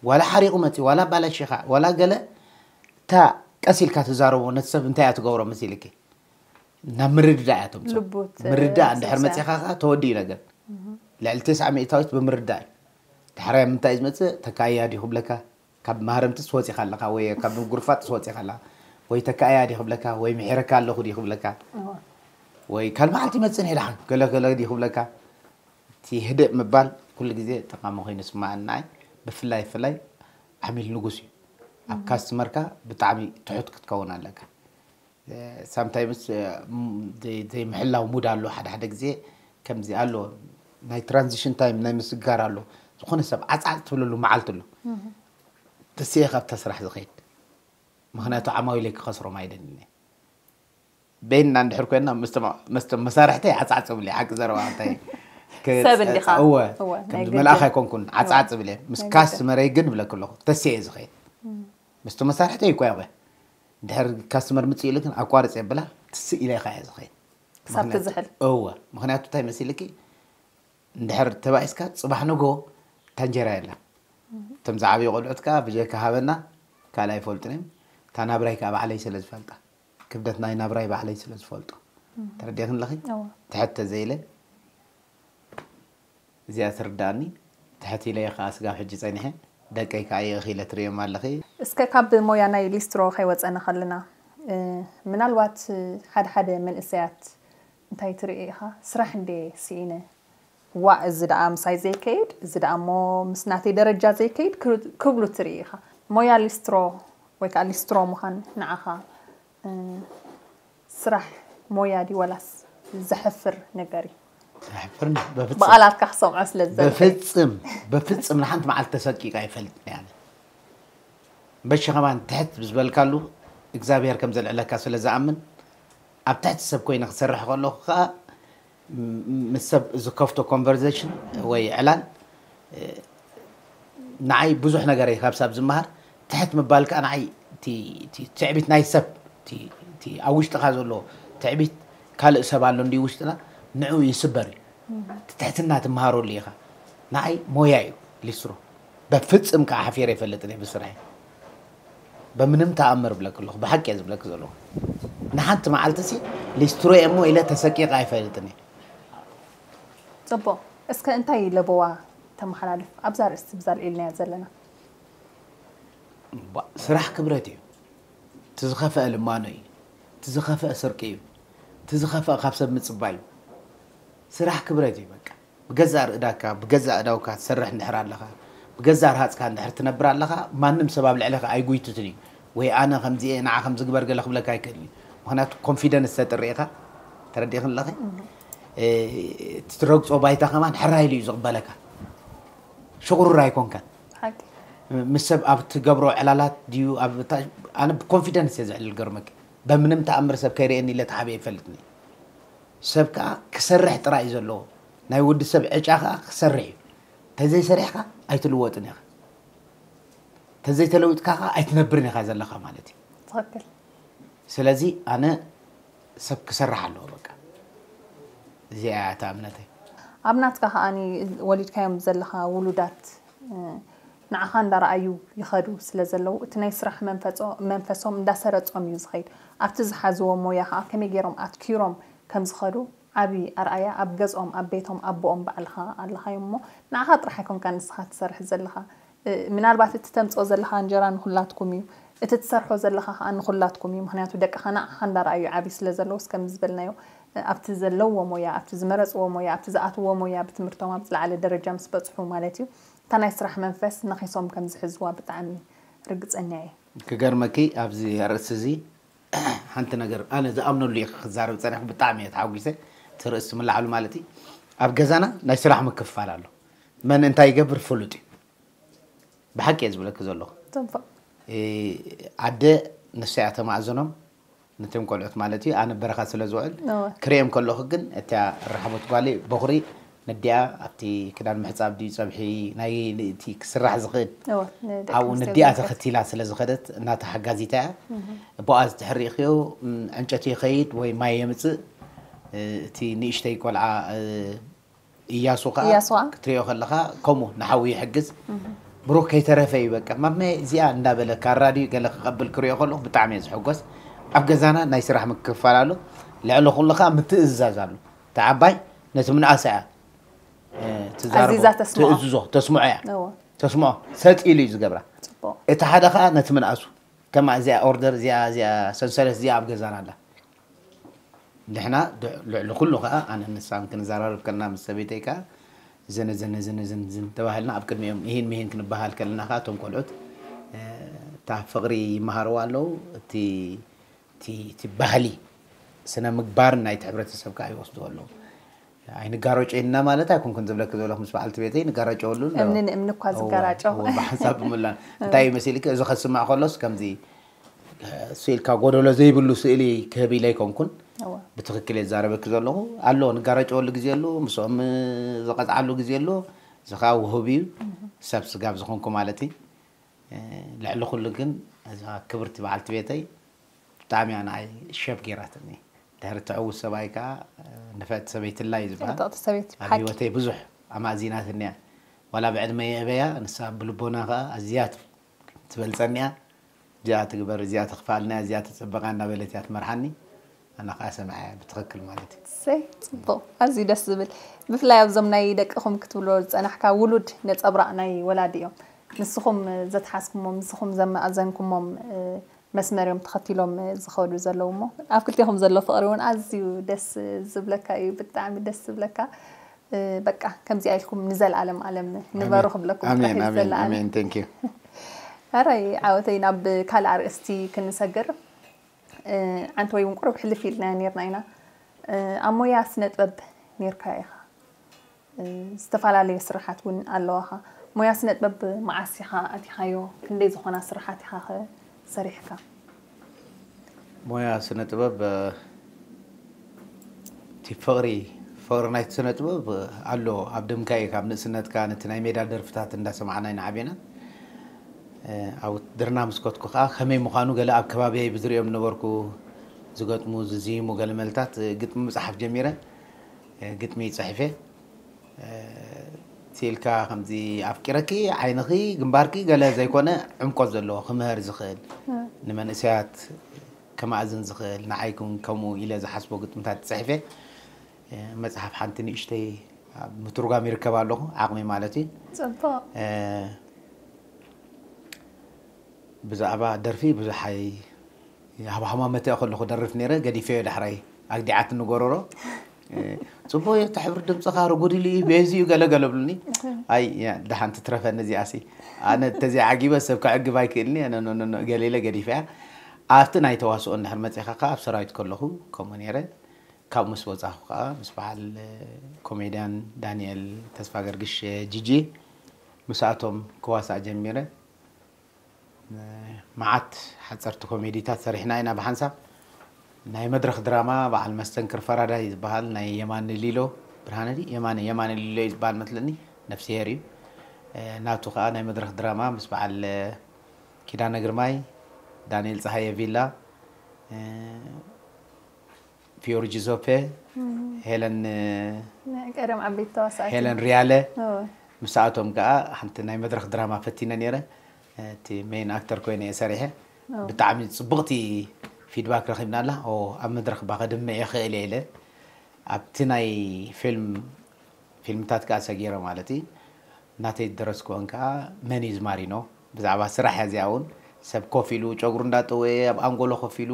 ዋላ ሓሪቑ መፂ ዋላ ባላሽኻ ዋላ ገለ እታ ቀስ ኢልካ ትዛረቦ ነቲ ሰብ እንታይ እያ ትገብሮ መሲልኪ ናብ ምርድዳእ እያ ተምፅኦ። ልቡ ት- ምርዳእ እንድሕር ትምፅእ። መፂኻ ከዓ ተወዲኡ ነገር ልዕሊ ተስዓ ሚእታዊት ብምርዳእ እዩ። ዳሕራይ ምንታይ እዩ ዝመፅእ ተካእያ ዲኹ ብለካ ካብ ማህረምትስ ወፂኻ ኣለኻ ወይ ካብ ጉርፋጥስ ወፂኻ ኣለኻ ወይ ተካእያ ዲኹ ብለካ ወይ ምሒረካ ኣለኹ ዲኹ ብለካ እወ። ወይ ካልእ መዓልቲ ይመፅእ ነይራ ገለ ገለ ዲኹ ብለካ እቲ ህድእ ምባል ኩሉ ግዜ ጠቃሚ ኮይኑ ስማዓና ብፍላይ ፍላይ ዓሚል ንጉስ እዩ። ኣብ ካስትመርካ ብጣዕሚ ትሑት ክትከውን ኣለካ። ሳምታይምስ ዘይምሕላው ሙድ ኣሎ ሓደ ሓደ ግዜ ከምዚ ኣሎ ናይ ትራንዚሽን ታይም ናይ ምስግጋር ኣሎ። ዝኾነ ሰብ ዓፃዕ ትብለሉ መዓልቲ ኣሎ ተስየ ካብታ ስራሕ ዝኸይድ ምክንያቱ ዓማዊለይ ክኸስሮም ኣይደልን እየ። በይንና እንድሕር ኮይና መስቶም መሳርሕተይ ዓፃዕ ፅብል እየ ሓቂ ዘረባ እንታይ ሰብ እንዲኻ እወ እወ፣ ናይ ከምዚ ግድን። መልኣኽ ኣይኮንኩን ዓፃዕ ፅብል እየ ምስ ናይ ካስትመረይ ግን ብለክ ኣለኹ ተስየ እየ ዝኸይድ ምስቶም መሳርሕተይ ይኮ ያበ ድሕር ካስትመር ምፅእ ኢሉ ግን ኣቋርፅ የብላ ትስእ ኢለ ኢኻ እየ ዝኸይድ ክሳብ ትዝሕል እወ ምክንያቱ እንታይ መሲልኪ እንድሕር ተባኢስካ ፅባሕ ንጎ ታንጀራ የላ እቶም ዝዓበዩ ቆልዑት ከዓ ብጀካ ሃበና ካልእ ኣይፈልጡን እዮም እታ ናብራይ ከዓ ባዕለይ ስለ ዝፈልጣ ክብደት ናይ ናብራይ ባዕለይ ስለ ዝፈልጦ ተረዲእክን ኣለኺ እወ። ትሕት ተዘይለ እዚኣ ትርዳእኒ ትሕት ኢለ ከዓ ስጋብ ሕጂ ፀኒሐ ደቀይ ከዓ የእኺለ ትርእዮም ኣለኺ እስከ ካብ ሞያ ናይ ሊስትሮ ከይወፀና ከለና እ፣ ምናልባት ሓደ ሓደ መንእሰያት እንታይ ትርኢ ኢኻ ስራሕ እንደ ስኢነ ዋእ እዚ ደኣ ምሳይ ዘይከይድ እዚ ደኣ እሞ ምስ ናተይ ደረጃ ዘይከይድ ክብሉ ትርኢ ኢኻ ሞያ ሊስትሮ ወይ ከዓ ሊስትሮ ምዃን ንዓኻ እ፣ ስራሕ ሞያ ድዩ ወላስ ዘሕፍር ነገር እዩ ኣሕፍርኒ በፍፅም ብቓላትካ ክሰምዖ ስለ ዝደሊ በፍፅም በፍፅም ንሓንቲ መዓልቲ ተሰቂቀ ኣይፈልጥን እያ በሺ ከማን ትሕት ዝበልካሉ እግዚኣብሔር ከም ዘልዕለካ ስለ ዝኣምን ኣብ ትሕቲ ሰብ ኮይነ ክሰርሕ ከለኹ ከዓ ም- ምስ ሰብ ዝከፍቶ ኮንቨርሴሽን ወይ ዕላል ንዓይ ብዙሕ ነገር እየ ካብ ሳብ ዝመሃር ትሕት ምባል ከዓ ንዓይ እቲ- እቲ ትዕቢት ናይ ሰብ እቲ- እቲ ኣብ ውሽጥኻ ዘሎ ትዕቢት ካልእ ሰብ ኣሎ እንዲ ውሽጥና ንዑ ይስበር እዩ እቲ ትሕትና ትመሃረሉ ኢኻ ንዓይ ሞያ እዩ ሊስትሮ በፍፅም ከዓ ሓፊረ ይፈልጥን እየ ብስራይ በምንም ተኣምር ብለክ ኣለኹ ብሓቂ እየ ዝብለክ ዘለኹ ንሓንቲ መዓልቲ ሲ ሊስትሮ እየ እሞ ኢለ ተሰቂቐ ኣይፈልጥን እየ ፅቡቕ እስከ እንታይ ለበዋ ተመሓላልፍ ኣብዛ ርእስቲ ብዛ ልዒልናያ ዘለና ባ- ስራሕ ክብረት እዩ እቲ ዝኸፍአ ልማኖ እዩ እቲ ዝኸፍአ ስርቂ እዩ እቲ ዝኸፍአ ካብ ሰብ ምፅባይ እዩ ስራሕ ክብረት እዩ በቃ ብገዛእ ርእዳካ ብገዛእ እዳውካ ትሰርሕ እንድሕር ኣለኻ ብገዛእ ርሃፅካ እንድሕር ትነብር ኣለኻ ማንም ሰብ ኣብ ልዕለኻ ኣይጉይትትን እዩ ወይ ኣነ ከምዚ እየ ንዓ ከምዚ ግበር ገለ ክብለካ ኣይክእልን እዩ ምክንያቱ ኮንፊደንስ ተጥሪ ኢኻ ተረዲእኽን ኣለኺ እ፣ እቲ ትረግፆ ባይታ ከማን ሕራይ ኢሉ እዩ ዝቕበለካ ሽቑሩር ኣይኮንካን ሓቂ ምስ ሰብ ኣብ ትገብሮ ዕላላት ድዩ ኣብ እታ- ኣነ ብኮንፊደንስ እየ ዝዕልል ገርመክ በምንም ተኣምር ሰብ ከይርእየኒ ኢለ ተሓቢአ ይፈልጥኒ ሰብ ከዓ ክሰርሕ ጥራይ እዩ ዘለዎ ናይ ወዲ ሰብ ዕጫ ከዓ ክሰርሕ እዩ ተዘይሰሪሕካ ኣይትልወጥን ኢኻ ተዘይተለዊጥካ ከዓ ኣይትነብርን ኢኻ ዘለኻ ማለት እዩ ትኽክል ስለዚ ኣነ ሰብ ክሰርሕ ኣለዎ በቃ እዚኣ እያ እታ እምነተይ ኣብ ናትካ ከዓኒ ወሊድካዮም ዘለኻ ውሉዳት እ፣ ንዓኻ እንዳረኣዩ ይኸዱ ስለ ዘለዉ እቲ ናይ ስራሕ መንፈሶ- መንፈሶም እንዳሰረጾም እዩ ዝኸይድ ኣብቲ ዝሓዝዎ ሞያ ከዓ ከመይ ገይሮም ኣትኪሮም ከም ዝኸዱ ዓብዪ ኣርኣያ ኣብ ገዝኦም ኣብ ቤቶም ኣቦኦም ባዕልኻ ኣለኻዮም እሞ ንዓኻ ጥራሕ ኣይኮንካ ንስኻ ትሰርሕ ዘለኻ እ፣ ምናልባት እቲ ተምፅኦ ዘለኻ እንጀራ ንኹላትኩም እዩ እቲ ትሰርሖ ዘለኻ ከዓ ንኹላትኩም እዩ ምክንያቱ ደቅኻ ንዓኻ እንዳረኣዩ ዓብዪ ስለ ዘለዉ እስከም ዝበልናዮ እ፣ ኣብቲ ዘለውዎ ሞያ ኣብቲ ዝመረፅዎ ሞያ ኣብቲ ዝኣትዎ ሞያ ብትምህርቶም ኣብ ዝለዓለ ደረጃ ምስ በፅሑ ማለት እዩ እታ ናይ ስራሕ መንፈስ ነኺሶም ከም ዝሕዝዋ ብጣዕሚ ርግፀኛ እየ ክገርመኪ ኣብዚ ርእሲ እዚ ሓንቲ ነገር ኣነ ዝኣምነሉ እዩ ክዛረብ ፀኒሕ ብጣዕሚ እየ ተሓጒሰ እቲ ርእሲ ምላዕሉ ማለት እዩ ኣብ ገዛና ናይ ስራሕ ምክፍፋል ኣሎ መን እንታይ ይገብር ፍሉጥ እዩ ብሓቂ እየ ዝብለኪ ዘለኹ ፅቡቅ ኣደ ንሰያ ተማእዘኖም ነቶም ቆልዑት ማለት እዩ ኣነ በረኻ ስለ ዝውዕል እወ። ክርእዮም ከለኹ ግን እታ ረሓቦት ጓለይ በኹሪ ነዲኣ ኣብቲ ክዳን ምሕጻብ ድዩ ጸብሒ ናይ እቲ ክስራሕ ዝኽእል ኣብኡ ነዲኣ ተኸቲላ ስለ ዝኸደት እናታ ሓጋዚታ እያ። ብኣ ዝትሕሪእኽዮ ዕንጨት ይኸይድ ወይ ማይ የምፅእ። እቲ ንእሽተይ ቆልዓ እያሱ ከዓ ክትሪኦ ከለኻ ከምኡ ንሓዊ ይሕግዝ። ብሩክ ከይተረፈ እዩ በቃ ማመ እዚኣ እንዳበለ ካራ ድዩ ገለ ክቐብል ክሪኦ ከለኹ ብጣዕሚ እየ ዝሕጎስ። ኣብ ገዛና ናይ ስራሕ ምክፍፋል ኣሎ። ልዕሊ ኩሉ ከዓ ምትእዝዛዝ ኣሎ። እታ ዓባይ ነቲ ምንኣሳ እያ ትዛረቦ፣ ተእዝዞ፣ ተስምዖ እያ። ተስምዖ ሰጥ ኢሉ እዩ ዝገብራ። እቲ ሓደ ከዓ ነቲ ምንኣሱ ከማ እዚኣ ኦርደር እዚኣ እዚኣ ሰንሰለት እዚኣ ኣብ ገዛና ኣላ። ንሕና ልዕሊ ኩሉ ከዓ ኣነ ንሳን ክንዘራረብ ከለና ምስ ሰበይተይ ከዓ ዝን ዝን ዝን ዝን ዝን ተባሂልና ኣብ ቅድሚኦም ይህን ምሂን ክንበሃል ከለና ከዓ እቶም ቆልዑት እታ ፍቕሪ ይመሃርዋ ኣለዉ። እቲ እቲ ባህሊ ስነ ምግባርን ናይቲ ሕብረተሰብ ከዓ ይወስድዎ ኣለዉ። ኣይንጋረጮ ኢና ማለት ኣይኮንኩን ዝብለኪ ዘለኹ ምስ በዓልቲ ቤተይ ንጋረጨወሉ እምኒ ንእምኒ እኳ ዝጋራጨው ብሓንሳብ ብምላን እንታይ እዩ መሲልኪ እዚ ከስማዕ ከሎስ ከምዚ ስኢልካ ጎደሎ ዘይብሉ ስእሊ ክህብ ኢለ ኣይኮንኩን። ብትኽክል የዛረበኪ ዘለኹ ኣሎ ንጋረጨወሉ ግዜ ኣሎ ምስኦም ዝቐፅዓሉ ግዜ ኣሎ። እዚ ከዓ ውሁብ እዩ። ሰብ ስጋብ ዝኾንኩ ማለት እዩ። ልዕሊ ኩሉ ግን እዛ ክብርቲ በዓልቲ ቤተይ ብጣዕሚ እያ ንዓይ ሸብ ገይራትኒ። ድሕሪ ትዕውት ሰብኣይ ከዓ ንፍዕቲ ሰበይትላ እዩ ዝበሃል። ኣብ ህይወተይ ብዙሕ ኣማእዚናትኒ እያ። ዋላ ብዕድመ የእበያ ንሳ ብልቦና ከዓ ኣዝያ ትበልፀኒ እያ። እዚኣ ትግበር እዚኣ ተኽፍኣልና እያ እዚኣ ተፀበቃ እናበለት እያ ትመርሓኒ። ኣነ ከዓ ሰምዐ ብትኽክል ማለት እዩ። እሰይ ፅቡቕ ኣዝዩ ደስ ዝብል። ብፍላይ ኣብዞም ናይ ደቅኹም ክትብሎ ዝፀናሕካ ውሉድ ነፀብራቕ ናይ ወላዲ እዮም። ንስኹም ዘትሓዝኩሞም ንስኹም ዘመኣዘንኩሞም መስመር እዮም ተኸቲሎም ዝኸዱ ዘለዉ እሞ ኣብ ክልቴኹም ዘሎ ፍቕሪ እውን ኣዝዩ ደስ ዝብለካ እዩ። ብጣዕሚ ደስ ዝብለካ። በቃ ከምዚኣ ኢልኩም ንዘለኣለም ኣለም ንበሩ ክብለኩም ኣሜን ኣሜን ኣሜን thank you። ሕራይ ዓወተይ ናብ ካልእ ኣርእስቲ ክንሰግር። ዓንተ ወይ እውን ቁሩብ ሕልፍ ኢልና ኔርና ኢና። ኣብ ሞያ ስነ ጥበብ ኔርካ ኢኻ። ዝተፈላለዩ ስራሓት እውን ኣለዋኻ። ሞያ ስነ ጥበብ መዓስ ኢኻ ኣቲኻዮ? ክንደይ ዝኾና ስራሓት ኢኻ ኸ ሰሪሕካ? ሞያ ስነ ጥበብ እቲ ፍቕሪ ፍቕሪ ናይቲ ስነ ጥበብ ኣሎ ኣብ ደምካ እዩ ካብ ንእስነትካ ነቲ ናይ ሜዳ ደርፍታት እንዳሰማዕና ኢና ዓብና። ኣብ ውትድርና ምስ ከድኩ ከዓ ከመይ ምዃኑ ገለ ኣብ ከባቢየይ ብዝሪኦም ነበርኩ ዝገጥሙ ዝዝይሙ ገለ መልታት ግጥሚ ምፅሓፍ ጀሚረ። ግጥሚ ይፅሕፍ እየ። ስኢልካ ከምዚ ኣፍቂረኪ ዓይንኺ ግንባርኪ ገለ ዘይኮነ ዕምቆት ዘለዎ ክምህር ዝኽእል ንመንእሰያት ከማእዝን ዝኽእል ንዓይ እውን ከምኡ ኢለ ዝሓስቦ ግጥምታት ይፅሕፍ እየ። መፅሓፍ ሓንቲ ንእሽተይ ኣብ ምትርጓም ይርከብ ኣለኹ ዓቕሚ ማለት እዩ። ፅቡቕ። ብዛዕባ ደርፊ ብዙሕ ኣይ ሃብሃማ መተአ ከለኹ ደርፍ ነይረ ገዲፈዮ ዳሕራይ ኣግዲዓትኒ ጎረሮ። ፅቡቅ እዩ እቲ ሕብሪ ድምፅኻ ርጉድ ኢሉ እዩ ቤዚ እዩ ገለገለ ብሉኒ። ኣይ ደሓን ትትረፈኒ እዚኣ ሲ ኣነ ተዘይዓጊበ ሰብ ከዕግብ ኣይክእልኒ ገለ ኢለ ገዲፈያ። ኣብቲ ናይ ተዋስኦ እንድሕር መፂኻ ከዓ ኣብ ሰራዊት ከለኹ ከምኡ ነይረ። ካብኡ ምስ ወፃኹ ከዓ ምስ በዓል ኮሜድያን ዳንኤል ተስፋገርግሽ ጂጂ ምስኣቶም ክዋሳእ ጀሚረ። መዓት ሓፀርቲ ኮሜዲታት ሰሪሕና ኢና ብሓንሳብ። ናይ መድረኽ ድራማ በዓል መስተንክር ፈራዳይ ዝበሃል ናይ የማነ ሊሎ ብርሃነ ድዩ? የማነ የማነ ሊሎ እዩ ዝበሃል መስለኒ። ነፍስሄር እዩ። ናቱ ከዓ ናይ መድረኽ ድራማ ምስ በዓል ኪዳነ ግርማይ፣ ዳንኤል ፀሃየ ቪላ፣ ፊዮሪ ጂዞፔ፣ ሄለን ናይ ቀደም ዓበይቲ ተዋሳእቲ ሄለን ሪያለ እወ። ምስኣቶም ከዓ ሓንቲ ናይ መድረኽ ድራማ ፈቲነ ነይረ። እቲ ሜን ኣክተር ኮይነ እየ ሰሪሐ። እወ። ብጣዕሚ ፅብቕቲ ፊድባክ ረኺብና ኣላ። ኦ ኣብ መድረኽ ባ ከድምዕ ይኽእል እየ ኢለ ኣብቲ ናይ ፊልም ፊልምታት ከዓ ሰጊረ ማለት እዩ። ናተይ ዝደረስክወን ከዓ መን እዩ ዝማሪኖ ብዛዕባ ስራሕ እያ እዚኣ እውን ሰብ ኮፍ ኢሉ ጨጉሩ እንዳጠወየ ኣብ ኣንጎሎ ኮፍ ኢሉ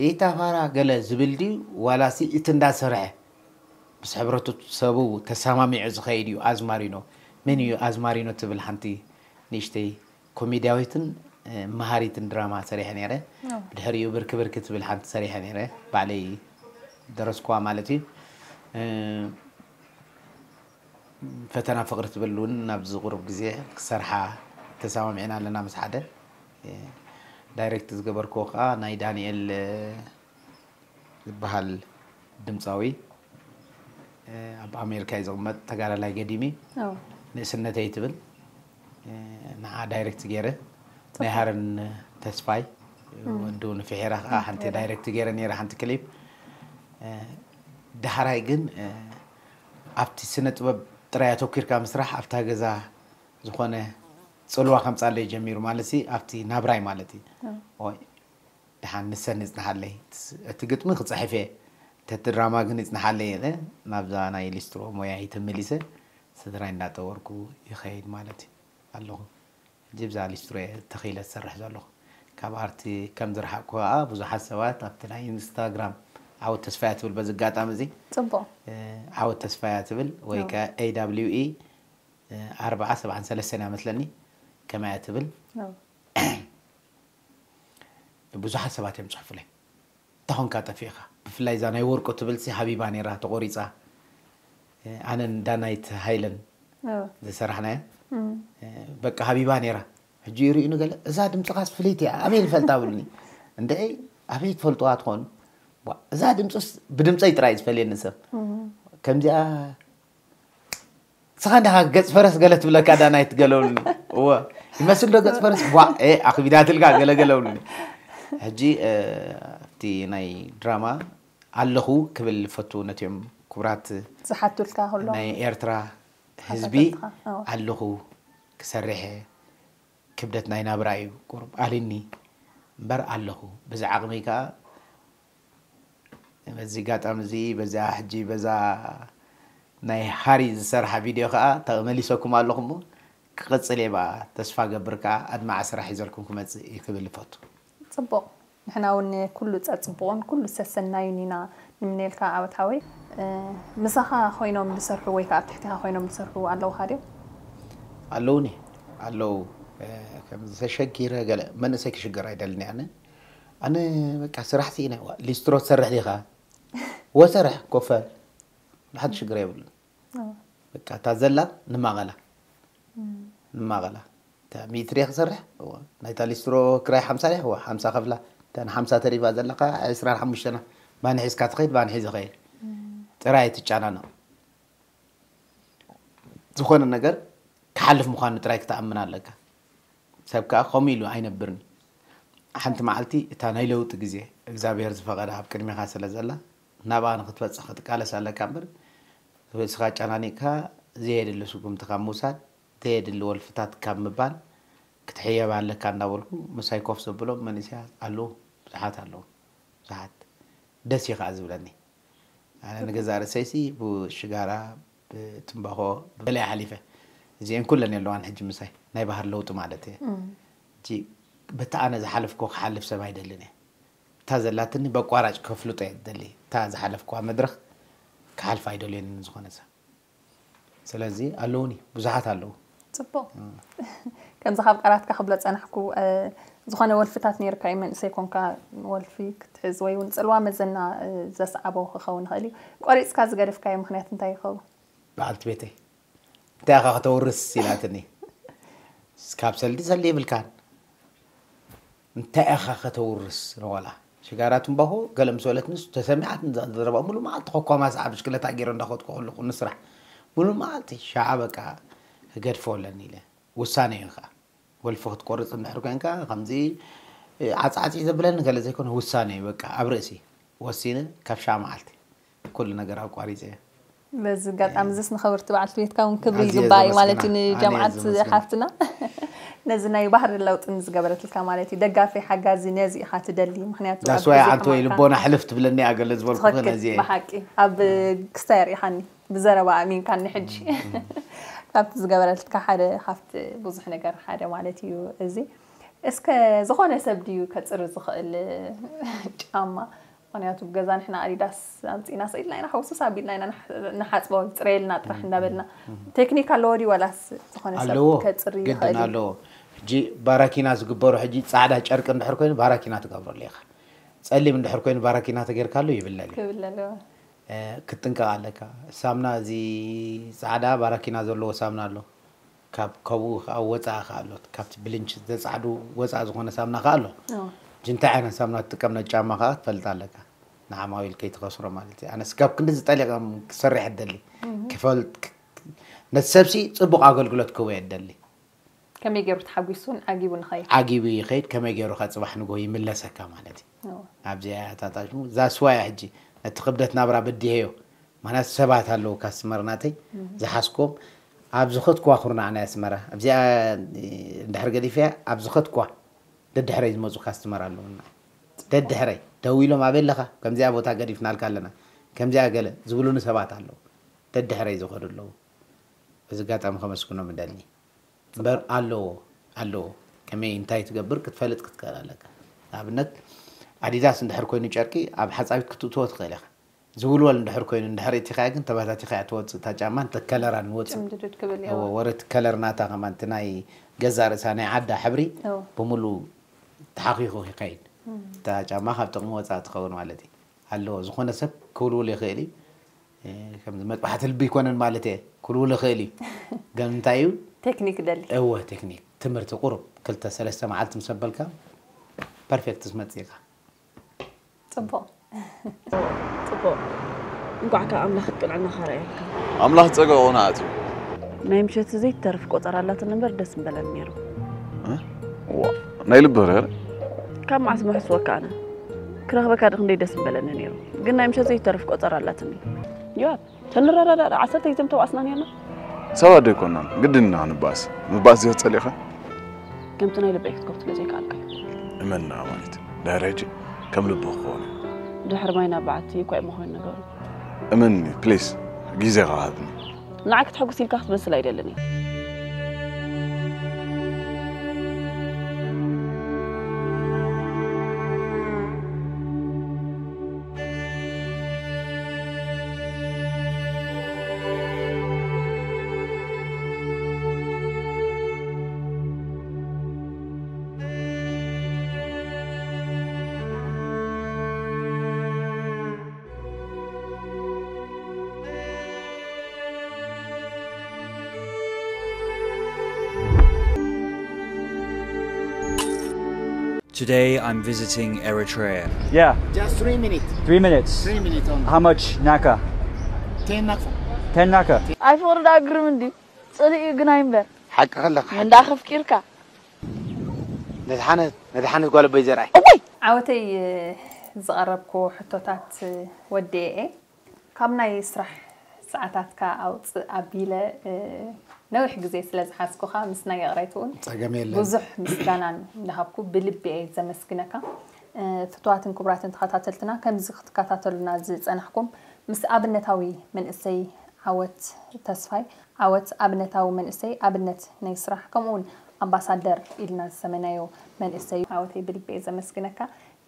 ይታ ፋራ ገለ ዝብል ድዩ ዋላሲ እቲ እንዳሰርሐ ምስ ሕብረተሰቡ ተሰማሚዑ ዝኸይድ እዩ ኣዝማሪኖ። መን እዩ ኣዝማሪኖ ትብል ሓንቲ ንእሽተይ ኮሜድያዊትን መሃሪትን ድራማ ሰሪሐ ነይረ። ብድሕሪኡ ብርኪ ብርኪ ትብል ሓንቲ ሰሪሐ ነይረ ባዕለይ ደረስኩዋ ማለት እዩ። ፈተና ፍቕሪ ትብል እውን ናብዚ ቁሩብ ግዜ ክሰርሓ ተሰማሚዕና ኣለና ምስ ሓደ። ዳይሬክት ዝገበርክዎ ከዓ ናይ ዳንኤል ዝበሃል ድምፃዊ ኣብ ኣሜሪካ እዩ ዝቕመጥ። ተጋዳላይ ገዲሚ ንእስነተይ ትብል ንዓ ዳይሬክት ገይረ ናይ ሃረን ተስፋይ ወዱ ንፍሒራ ከዓ ሓንቲ ዳይሬክት ገይረ ነይረ ሓንቲ ክሊፕ። ዳሕራይ ግን ኣብቲ ስነ ጥበብ ጥራይ ኣተኪርካ ምስራሕ ኣብታ ገዛ ዝኾነ ፅልዋ ከምፃለይ ጀሚሩ ማለት ሲ ኣብቲ ናብራይ ማለት እዩ። ድሓን ንሰን ይጽንሓለይ። እቲ ግጥሚ ክጽሕፍ እየ፣ እቲ ድራማ ግን ይጽንሓለይ ኢለ ናብዛ ናይ ሊስትሮ ሞያይ ተመሊሰ ስድራይ እንዳጠወርኩ ይኸይድ ማለት እዩ ኣለኹ። ሕጂ ብዛ ሊስትሮ እየ ተኺለ ዝሰርሕ ዘለኹ። ካብ ኣርቲ ከም ዝረሓቅኩ ከኣ ብዙሓት ሰባት ኣብቲ ናይ ኢንስታግራም ዓወት ተስፋያ ትብል በዚ ኣጋጣሚ እዚ ጽቡቕ። ዓወት ተስፋያ ትብል ወይ ከ A W E ኣርባዓ ሰብዓን ሰለስተን እያ መስለኒ ከመያ ትብል ብዙሓት ሰባት እዮም ጽሑፍለይ። እንታይ ኾንካ ጠፊእኻ? ብፍላይ እዛ ናይ ወርቁ ትብል ሲ ሃቢባ ነይራ ተቖሪጻ። ኣነን ዳናይት ሃይለን ዝሰራሕናያ በቃ ሃቢባ ነይራ። ሕጂ ይርእዩኒ ገለ እዛ ድምፅኻስ ፍልይቲ እያ ኣበይ ንፈልጣ ብሉኒ። እንደ ኣበይ ትፈልጥዋ ትኾኑ? እዛ ድምፅስ ብድምፀይ ጥራይ ዝፈልየኒ ሰብ ከምዚኣ ንስኻ እንዲኻ ገጽ ፈረስ ገለ ትብለካ ዳናይት ገለውልኒ። እወ ይመስል ዶ ገጽ ፈረስ ቧ ኣኽቢዳትልካ ገለ ገለውልኒ። ሕጂ ኣብቲ ናይ ድራማ ኣለኹ ክብል ፈቱ ነቲኦም ክቡራት ዝሓቱልካ ከሎ ናይ ኤርትራ ህዝቢ ኣለኹ ክሰርሐ ክብደት ናይ ናብራ እዩ ቁሩብ ኣልኒ እምበር ኣለኹ ብዚ ዓቕመይ ከዓ በዚ ኣጋጣሚ እዚ በዚኣ ሕጂ በዛ ናይ ሃሪ ዝሰርሓ ቪድዮ ከዓ ተመሊሰኩም ኣለኹ እሞ ክቕፅል እየ ብኣ ተስፋ ገብር ከዓ ኣድማዒ ስራሕ ሒዘልኩም ክመፅእ እዩ ክብል ይፈቱ። ፅቡቕ ንሕና እውን ኩሉ ፀፅቡቑን ኩሉ ሰሰናዩን ኢና ንምነየልካ ዓወት ሓወይ። ምሳኻ ኮይኖም ዝሰርሑ ወይ ከዓ ኣብ ትሕቲኻ ኮይኖም ዝሰርሑ ኣለውኻ ድዮም? ኣለውኒ ኣለዉ። ከም ዝተሸጊረ ገለ መንእሰይ ክሽገር ኣይደልን ኣነ ኣነ በቃ ስራሕ ስኢነ ሊስትሮ ትሰርሕ ዲኻ? ወሰርሕ ኮፈ ንሓንቲ ሽግር የብሉን። በቃ እታ ዘላ ንማቐላ ንማቐላ እታ ሚእቲ ሪያ ክሰርሕ ናይታ ሊስትሮ ክራይ ሓምሳ ሪያ ዋ ሓምሳ ከፍላ እታ ንሓምሳ ተሪፋ ዘለካ ዕስራን ሓሙሽተና ባኒ ሒዝካ ትኸይድ ባኒ ሒዘ ኸይድ ጥራይ ትጨናነቕ ዝኾነ ነገር ክሓልፍ ምዃኑ ጥራይ ክትኣምን ኣለካ። ሰብ ከኣ ከምኡ ኢሉ ኣይነብርን። ሓንቲ መዓልቲ እታ ናይ ለውጢ ግዜ እግዚኣብሔር ዝፈቐዳ ኣብ ቅድሜኻ ስለ ዘላ ናብኣ ንኽትበጽሕ ክትቃለስ ኣለካ እምበር ርእስኻ ኣጨናኒቕካ ዘየድሊ ስጉምቲ ካብ ምውሳድ ዘየድሊ ወልፍታት ካብ ምባል ክትሕየብ ኣለካ እንዳበልኩ ምሳይ ኮፍ ዘብሎም መንእሰያት ኣለዉ ብዙሓት ኣለዉ ብዙሓት ደስ እዩ ከዓ ዝብለኒ። ኣነ ንገዛእ ርእሰይሲ ብሽጋራ ብትምባኾ ብገለ እየ ሓሊፈ። እዚኤን ኩለን የለዋን ሕጂ ምሳይ ናይ ባህር ለውጢ ማለት እየ። ሕጂ በቲ ኣነ ዝሓለፍኮ ክሓልፍ ሰብ ኣይደልን እየ። እታ ዘላትኒ በቋራጭ ከፍልጦ እየ ዝደሊ። እታ ዝሓለፍኳ መድረኽ ክሓልፍ ኣይደልየንን ዝኾነ ሰብ። ስለዚ ኣለውኒ ብዙሓት ኣለዉ። ፅቡቕ ከምዚ ካብ ቃላትካ ክብሎ ዝፀናሕኩ ዝኾነ ወልፍታት ነይርካ እዩ መንእሰይ ኮንካ ወልፊ ክትሕዝ ወይ እውን ፅልዋ መዘና ዘስዓቦ ክኸውን ይኽእል እዩ ቆሪፅካ ዝገደፍካዮ ምክንያት እንታይ ይኸውን? በዓልቲ ቤተይ እንታይ ኢኻ ከተውርስ ኢላትኒ ካብ ሰልዲ ሰልዲ ይብልካን እንታይ ኢኻ ከተውርስ ንቆልዓ ሽጋራ ትምባኾ ገለ ምስ በለትንስ ተሰሚዓትኒ እዛ ዘረባ ሙሉእ መዓልቲ ኮኳማስ ኣብ ብሽክለታ ገይረ እንዳኸድኩ ከለኹ ንስራሕ ሙሉእ መዓልቲ ሸዓ በቃ ክገድፎ ኣለኒ ኢለ ውሳነ እዩ ከዓ ወልፊ ክትቆርፅ እንድሕር ኮይንካ ከምዚ ዓፅዓፂ ዘብለኒ ገለ ዘይኮነ ውሳነ እዩ በቃ ኣብ ርእሲ ወሲነ ካብ ሸዓ መዓልቲ ኩሉ ነገር ኣቋሪፀ እየ በዚ ኣጋጣሚ እዚስ ንኽብርቲ በዓልቲ ቤትካ እውን ክብሪ ይግባእ እዩ ማለት እዩ ንጀምዓት ሓፍትና ነዚ ናይ ባህሪ ለውጢ ንዝገበረትልካ ማለት እዩ ደጋፊ ሓጋዚ ነዚ ኢኻ ትደሊ ምክንያቱ ዳስዋይ ዓንተ ወይ ልቦና ሕልፍ ትብለኒ ኣገለ ዝበልኩ ነዚ ብሓቂ ኣብ ክስታይ ርኢኻኒ ብዘረባ ኣሚንካኒ ሕጂ ካብቲ ዝገበረትልካ ሓደ ካብቲ ብዙሕ ነገር ሓደ ማለት እዩ እዚ እስከ ዝኾነ ሰብ ድዩ ከፅሪ ዝኽእል ጫማ ምክንያቱ ብገዛ ንሕና ኣዲዳስ ኣምፂና ሰኢልና ኢና ሕውስስ ኣቢልና ኢና ንሓፅቦ ዝፅረየልና ጥራሕ እንዳበልና ቴክኒክ ኣለዎ ድዩ ዋላስ ዝኾነ ሰብ ኣለዎ ከፅሪ ግድን ይኽእል ኣለዎ ሕጂ ባራኪና ዝግበሩ ሕጂ ፃዕዳ ጨርቂ እንድሕር ኮይኑ ባራኪና ትገብረሉ ኢኻ ፀሊም እንድሕር ኮይኑ ባራኪና ተገይርካሉ ይብለል እዩ ክብል ኣለዎ ክትጥንቀቕ ኣለካ ሳምና እዚ ፃዕዳ ባራኪና ዘለዎ ሳምና ኣሎ ካብ ካብኡ ከዓ ወፃኢ ከዓ ኣሎ ካብቲ ብልንች ዘፃዕዱ ወፃኢ ዝኾነ ሳምና ከዓ ኣሎ ሕጂ እንታይ ዓይነት ሳምና ትጥቀም ነቲ ጫማ ከዓ ትፈልጥ ኣለካ ንዓማዊል ከይትኸስሮ ማለት እዩ። ኣነስ ካብ ክንዲ ዝጠሊቐም ክሰርሕ እደሊ። ክፈልጥ፣ ነቲ ሰብሲ ጽቡቕ ኣገልግሎት ክህቦ እደሊ። ከመይ ገይሩ ተሓጒሱን ዓጊቡ ንኸይድ? ዓጊቡ ይኸይድ፣ ከመይ ገይሩ ከ ጽባሕ ንግሆ ይምለሰካ ማለት እዩ። ኣብዚኣ እያ እታ ታሽሙ። ዛስዋያ ሕጂ ነቲ ክብደት ናብራ በዲሀዮ። ምኽንያቱ ሰባት ኣለዉ ካስትመር ናተይ ዝሓዝኮም ኣብ ዝኸድኩዋ ኩርናዕ ናይ ኣስመራ። ኣብዚኣ እንድሕር ገዲፈያ ኣብ ዝኸድኩዋ ደድሕረይ ዝመፁ ካስትመር ኣለዉ። ደድሕረይ ደው ኢሎም ኣበይ ኣለኻ? ከምዚኣ ቦታ ገዲፍናልካ ኣለና። ከምዚኣ ገለ ዝብሉኒ ሰባት ኣለዉ። ደድሕረይ ዝኸዱ ኣለዉ። በዚ ኣጋጣሚ ከመስግኖም እደሊ። እምበር ኣለዎ፣ ኣለዎ። ከመይ እንታይ ትገብር ክትፈልጥ ክትክእል ኣለካ። ንኣብነት ኣዲዳስ እንድሕር ኮይኑ ጨርቂ ኣብ ሓፃዊት ክትእትዎ ትኽእል ኢኻ። ዝውልወል እንድሕር ኮይኑ እንድሕር እቲኻ ግን ተባታቲኻ እያ ትወፅእ እታ ጫማ እንተ ከለራ ንወፅእ። ጭምድድድ ክብል እዎ፣ እየዋ። ወረ እቲ ከለር ናታ ከማን እቲ ናይ ገዛ ርእሳ ናይ ዓዳ ሕብሪ እዎ። ብምሉ ተሓኺኹ ይኸይድ። እታ ጫማ ካብ ጥቕሚ ወፃእ ትኸውን ማለት እዩ። ኣለዎ ዝኾነ ሰብ ክውልውል ይኽእል እዩ። ከምዚ መጥባሕቲ ልቢ ኣይኮነን ማለት እየ። ክውልውል ይኽእል እዩ። ግን እንታይ እዩ? ቴክኒክ ደሊ። እወ ቴክኒክ ትምህርቲ ቁሩብ ክልተ ሰለስተ መዓልቲ ምስ ኣበልካ ፐርፌክት ትመፅእ ኢኻ። ፅቡቕ። ፅቡቕ። እንኳዕ ካብ ኣምላኽ ጥዕናኻ ረኣየልካ። ኣምላኽ ጸጋኡ ናኣትዩ። ናይ ምሸት ዘይትተርፍ ቆጸራ ኣላትኒ እምበር ደስ ምበለኒ ነይሩ። ዋ፣ ናይ ልቢ ረረ። ካብ መዓስ ምሕስወካ ኣነ ክረኽበካ ዶ ክንደይ ደስ ምበለኒ ነይሩ። ግን ናይ ምሸት ዘይትተርፍ ቆጸራ ኣላትኒ። ዮኣብ፣ ተንረዳዳእ ዓሰርተ ግዜ ምተባእስና ነርና። ሰባት ዶ ኣይኮናን ግድን ኢና ክንባእስ። ምባእስ ዶ ጸሊእኻ? ከምቲ ናይ ልበይ ክትከፍት ስለ ዘይከኣልካ እዩ። እመና ማለት ድሕሪ ሕጂ ከም ልቢ ክኸውን እዩ። ድሕሪ ማይ ናብ በዓቲ እኳ እዩ መኾን ነገሩ። እመኒ ፕሊስ፣ ግዜኻ ሃብኒ። ንዓይ ክትሕጉስ ኢልካ ክትመስል ኣይደልን እየ። Today I'm visiting Eritrea. Yeah, Just three minutes. Three minutes. Three minutes only. How much Naka? Ten nakfa. Ten Naka. ኣይፈቕዶ ኣግርም እንዲ ጽልኢ ግን ኣይንበር ሓቂ ከለካ ሓቂ። እንዳኸፍቂርካ ነድሓነት ነድሓነት ጓል ኣቦይ ዘርኣይ። እወይ ዓወተይ ዝቐረብኩ ሕቶታት ወዲኤ እየ። ካብ ናይ ስራሕ ሰዓታትካ ኣውፅእ ኣቢለ ነዊሕ ግዜ ስለ ዝሓዝኩኻ ምስናይ ይቕሬታ እውን ጸገም የለን። ብዙሕ ምስጋናን እንዳሃብኩ ብልቢ እየ ዘመስግነካ። ፍቱዋትን ክቡራትን ተኸታተልትና ከምዚ ክትከታተሉና ዝጸናሕኩም ምስ ኣብነታዊ መንእሰይ ዓወት ተስፋይ ዓወት ኣብነታዊ መንእሰይ ኣብነት ናይ ስራሕ ከምኡውን ኣምባሳደር ኢልና ዝሰመናዮ መንእሰይ ዓወተይ ብልቢ እየ ዘመስግነካ።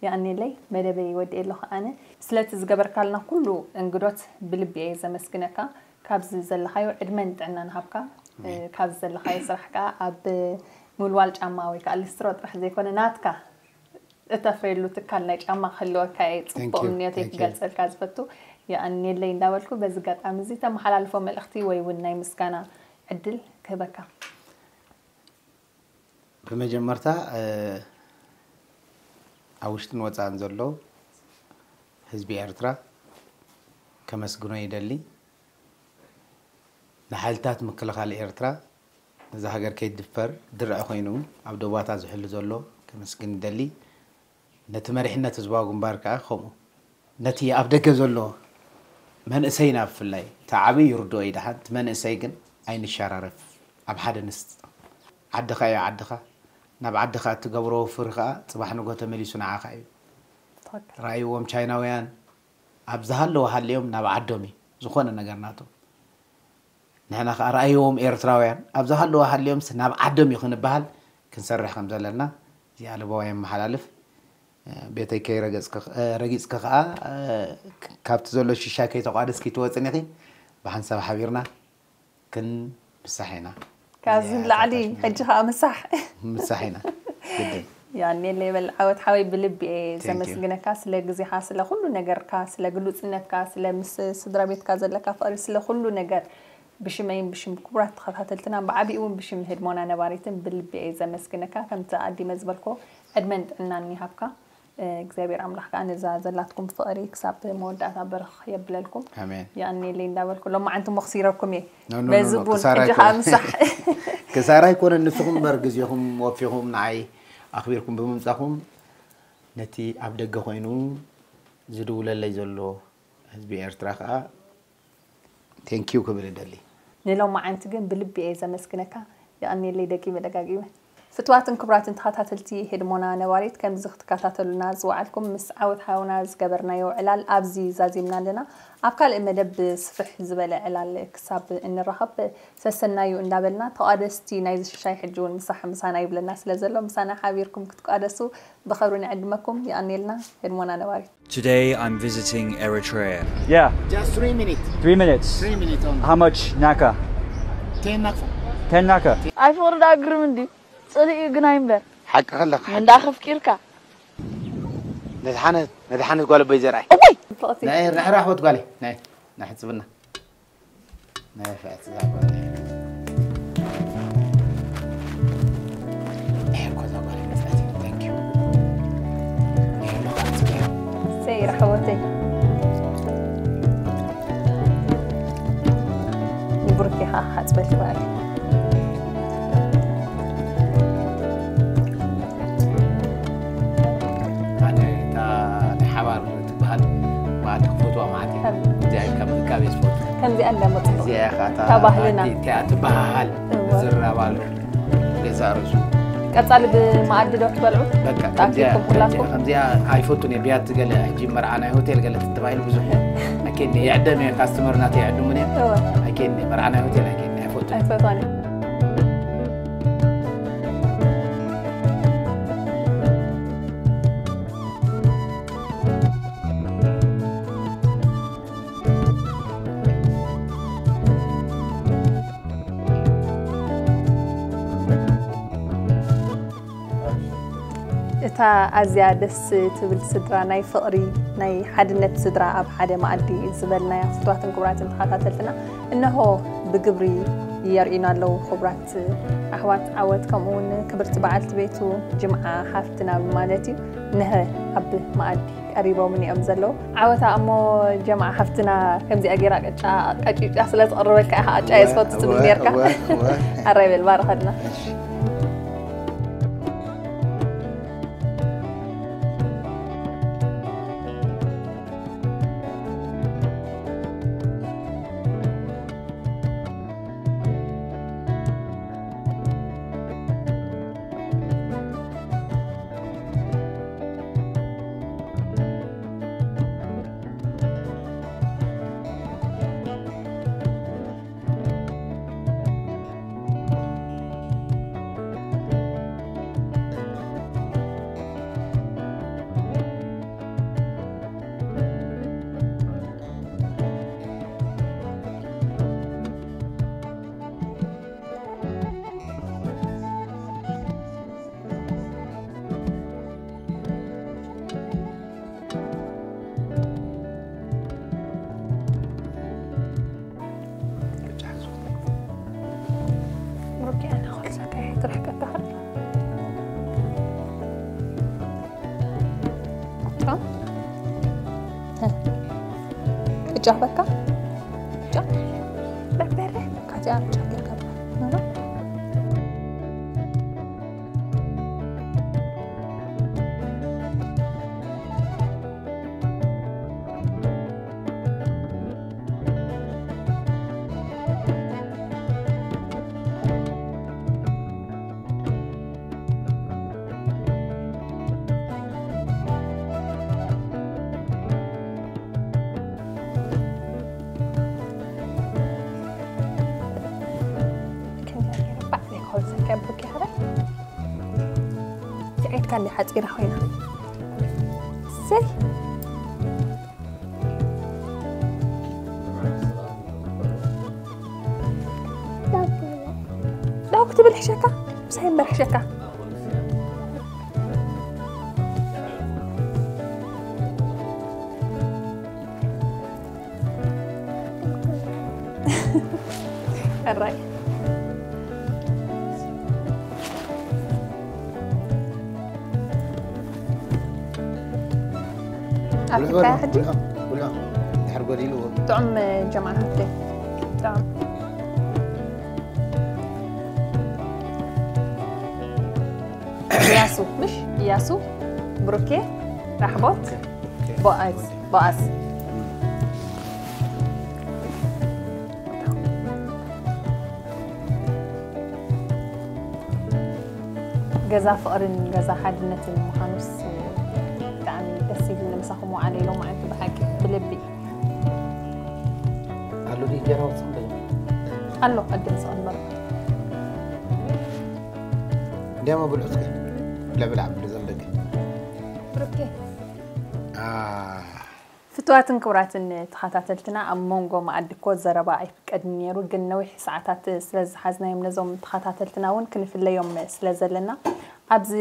የቐንየለይ መደበይ ወዲኤ ኣለኹ ኣነ ስለቲ ዝገበርካልና ኩሉ እንግዶት ብልቢ እየ ዘመስግነካ። ካብዚ ዘለኻዮ ዕድመን ጥዕናን ሃብካ። ካብዚ ዘለኻዮ ስራሕ ከዓ ኣብ ምውልዋል ጫማ ወይ ከዓ ሊስትሮ ጥራሕ ዘይኮነ ናትካ እተፍርየሉ ትካል ናይ ጫማ ክህልወካ እየ ፅቡቕ ምንዮተይ ክገልፀልካ ዝፈቱ። የቐንየለይ እንዳበልኩ በዚ ኣጋጣሚ እዚ ተመሓላልፎ መልእኽቲ ወይ እውን ናይ ምስጋና ዕድል ክህበካ። ብመጀመርታ ኣብ ውሽጥን ወፃእን ዘሎ ህዝቢ ኤርትራ ከመስግኖ ይደሊ። ንሓይልታት ምክልኻል ኤርትራ ነዛ ሃገር ከይትድፈር ድርዒ ኮይኑ ኣብ ደባታ ዝሕሉ ዘሎ ከመስግን ይደሊ። ነቲ መሪሕነት ህዝባዊ ግንባር ከኣ ከምኡ ነቲ ኣብ ደገ ዘሎ መንእሰይና ብፍላይ እቲ ዓብዪ ይርድኦ እዩ ደሓን እቲ መንእሰይ ግን ኣይንሸራረፍ ኣብ ሓደ ንስጥ ዓድኻ እዩ ዓድኻ ናብ ዓድኻ እትገብሮ ወፍሪ ከኣ ጽባሕ ንጎ ተመሊሱ ንዓኻ እዩ። ራእይዎም ቻይናውያን ኣብ ዝሃለወ ሃልዮም ናብ ዓዶም እዩ ዝኾነ ነገር ናቶም ንሕና ከዓ ረኣይዎም ኤርትራውያን ኣብ ዝሃለወ ሃልዮምስ ናብ ዓዶም እዩ ክንበሃል ክንሰርሕ ከም ዘለና እዚኣ ለበዋ የመሓላልፍ። ቤተይ ከይረገፅካ ረጊፅካ ከዓ ካብቲ ዘሎ ሽሻይ ከይተቋደስ ከይትወፅን ኢኺ። ብሓንሳብ ሓቢርና ክንምሳሕ ኢና። ካብዚ ንላዕሊ ሕጂ ከዓ ምሳሕ ምሳሕ ኢና ግድን። ያኔለ ይበል ዓወት ሓወይ ብልቢ እየ ዘመስግነካ ስለ ግዜኻ ስለ ኩሉ ነገርካ ስለ ግሉፅነትካ ስለ ምስ ስድራ ቤትካ ዘለካ ፍቅሪ ስለ ኩሉ ነገር ብሽመይን ብሽም ክቡራት ተኸታተልትና ብዓቢኡ እውን ብሽም ህድሞና ነባሪትን ብልቢ እየ ዘመስግነካ ከምቲ ኣዲመ ዝበልኮ ዕድመን ጥዕናን ይሃብካ። እግዚኣብሔር ኣምላኽ ከዓ ነዛ ዘላትኩም ፍቕሪ ክሳብ መወዳእታ በረኽ የብለልኩም። ኣሜን። የቐንየለይ እንዳበልኩ ሎማዓንቲ ሞ ክሲረኩም እየ። ኖ፣ ኖ፣ በዚ ኖ፣ ኖ፣ ቡን ክሳራ ሕጂ ከዓ ኣይኮነ። ምሳሕ ክሳራ ኣይኮነን። ንስኹም እምበር ግዜኹም ወፊኹም ንዓይ ኣኽቢርኩም ብምምጻኹም ነቲ ኣብ ደገ ኮይኑ ዝድውለለይ ዘሎ ህዝቢ ኤርትራ ከዓ ቴንኪዩ ክብል እደሊ። ንሎማዓንቲ ግን ብልቢ እየ ዘመስግነካ። የቐንየለይ ደጊመ ደጋጊመ። ፍትዋትን ክቡራትን ተኸታተልቲ ሄድሞና ነባሪት ከምዚ ክትከታተሉና ዝወዓልኩም ምስ ዓወት ሓውና ዝገበርናዮ ዕላል ኣብዚ ዛዚምና ኣለና። ኣብ ካልእ መደብ ብስፍሕ ዝበለ ዕላል ክሳብ እንራኸብ ሰሰናዩ እንዳበልና ተቋደስቲ ናይዚ ሽሻይ ሕጂ እውን ምሳሕ ምሳና ይብለና ስለ ዘሎ ምሳና ሓቢርኩም ክትቋደሱ ብኸብሪ ንዕድመኩም። የቐንየልና ሄድሞና ነባሪት። Today I'm visiting Eritrea. Yeah, Just three minutes. Three minutes. Three minutes only. How much naka? Ten naka. Ten naka. ኣይፍቕሪ ዶ ኣግርም እንዲ ጽልኢ ግን ኣይንበር ሓቂ ከለካ እንዳኸፍኪርካ ነድሓነት ነድሓነት ጓል ኣቦይ ዘርኣይ እወይ ፍቕቲ ናይ ራሕራሕወት ጓለይ ናይ ናይ ሕጽብና ናይ ፍዕት ዛጓለይ ናይ እኮ ዛጓለይ መጽናት thank you ሰይ ራሕወተይ ብሩክ ኢኻ ሓፅበል ትበሃል። ኣነ እታ ናይ ሓባር ትበሃል መኣዲ ክፈትዋ ማለት እየ። እዚኣ ካብ ምእካብ እየ ዝፈቱ። ከምዚኣ እንዳመፅእ እዚኣ እያ ከዓ እታ እታ ባህልና። ኣቲ- እቲኣ ትበሃሃል እወ። ዝራብ ኣሎ ገዛ ርእሱ ቀፃሊ ብመኣዲ ዶ ትበልዑ? በቃ ተኣኪብኩም ኩላትኩም? ከምዚኣ ኣይፈቱን እየ። ብያቲ ገለ ሕጂ መርዓ ናይ ሆቴል ገለ ተባሂሉ ብዙሕ ኣይከድኒ። የዕደም እየ ካስተመር ናተይ የዕድሙን እየ እወ። ኣይከድኒ። መርዓ ናይ ሆቴል ኣይከድኒ ኣይፈቱን። ኣይፈቷን። እታ ኣዝያ ደስ ትብል ስድራ ናይ ፍቕሪ ናይ ሓድነት ስድራ ኣብ ሓደ መኣዲ ዝበልናያ ፍትዋትን ክቡራትን ተኸታተልትና እነሆ ብግብሪ የርእዩና ኣለዉ። ክቡራት ኣሕዋት ዓወት ከምኡ እውን ክብርቲ በዓልቲ ቤቱ ጅምዓ ሓፍትና ማለት እዩ። ነሀ ኣብ መኣዲ ቀሪቦምን እዮም ዘለዉ። ዓወታ እሞ ጀምዓ ሓፍትና ከምዚኣ ገይራ ቅጫ ቀጭጫ ስለ ተቕርበካ ኢኻ ቅጫ እየ ዝፈቱ ትብል ነርካ። ኣራይ በል ባርኸልና። ቅጫ በቃ ቅጫ በርበረ ካዚኣ ቅጫ ገርገር ስዒድካ እንዲ ሓፂራ ኮይና ሰይ ዳው ክትብል ሕሸካ ምሳይ እምበር ሕሸካ ሕራይ ኣብልካያ ሕጂ? ብልዖ፣ ብልዖ። ድሕር ጎዲልዎ። ጥዑም ጀማዓ ሃብተይ። ጥዑም። እያሱ፣ ምሽ? እያሱ፣ ብሩኬ፣ ራሕቦት፣ ቦኣዝ፣ ቦኣዝ። ገዛ ፍቕርን ገዛ ሓድነትን ምዃኑስ ብጣዕሚ ደስ ይብል። ንምሳኹም ውዓለ ኢሎም ማለት ብሓቂ ብልቢ ኣሎ ድዩ እንጀራ ወፅም በይ ኣሎ። ቅድም ዝቕበል እንዲያማ ብልዑ እስከ ለብላ ብሉ ዘምደግ ብሩኬ። ፍትዋትን ክቡራትን ተኸታተልትና፣ ኣብ መንጎ መኣዲ እኮ ዘረባ ኣይፍቀድን ነይሩ፣ ግን ነዊሕ ሰዓታት ስለ ዝሓዝናዮም ነዞም ተኸታተልትና እውን ክንፍለዮም ስለ ዘለና ኣብዚ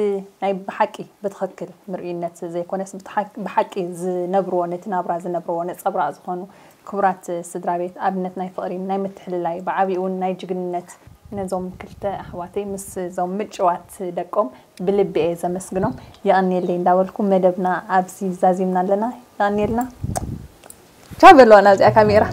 ናይ ብሓቂ ብትኽክል ምርእይነት ዘይኮነስ ብትሓ- ብሓቂ ዝነብርዎ ነቲ ናብራ ዝነብርዎ ነፀብራቕ ዝኾኑ ክቡራት ስድራ ቤት ኣብነት ናይ ፍቕሪ ናይ ምትሕልላይ ብዓብኡ እውን ናይ ጅግንነት ነዞም ክልተ ኣሕዋተይ ምስ እዞም ምጭዋት ደቆም ብልቢ እየ ዘመስግኖም። የቐንየለይ እንዳበልኩ መደብና ኣብዚ ዛዚምና ኣለና። የቐንየልና። ቻው በለዋ ናብዚኣ ካሜራ።